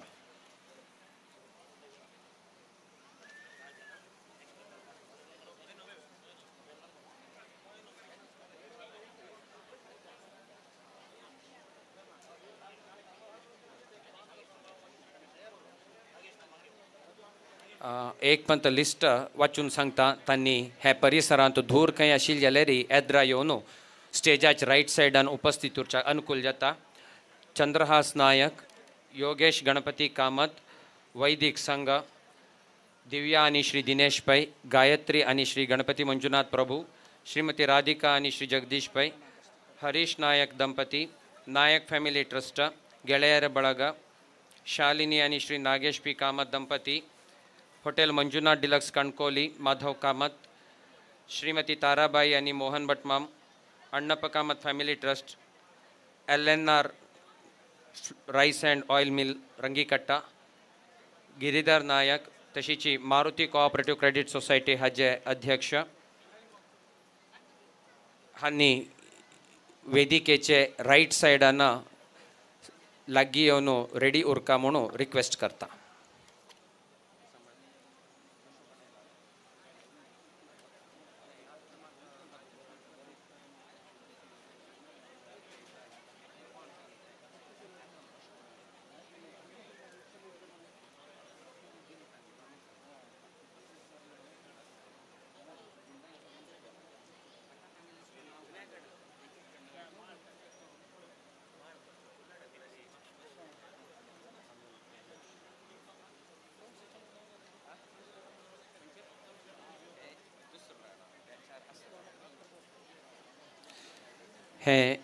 एक पंत लिस्ट वाचून सांगता तांणी हे परिसरांत धूर खंय आशिल्ली जाल्यार एद्रा येवन स्टेजाच्या रायट सायडान उपस्थित उरच्या अनुकूल जाता। चंद्रहास नायक, योगेश गणपती कामत, वैदिक संघ, दिव्या आनी श्री दिनेश पै, गायत्री आनी श्री गणपती मंजुनाथ प्रभू, श्रीमती राधिका आनी श्री जगदीश पै, हरीश नायक दंपती, नायक फॅमिली ट्रस्ट, ಗೆಳೆಯರ ಬಳಗ, शालिनी आनी श्री नागेश पी कामत दंपती, होटेल मंजुनाथ डिलक्स कणकोली, माधव कामत, श्रीमती ताराबाई आनी Mohan Bhatmam, Annappa Kamath family trust, LNR rice and oil mill Rangikatta, Giridhar Nayak, तशीची Maruti cooperative credit society हाजे अध्यक्ष हांणी वेदिकेचे रायट सायडान लागीं येवन रेडी उरका म्हणून रिक्वेस्ट करता। हे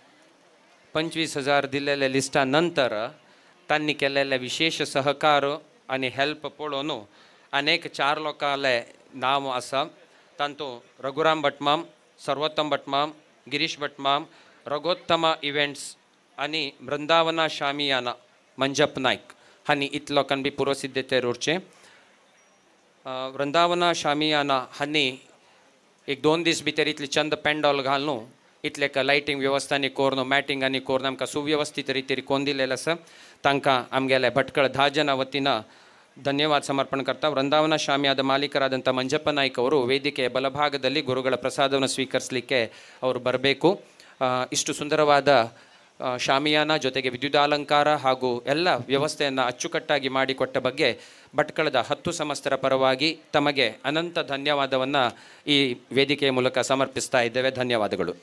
25,000 दिलेल्या लिस्टा नंतर तांणी केलेले विशेष सहकार आनी हेल्प पळोवन अनेक 4 लोकांले नांव आसा. तांतूत रघुराम भटमाम, सर्वोत्तम भटमाम, गिरीश भटमाम, रघोत्तमा इव्हेंट्स आनी वृंदावना शामियाना मंजप नायक हांणी इतले लोकांनी बी पुर्वसिद्धतेर उरचें. वृंदावना शामियाना हांणी एक 2 दीस भितर इतली चंद पेंडॉल घालून इतले लायटींग वेवस्थांनी करून मॅटिंग आनी करून आमकां सुव्यवस्थीत रितीर कोण दिलेलें आसा. तांकां आमगेले भटकळ 10 जणां वतीन ಧನ್ಯವಾದ ಸಮರ್ಪಣೆ ಕರ್ತಾ ವೃಂದಾವನ ಶಾಮಿಯಾದ ಮಾಲೀಕರಾದಂಥ ಮಂಜಪ್ಪ ನಾಯ್ಕ ಅವರು ವೇದಿಕೆಯ ಬಲಭಾಗದಲ್ಲಿ ಗುರುಗಳ ಪ್ರಸಾದವನ್ನು ಸ್ವೀಕರಿಸಲಿಕ್ಕೆ ಅವರು ಬರಬೇಕು. ಇಷ್ಟು ಸುಂದರವಾದ ಶಾಮಿಯಾನ ಜೊತೆಗೆ ವಿದ್ಯುದಾಲಂಕಾರ ಹಾಗೂ ಎಲ್ಲ ವ್ಯವಸ್ಥೆಯನ್ನು ಅಚ್ಚುಕಟ್ಟಾಗಿ ಮಾಡಿಕೊಟ್ಟ ಬಗ್ಗೆ ಭಟ್ಕಳದ 10 ಸಮಸ್ತರ ಪರವಾಗಿ ತಮಗೆ ಅನಂತ ಧನ್ಯವಾದವನ್ನು ಈ ವೇದಿಕೆಯ ಮೂಲಕ ಸಮರ್ಪಿಸ್ತಾ ಇದ್ದೇವೆ. ಧನ್ಯವಾದಗಳು.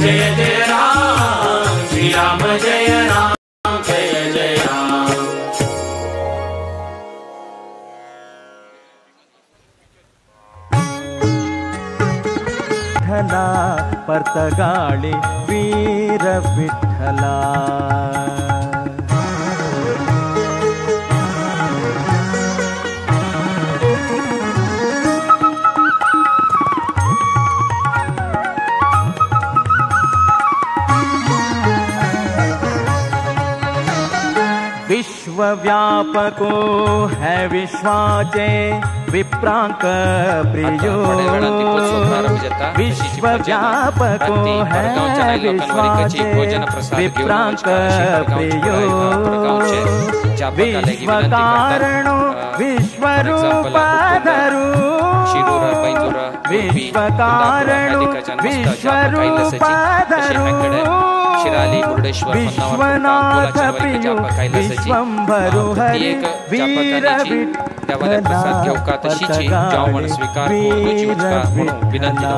जय जय राम श्री राम जय राम जय जय राम. विठ्ठला पर्तगाळी वीर विठ्ठला. विश्वव्यापको है विश्वाचे विप्रांक प्रियो. विश्वव्यापको है विश्वाचे विप्रांक प्रियो. विश्वकारणो विश्वरूपधरो. विश्वकारणो विश्वरूपधरो. विश्वनाथ प्रियो विश्वंभरो हरि वीर विठ्ठला विठ्ठला.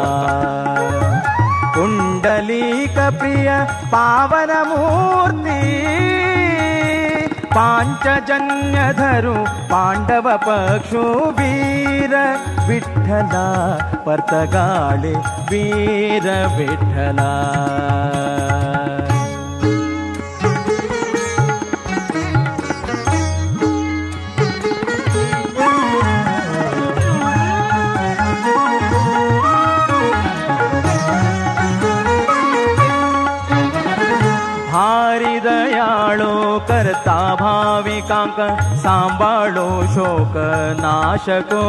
कुंडलीक प्रिय पावन मूर्ती पांचजन्य धरु पांडव पक्षु वीर विठ्ठला पर्तगाळे वीर विठ्ठला. भारी दयाळो करता भाविकांक सांभाळो शोक नाशको.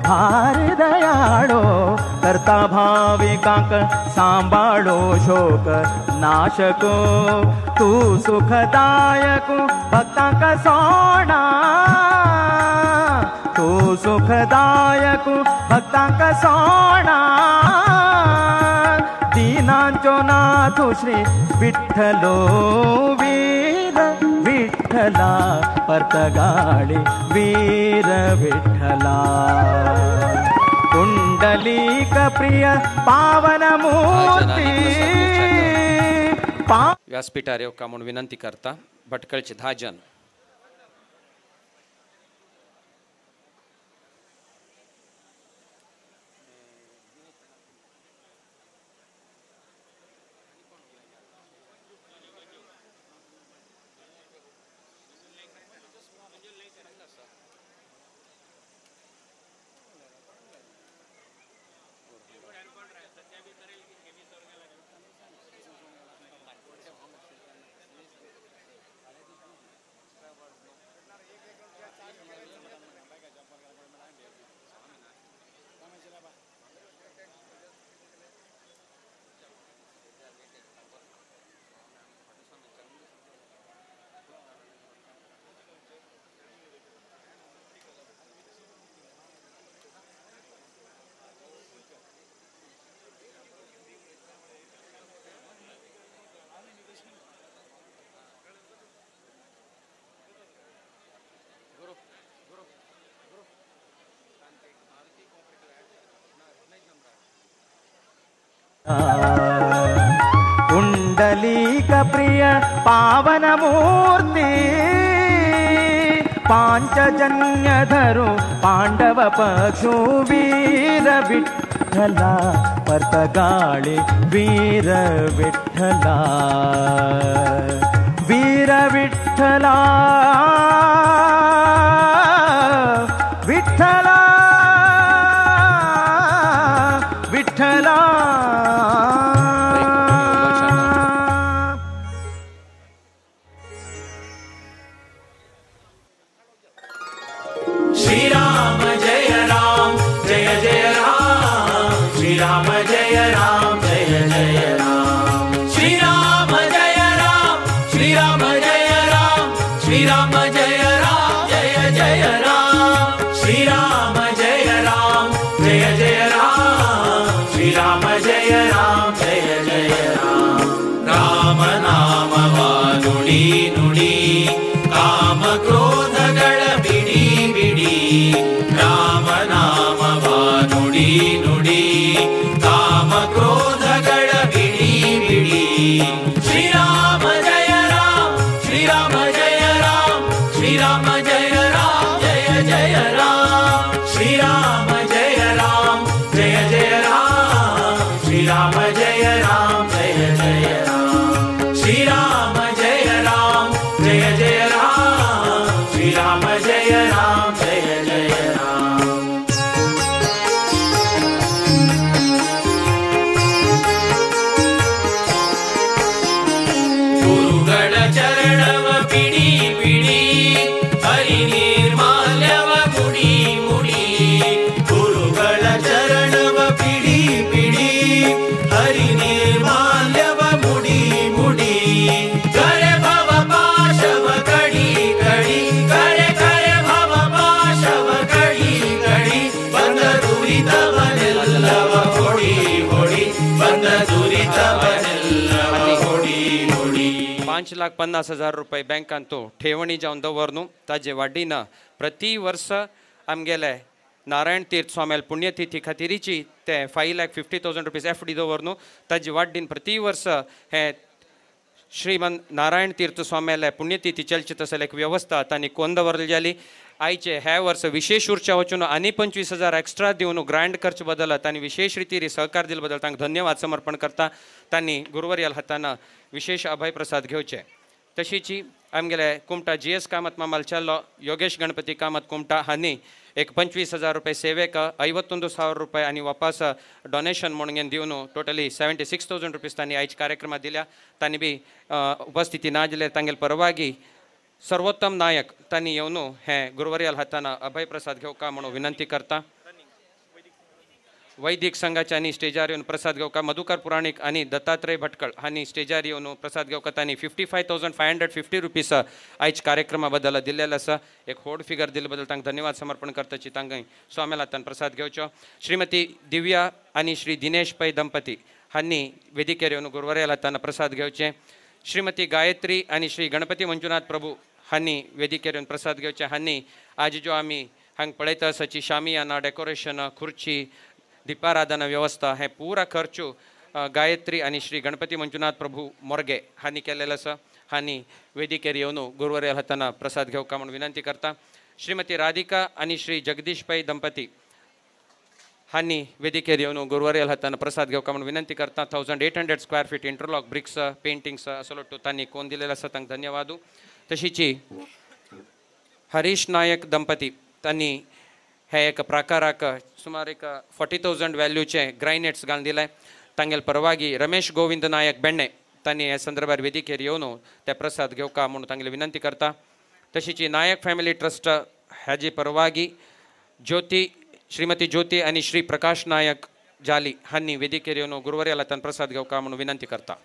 भारी दयाळो करता भाविकांक सांभाळो शोक नाशको. तू सुखदायक भक्तांक सोणा. तू सुखदायक भक्तांक सोणा. दीनांचो नाथ श्री विठ्ठलो वीर विठ्ठला पर्तगाळी वीर विठ्ठला. कुंडलीक प्रिय पावन मूर्ती. व्यासपीठार येवका म्हणून विनंती करता भटकळचे 10 जण. कुंडलीक प्रिय पावन मूर्ती पांचजन्यधरो पांडव पक्षु वीर विठ्ठला पर्तगाळे वीर विठ्ठला वीर विठ्ठला विठ्ठला विठ्ठला। श्री राम जय राम जय जय राम, श्री राम जय राम जय जय राम, श्री राम जय राम, श्री राम जय राम, श्री राम जय राम जय जय राम, श्री राम जय राम जय जय राम, श्री राम जय राम जय जय राम। राम नाम नुडी नुडी काम क्रोधಗಳ ಬಿಡಿ ಬಿಡಿ, ರಾಮ ನಾಮವ ನುಡಿ ನುಡಿ ಕಾಮ ಕ್ರೋಧಗಳ ಬಿಡಿ ಬಿಡಿ। ಶ್ರೀರಾಮ ಜಯ ರಾಮ, ಶ್ರೀರಾಮ ಜಯ ರಾಮ, ಶ್ರೀರಾಮ ಜಯ ರಾಮ ಜಯ ಜಯ ರಾಮ, ಶ್ರೀರಾಮ ಜಯ ರಾಮ ಜಯ ಜಯ ರಾಮ, ಶ್ರೀರಾಮ ಜಯ ರಾಮ ಜಯ ಜಯ ರಾಮ, ಶ್ರೀರಾಮ ಜಯ ರಾಮ ಜಯ ಜಯ ರಾಮ, ಶ್ರೀರಾಮ ಜಯ ರಾಮ ಜಯ ಜಯ ರಾಮ। ಗುರುಗಳ ಚರಣವ ಪಿಡಿ ಪಿಡಿ ಹರಿ ನಿರ್ಮಾಲ್ಯವ ಮುಡಿ ಮುಡಿ, ಗುರುಗಳ ಚರಣವ ಪಿಡಿ ಪಿಡಿ ಹರಿ ನಿರ್ಮಾಲ್ಯವ ಮುಡಿ ಮುಡಿ, ಕರೆ ಭವ ಪಾಶವ ಕಡಿ ಕಡಿ, ಕರೆ ಕರೆ ಭವ ಪಾಶವ ಕಡಿ ಕಡಿ, ಬಂದ ದುರಿತವನೆಲ್ಲವ ಹೊಡಿ ಹೊಡಿ, ಬಂದ ದುರಿತವನೆಲ್ಲವ ಹೊಡಿ ಹೊಡಿ। 5,50,000 रुपये बँकांतो ठेवणी जावन दवरनु ताजे वाडीन प्रति वर्स आमगेले नारायण तीर्थ स्वाम्याल पुण्यतिथी खातीरीची ते 5,50,000 रुपीज एफ डी दवरनु ताजे वाडीन प्रति वर्स हे श्रीमन नारायण तीर्थ स्वाम्याले पुण्यतिथी चलचित आसले एक व्यवस्था तांणी कोण दवरली जाली। आयचे हे वर्स विशेष उर्चा वचून आनी 25,000 एक्स्ट्रा दिवन ग्रांड खर्च बदल तांणी विशेष रितीर सहकार दिले बदल तांकां धन्यवाद समर्पण करता। तांणी गुरुवर्याल हातान विशेष अभय प्रसाद घेवचे। तशीची आमगेले कुमटा जी एस कामत मामालचालो योगेश गणपती कामत कुमटा हांणी एक 25,000 रुपये सेवेक 51,000 रुपये आनी वापस डोनेशन म्हणून दिवन टोटली 76,000 रुपीज तांणी आयज कार्यक्रमात दिल्या। तांणी बी उपस्थिती ना दिल्यार तांगेले परवागी सर्वोत्तम नायक तांणी येवन हे गुरुवर्याल हातान अभय प्रसाद घेवका म्हणून विनंती करता। वैदिक संघाच्या आनी स्टेजार येवन प्रसाद घेवका मधुकर पुराणीक आनी दत्तात्रय भटकळ हांणी स्टेजार येवन प्रसाद घेवका तांणी 55,550 रुपीज आयज कार्यक्रमा बद्दल दिल्लेलो आसा। एक होड फिगर दिल्ले बद्दल तांकां धन्यवाद समर्पण करताची तांकां स्वाम्याल हातान प्रसाद घेवचो। श्रीमती दिव्या आनी श्री दिनेश पै दंपती हांणी वेदिकेर येवन गुरुवर्याल हातान प्रसाद घेवचे। श्रीमती गायत्री आनी श्री गणपती मंजुनाथ प्रभू हांणी वेदिकेर येवन प्रसाद घेवचे। हांणी आज ज्यो आमी हांगा पळयता आसाची शामियाना डेकोरेशन खुर्ची दीपाराधना व्यवस्था हे पुरा खर्च गायत्री आनी श्री गणपती मंजुनाथ प्रभू मोर्गे हांणी केलेलो आसा। हांणी वेदिकेर येवन गुरुवर्याल हातान प्रसाद घेवका म्हणून विनंती करता। श्रीमती राधिका आनी श्री जगदीश पै दंपती हांणी वेदिकेर येवन गुरुवर्याल हातान प्रसाद घेवका म्हणून विनंती करता। 1,800 square feet interlock bricks paintings असो तांणी कोण दिलेलो आसा तांकां धन्यवाद। तशीची हरीश नायक दंपती तांणी हे एक प्राकाराक सुमार एक 40,000 व्हॅल्यूचे ग्रायनेट्स घालून दिले। तांगेले परवागी रमेश गोविंद नायक बेण्णे तांणी ह्या संदर्भार वेदिकेर येवन ते प्रसाद घेवका म्हणून तांगेले विनंती करता। तशीची नायक फॅमिली ट्रस्ट हाजी परवागी ज्योती श्रीमती ज्योती आनी श्री प्रकाश नायक जाली हांणी वेदिकेर येवन गुरुवर्याल हातान प्रसाद घेवका म्हणून विनंती करता।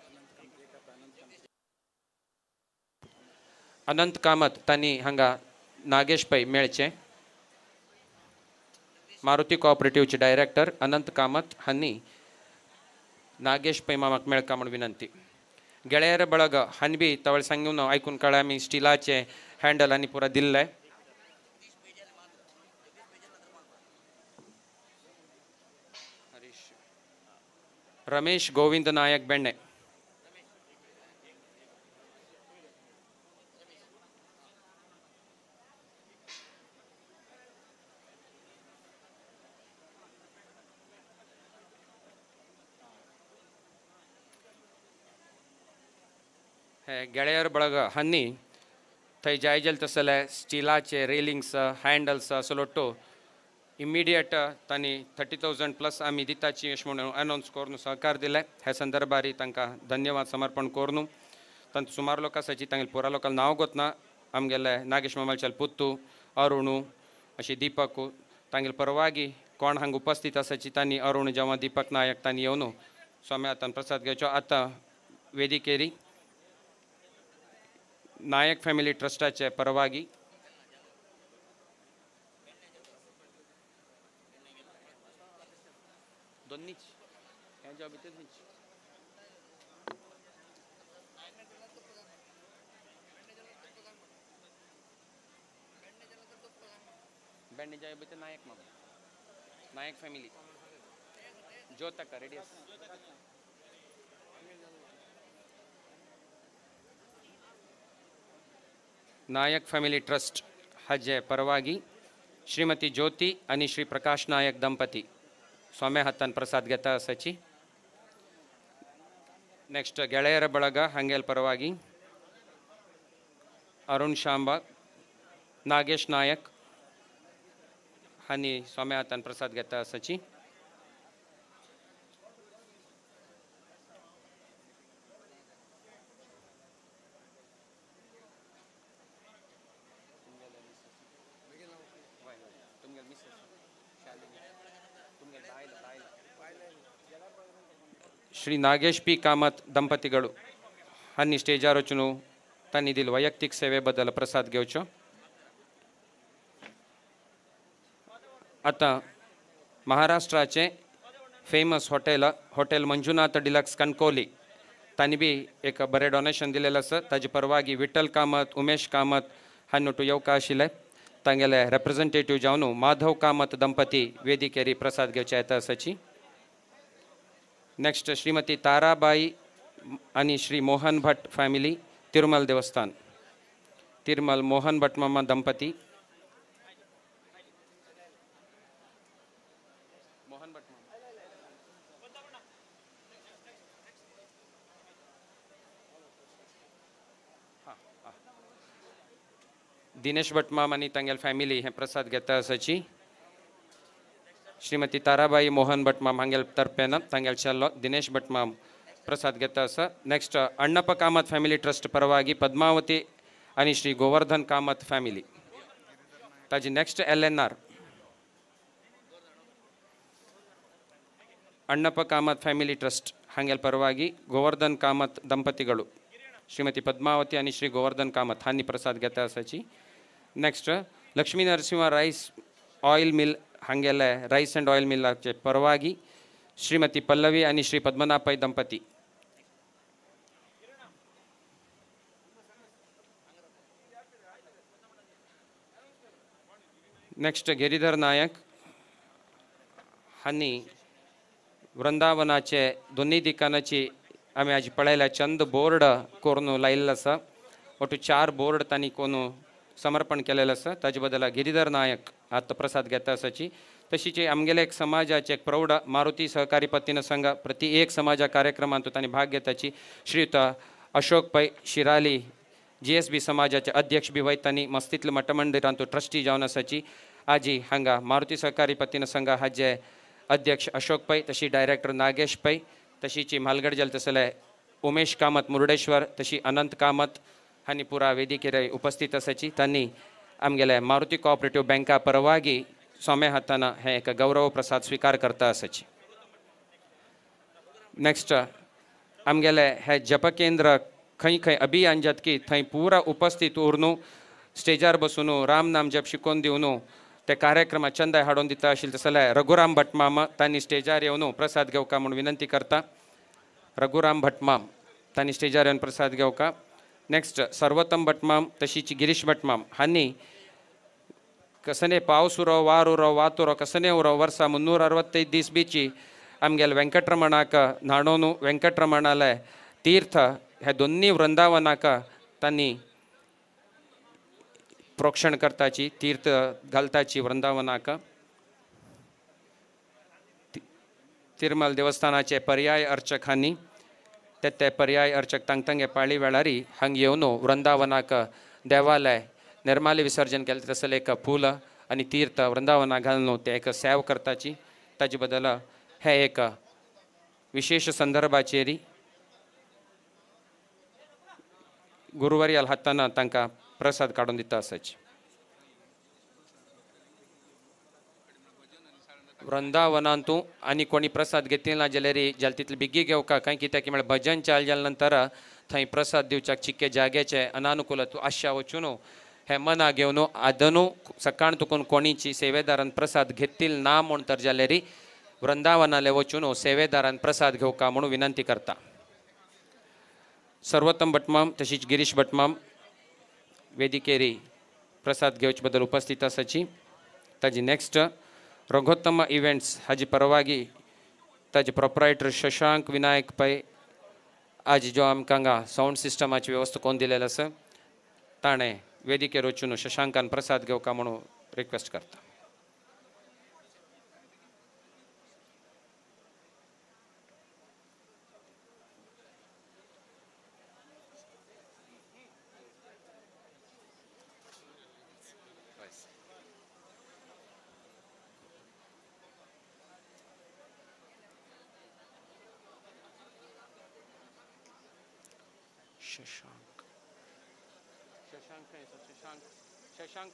अनंत कामत तांणी हांगा नागेश पै मेळचे। मारुती कोऑपरेटिव्हचे डायरेक्टर अनंत कामत हांणी नागेश पै मामाक मेळका म्हणून विनंती। ಗೆಳೆಯರ ಬಳಗ ಹನ್ಬಿ ತವಳ ಸಂಗೂನು ಐಕುನ್ ಕಳಾಮಿ ಸ್ಟೀಲಾಚೆ ಹ್ಯಾಂಡಲ್ ಆನಿ ಪೂರಾ ದಿಲ್ಲೆ. ರಮೇಶ್ ಗೋವಿಂದ ನಾಯಕ್ ಬೆಣ್ಣೆ. हे ಗೆಳೆಯರ ಬಳಗ ಹನ್ನಿ थंय जाय जालें तसले स्टिलाचे रेलिंग्स हँडल्स असलो इमिडिएट तांणी 30,000 प्लस आमी दिताची अशें म्हणून अनावन्स करून सहकार दिले. ह्या संदर्भार तांकां धन्यवाद समर्पण करून तांकां सुमार लोक आसाची तांगेले पुरा लोकांक नांव गोतना आमगेले नागेश मामाच्या पुत्तू अरुणू अशी दीपक तांगेले परवागी कोण हांगा उपस्थित आसाची तांणी अरुण जेव्हा दीपक नायक तांणी येवन स्वामी आतां प्रसाद घेवचो. आतां वेदिकेरी नायक फॅमिली ट्रस्टाचे परवागी दोन्हीच नायक मामा नायक फॅमिली ज्योतका रेडी. नायक फॅमिली ट्रस्ट हाजे परवागी श्रीमती ज्योती आणि श्री प्रकाश नायक दंपती स्वाम्या हातान प्रसाद घेता आसाची. नेक्स्ट ಗೆಳೆಯರ ಬಳಗ ಹಂಗೇಲ್ ಪರವಾಗಿ ಅರುಣ್ ಶಾಂಬಾಗ್ ನಾಗೇಶ್ ನಾಯಕ್ हांणी स्वाम्या हातान प्रसाद घेता आसाची. श्री नागेश पी कामत ದಂಪತಿಗಳು हांणी स्टेजार वचून तांणी दिल वैयक्तीक सेवे बद्दल प्रसाद घेवचो. आतां महाराष्ट्राचे famous hotel hotel Manjunath deluxe Kankavli तांणी बी एक बरें डोनेशन दिलेलें आसा. ताजे परवागी विठ्ठल कामत उमेश कामत हांणी नोटू येवका आशिल्ले. तांगेले रेप्रेझेंटेटिव्ह जावन माधव कामत दंपती वेदिकेरी प्रसाद घेवचे येता आसाची. नेक्स्ट श्रीमती ताराबाई आणि श्री मोहन भट्ट फॅमिली तिरुमल देवस्थान तिरुमल मोहन भट्ट मामा दंपती मोहन भट्ट मामा दिनेश भट्ट माम आणि तांगेले फॅमिली हे प्रसाद घेता आसाची. श्रीमती ताराबाई मोहन भट्ट माम हांगेल तर्पेन तांगेल चेल्लो दिनेश भट्ट माम प्रसाद घेता आसा. Next Annappa Kamat family trust परवागी पद्मावती आनी श्री गोवर्धन कामत फॅमिली ताजी next LNR Annappa Kamath family trust हांगेल ಪರವಾಗಿ ಗೋವರ್ಧನ್ ಕಾಮತ್ ದಂಪತಿಗಳು ಶ್ರೀಮತಿ ಪದ್ಮಾವತಿ ಆನಿ ಶ್ರೀ ಗೋವರ್ಧನ್ ಕಾಮತ್ ಹಾನಿ ಪ್ರಸಾದ್ घेता आसाची. Next Lakshmi Narasimha rice oil mill हांगेले रायस अँड ऑयल मिलाचे परवागी श्रीमती पल्लवी आनी श्री पद्मनाभ पै ದಂಪತಿ. नेक्स्ट गिरीधर नायक हांणी वृंदावनाचे दोन्ही दिकानाची आमी आज पळयल्या चंद बोर्ड करून लायिल्लो आसा. ಒಟ್ಟು 4 बोर्ड तांणी कोण समर्पण केलेलं आसा. ताजे बदला गिरीधर नायक आतां प्रसाद घेता आसाची. तशीच आमगेले एक समाजाचे एक प्रौढ मारुती सहकारी पत्तीन संघ प्रति एक समाजा कार्यक्रमांत तांणी भाग घेताची श्रीयुत अशोक पै शिराली GSB समाजाचे अध्यक्ष बी वयतानी मस्तीतले मठमंदिरांत ट्रस्टी जावन आसाची. आजी हांगा मारुती सहकारी पत्तीन संघ हाजे अध्यक्ष अशोक पै तशी डायरेक्टर नागेश पै तशीची म्हालगड जाले तसले उमेश कामत मुर्डेश्वर तशी अनंत कामत हांणी पुरा वेदिकेर उपस्थित आसाची. तांणी आमगेले मारुती कोऑपरेटिव्ह बँका परवागी स्वाम्या हातान हे एक गौरव प्रसाद स्वीकार करता आसाची. नेक्स्ट आमगेले हे जपकेंद्र खंय खंय अभियान जातकी थंय पुरा उपस्थित उरनू स्टेजार बसून राम नाम जप शिकोवन दिवन ते कार्यक्रमा चंदाय हाडून दिता आशिल्ले तसले रघुराम भट मामा तांणी स्टेजार येवन प्रसाद घेवका म्हूण विनंती करता. रघुराम भट माम तांणी स्टेजार येवन प्रसाद घेवका. नेक्स्ट सर्वोत्तम भटमाम तशीच गिरीश भटमाम हांणी कसने पावस उरो वार उरो वात उरो कसने उरो वर्सा 365 दीस बीची आमगेले वेंकटरमणाक न्हाणोवन वेंकटरमणाले तीर्थ ह्या दोन्ही वृंदावनाक तांणी प्रोक्षण करताची तीर्थ घालताची वृंदावनाक. तिरमल देवस्थानाचे पर्याय अर्चक हांणी ते ते पर्याय अर्चक तांगतांगे पाळी वेळारी हांग येवन वृंदावनाक देवालय निर्माल्य विसर्जन केलें तसले एक फूल आनी तीर्थ वृंदावनाक घालून ते एक सेव करताची. ताजे बदल हे एक विशेष संदर्भाचेर गुरुवारी हातान तांकां प्रसाद काडून दिता आसाची. वृंदावनांतू आनी कोणी प्रसाद घेतली ना जाल्यार जाल्यार तितले बेगी घेवका कांय कित्याक म्हळ्यार भजन चाल जाल्या नंतर थंय प्रसाद दिवच्याक चिक्के जाग्याचे अनानुकूल तूं आशा वचून हे मना घेवन आदनू सकाळ तुकून कोणीची सेवेदारान प्रसाद घेतील ना म्हूण तर जाल्यार वृंदावनाले वचून सेवेदारान प्रसाद घेवका म्हणून विनंती करता. सर्वोत्तम भटमाम तशीच गिरीश भटमाम वेदिकेरी प्रसाद घेवचे बद्दल उपस्थित आसाची. ताजी नेक्स्ट रघोत्तम इव्हेंट्स हाजी परवागी ताजे प्रोपरायटर शशांक विनायक पै आज जो आमकां हांगा सावंड सिस्टमाची व्यवस्था कोण दिलेली आसा ताणें वेदिकेर वचून शशांकान प्रसाद घेवका म्हणून रिक्वेस्ट करता. शशांक शशांक शशांक शशांक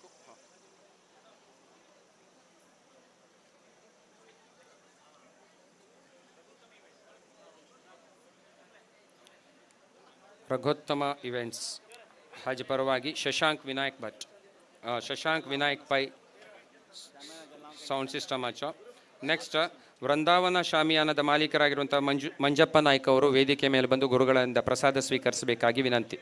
रघोत्तम इव्हेंट्स हाजे परवागी Shashank Vinayak Bhat Shashank Vinayak Pai sound system next Vrindavan ಶಾಮಿಯಾನದ ಮಾಲೀಕರಾಗಿರುವಂಥ ಮಂಜಪ್ಪ ನಾಯ್ಕ ಅವರು ವೇದಿಕೆ ಮೇಲೆ ಬಂದು ಗುರುಗಳಿಂದ ಪ್ರಸಾದ ಸ್ವೀಕರಿಸಬೇಕಾಗಿ ವಿನಂತಿ.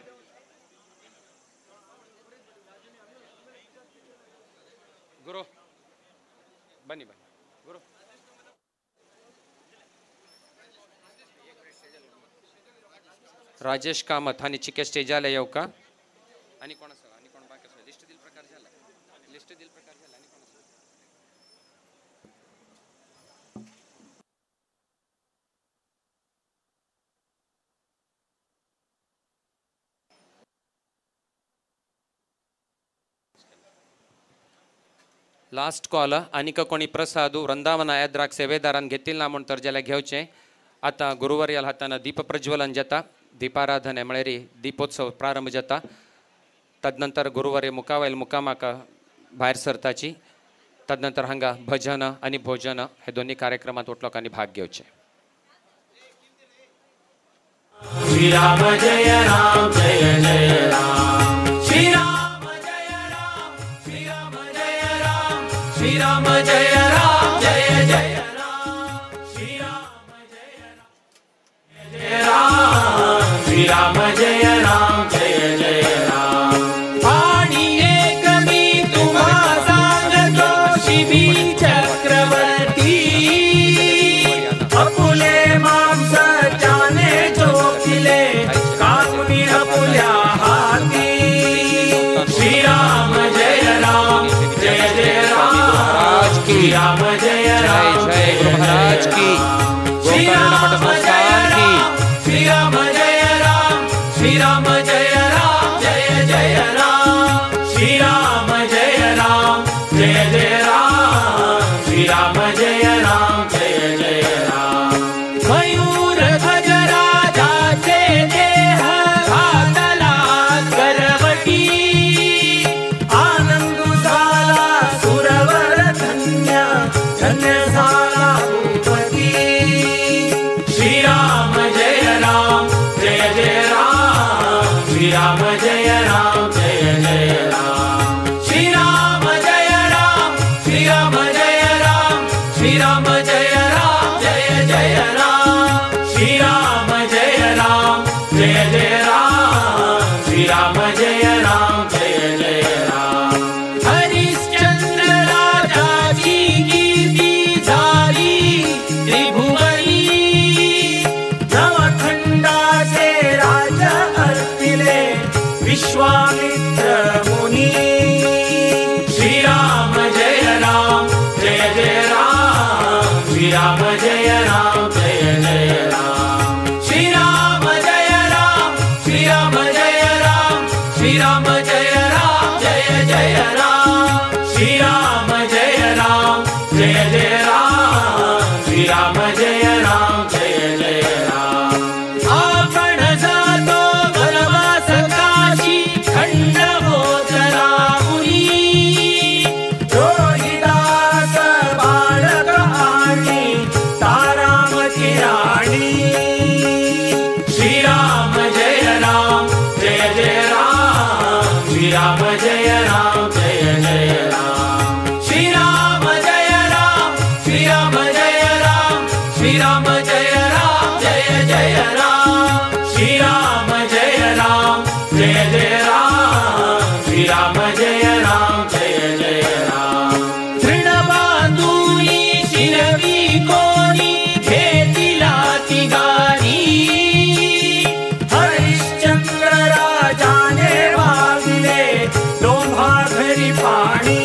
ಗುರು ಬನ್ನಿ ಬನ್ನಿ ಗುರು. ರಾಜೇಶ್ ಕಾಮತ್ हांणी चिके स्टेजाले येवका आनी कोण आसा आनी कोण बाकी आसा लिस्ट दिल प्रकार जाला लिस्ट दिल प्रकार जाला आनी कोण आसा. लास्ट कॉल आनीक कोणी प्रसाद वृंदावन याद्राक सेवेदारान घेतील ना म्हूण तर जाल्यार घेवचें. आतां गुरुवर्याल हातान दीप प्रज्वलन जाता, दीपाराधने म्हळ्यार दीपोत्सव प्रारंभ जाता. तदनंतर गुरुवारी मुखावयल मुकामाक भायर सरताची. तदनंतर हांगा भजन आनी भोजन हे दोन्ही कार्यक्रमात लोकांनी भाग घेवचे. श्री राम जय राम जय जय राम श्री राम जय राम श्री राम जय राम श्री राम जय राम जय जय राम श्री राम जय जय राम श्री राम जय राम जय जय राम. आणि एक मी तुम्हा सांगतो शिबी चक्रवर्ती अपुले मांस जाने जोखिले काकुनी अपुल्या हाती. श्री राम जय राम जय जय राम श्री राम श्री राम जय राम जय जय राम श्री राम जय राम जय जय राम। आपण जातो वनवास काशी खंड होतला मुनी रोहिदास बालक आणि तारामती राणी। श्री राम जय राम जय जय राम श्री राम जय राम जय जय राम। श्री राम जय राम श्री राम जय राम श्री राम जय राम जय जय राम। श्री राम जय राम जय जय राम श्री राम जय राम जय जय राम। तृणबांधुनी शिरवी कोणी घेतिला ती गाणी हरिश्चंद्र राजाने वाहिले लोंढा घरी पाणी।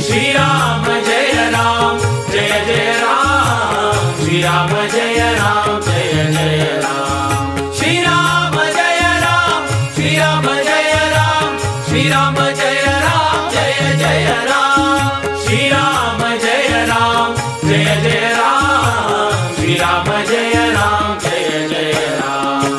श्री राम जय राम जय जय राम श्री राम जय राम जय जय राम। श्री राम जय राम श्री राम जय राम श्री राम जय राम जय जय राम। श्री राम जय राम जय जय राम श्री राम जय राम जय जय राम।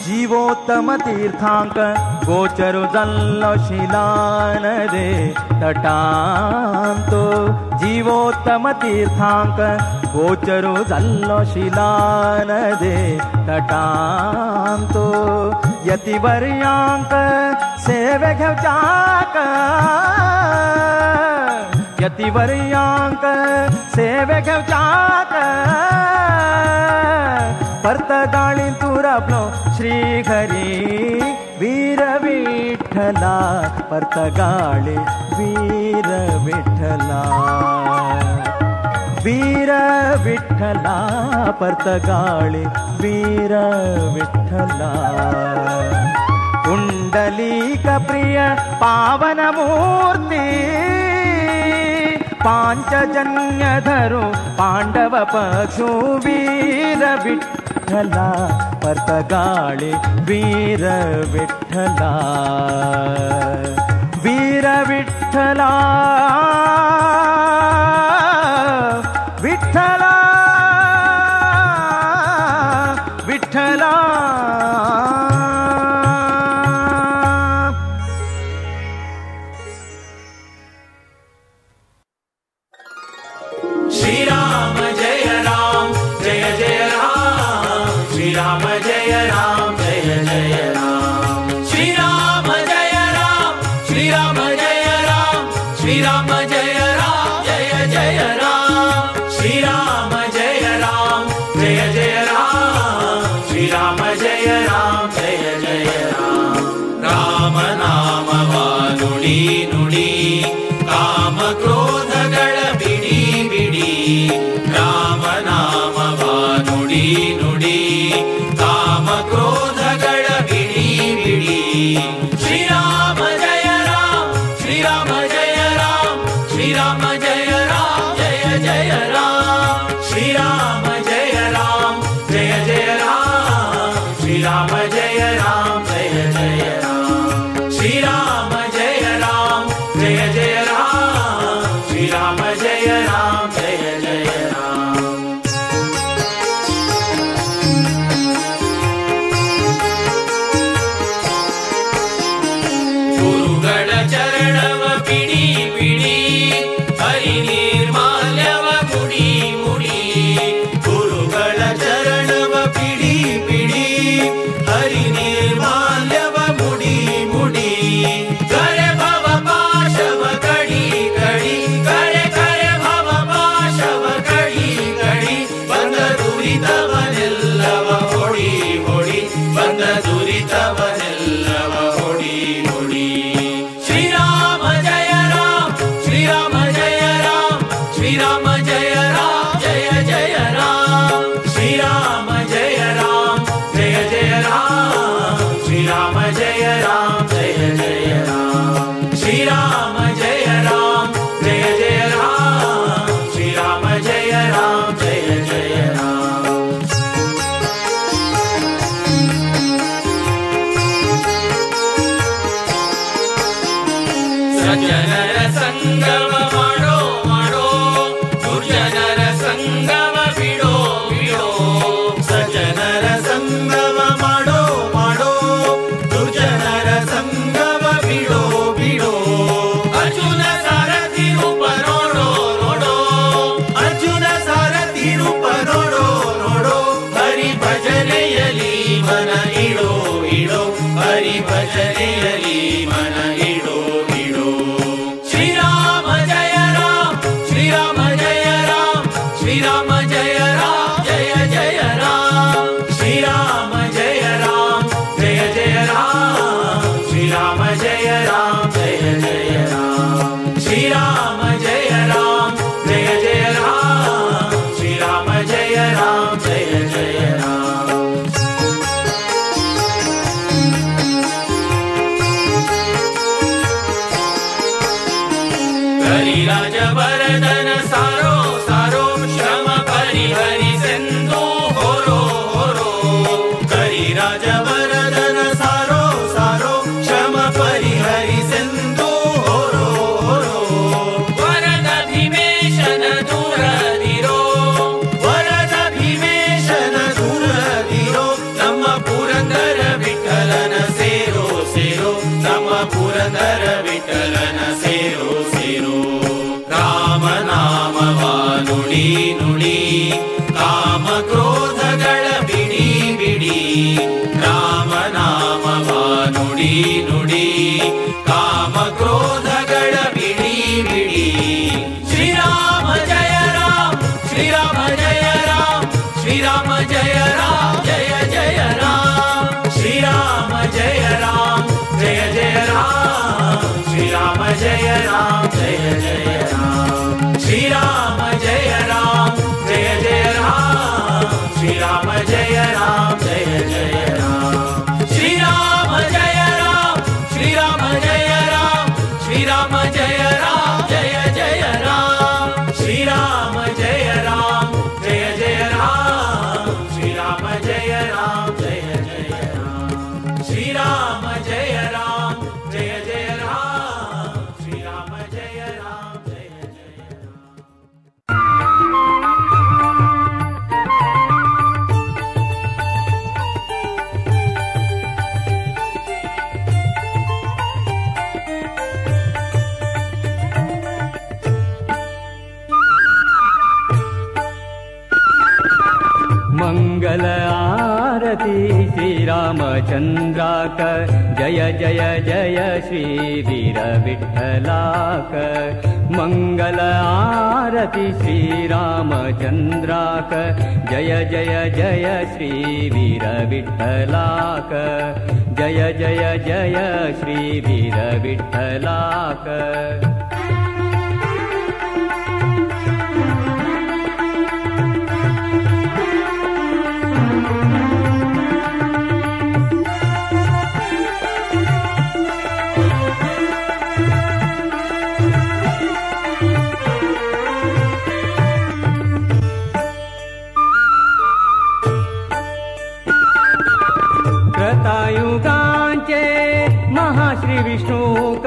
जीवोत्तम तीर्थांक गोचरु जाल्लो शिलान दे तटांतो जीवोत्तम तीर्थांक गोचरु जाल्लो शिलान दे तटांतो यतिवर्यांक सेवे घेवच्याक यतिवर्यांक सेवे घेवच्याक पर्तगाळी तुरपलो श्रीहरी वीर विठ्ठला पर्तगाळी वीर विठ्ठला वीर विठ्ठला पर्तगाळी वीर विठ्ठला पुंडलीक प्रिय पावन मूर्ती पांचजन्य धरो पांडव पक्षु वीर विठ्ठला पर्तगाळी वीर विठ्ठला वीर विठ्ठला विठ्ठला विठ्ठला। श्री राम जय राम जय जय राम श्री राम जय राम जय जय राम श्री राम जय राम श्री राम जय राम श्री राम जय राम जय जय राम श्री राम जय राम जय जय राम श्री राम जय राम जय जय राम। राम नाम नुडी नुडी काम क्रोधಗಳ ಬಿಡಿ ಬಿಡಿ ರಾಮ ನಾಮವ ನುಡಿ ನುಡಿ ಕಾಮ ಕ್ರೋಧಗಳ ಬಿಡಿ ಬಿಡಿ ಶ್ರೀರಾಮ ಜಯ ರಾಮ ಶ್ರೀರಾಮ ಜಯ ರಾಮ ಶ್ರೀರಾಮ ಜಯ ರಾಮ ಜಯ ಜಯ ರಾಮ ಶ್ರೀರಾಮ ಜಯ ರಾಮ ಜಯ ಜಯ ರಾಮ ಶ್ರೀರಾಮ ಜಯ ರಾಮ ಜಯ ಜಯ ರಾಮ ಶ್ರೀರಾಮ ಜಯ ರಾಮ ಜಯ ಜಯ ರಾಮ ಶ್ರೀರಾಮ ಜಯ ರಾಮ ಜಯ ಜಯ ರಾಮ। ಗುರುಗಳ ಚರಣವ ಪಿಡಿ ಪಿಡಿ ಹರಿ ನಿರ್ಮಾಲ್ಯವ ಮುಡಿ ಮುಡಿ ಗುರುಗಳ ಚರಣವ ಪಿಡಿ ಪಿಡಿ ಹರಿ ನಿರ್ಮಾಲ್ಯವ ಮುಡಿ ಮುಡಿ ಕರೆ ಭವ ಪಾಶವ ಕಡಿ ಕಡಿ ಕರೆ ಕರೆ ಭವ ಪಾಶವ ಕಡಿ ಕಡಿ ಬಂದ ದುರಿತವನೆಲ್ಲವ ಹೊಡಿ ಹೊಡಿ ಬಂದ ದುರಿತವನೆಲ್ಲವ ಹೊಡಿ ಹೊಡಿ ಶ್ರೀರಾಮ ಜಯ ರಾಮ ಶ್ರೀರಾಮ ಜಯ ರಾಮ ಶ್ರೀರಾಮ ಜಯ ರಾಮ ಜಯ ಜಯ ರಾಮ ಶ್ರೀರಾಮ ಜಯ ರಾಮ ಜಯ ಜಯ ರಾಮ ಶ್ರೀರಾಮ ಜಯ ರಾಮ ಜಯ ಜಯ ರಾಮ ಶ್ರೀರಾಮ ಜಯ ರಾಮ ಜಯ ಜಯ ರಾಮ ಶ್ರೀರಾಮ ಜಯ ರಾಮ ಜಯ ಜಯ ರಾಮ। ಸಜ್ಜನರ ಸಂಗಮ ಮಾಡೋ ಮಾಡೋ ದುರ್ಜನರ ಸಂಗಮ ಬಿಡೋ ಬಿಡೋ ಸಜ್ಜನರ ಸಂಗಮ ಮಾಡೋ ಮಾಡೋ ದುರ್ಜನರ ಸಂಗಮ ಬಿಡೋ ಬಿಡೋ ಅರ್ಜುನ ಸಾರಥಿ ರೂಪ ನೋಡೋ ನೋಡೋ ಅರ್ಜುನ ಸಾರಥಿ ರೂಪ ನೋಡೋ ನೋಡೋ ಹರಿ ಭಜನೆಯಲಿ ಮನ ಇಡೋ ಇಡೋ ಹರಿ ಭಜನೆಯಲಿ ಮನ ಇಡೋ ಇಡೋ ಶ್ರೀರಾಮ ಜಯ ರಾಮ ಶ್ರೀರಾಮ ಜಯ ರಾಮ ಶ್ರೀರಾಮ ಜಯ ರಾಮ ಜಯ ಜಯ ರಾಮ ಶ್ರೀರಾಮ ಜಯ ರಾಮ ಜಯ ಜಯ ರಾಮ ಶ್ರೀರಾಮ ಜಯ ರಾಮ ಜಯ ಜಯ ರಾಮ ಶ್ರೀರಾಮ ಜಯ ರಾಮ ಜಯ ಜಯ ರಾಮ ಶ್ರೀರಾಮ ಜಯ ರಾಮ ಜಯ ಜಯ ರಾಮ। ಹರಿರಾಜ ವರದನ ಸಾರೋ ಸಾರೋ ಶ್ರಮ ಪರಿಹರಿಸ श्री राम जय राम जय जय राम श्री राम जय राम जय जय राम श्री राम जय राम जय जय राम श्री राम जय राम जय जय राम श्री राम जय राम जय जय राम श्री राम जय राम श्री राम जय राम श्री राम जय राम जय जय राम श्री राम जय राम जय जय राम श्री राम जय राम जय जय राम श्री राम जय राम जय जय राम श्री राम जय राम जय जय राम। मंगल आरती श्री रामचंद्राक जय जय जय श्री वीर विठ्ठलाक। मंगल आरती श्री रामचंद्राक जय जय जय श्री वीर विठ्ठलाक जय जय जय श्री वीर विठ्ठलाक। कृतायुगांचे महाश्री विष्णूक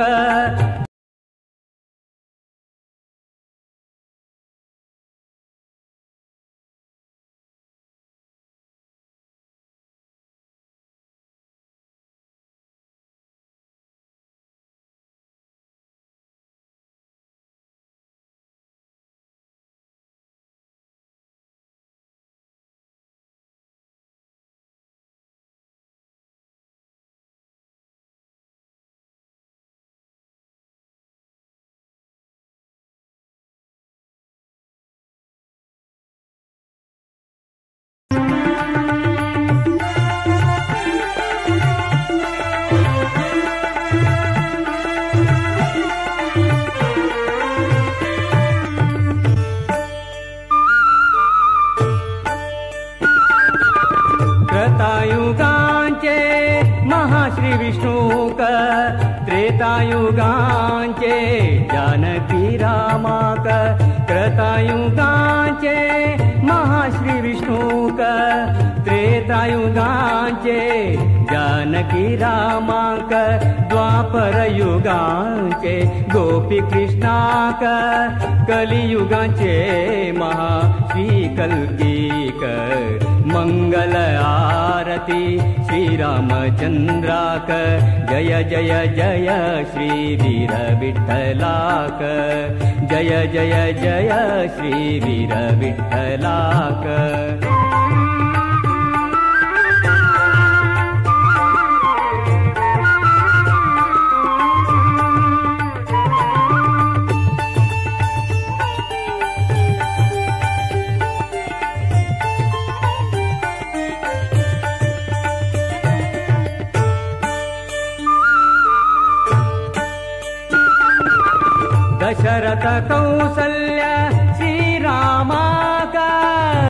कृतायुगांचे महाश्री विष्णूक त्रेतायुगांचे जानकी रामाक। कृतायुगांचे महाश्री विष्णूक त्रेतायुगांचे जानकी रामाक। द्वापर युगांचे गोपी कृष्णाक कलियुगांचे महा श्री कल्कीक। मंगल आरती श्री रामचंद्राक जय जय जय श्री वीर विठ्ठलाक जय जय जय श्री वीर विठ्ठलाक। दशरथ कौसल्या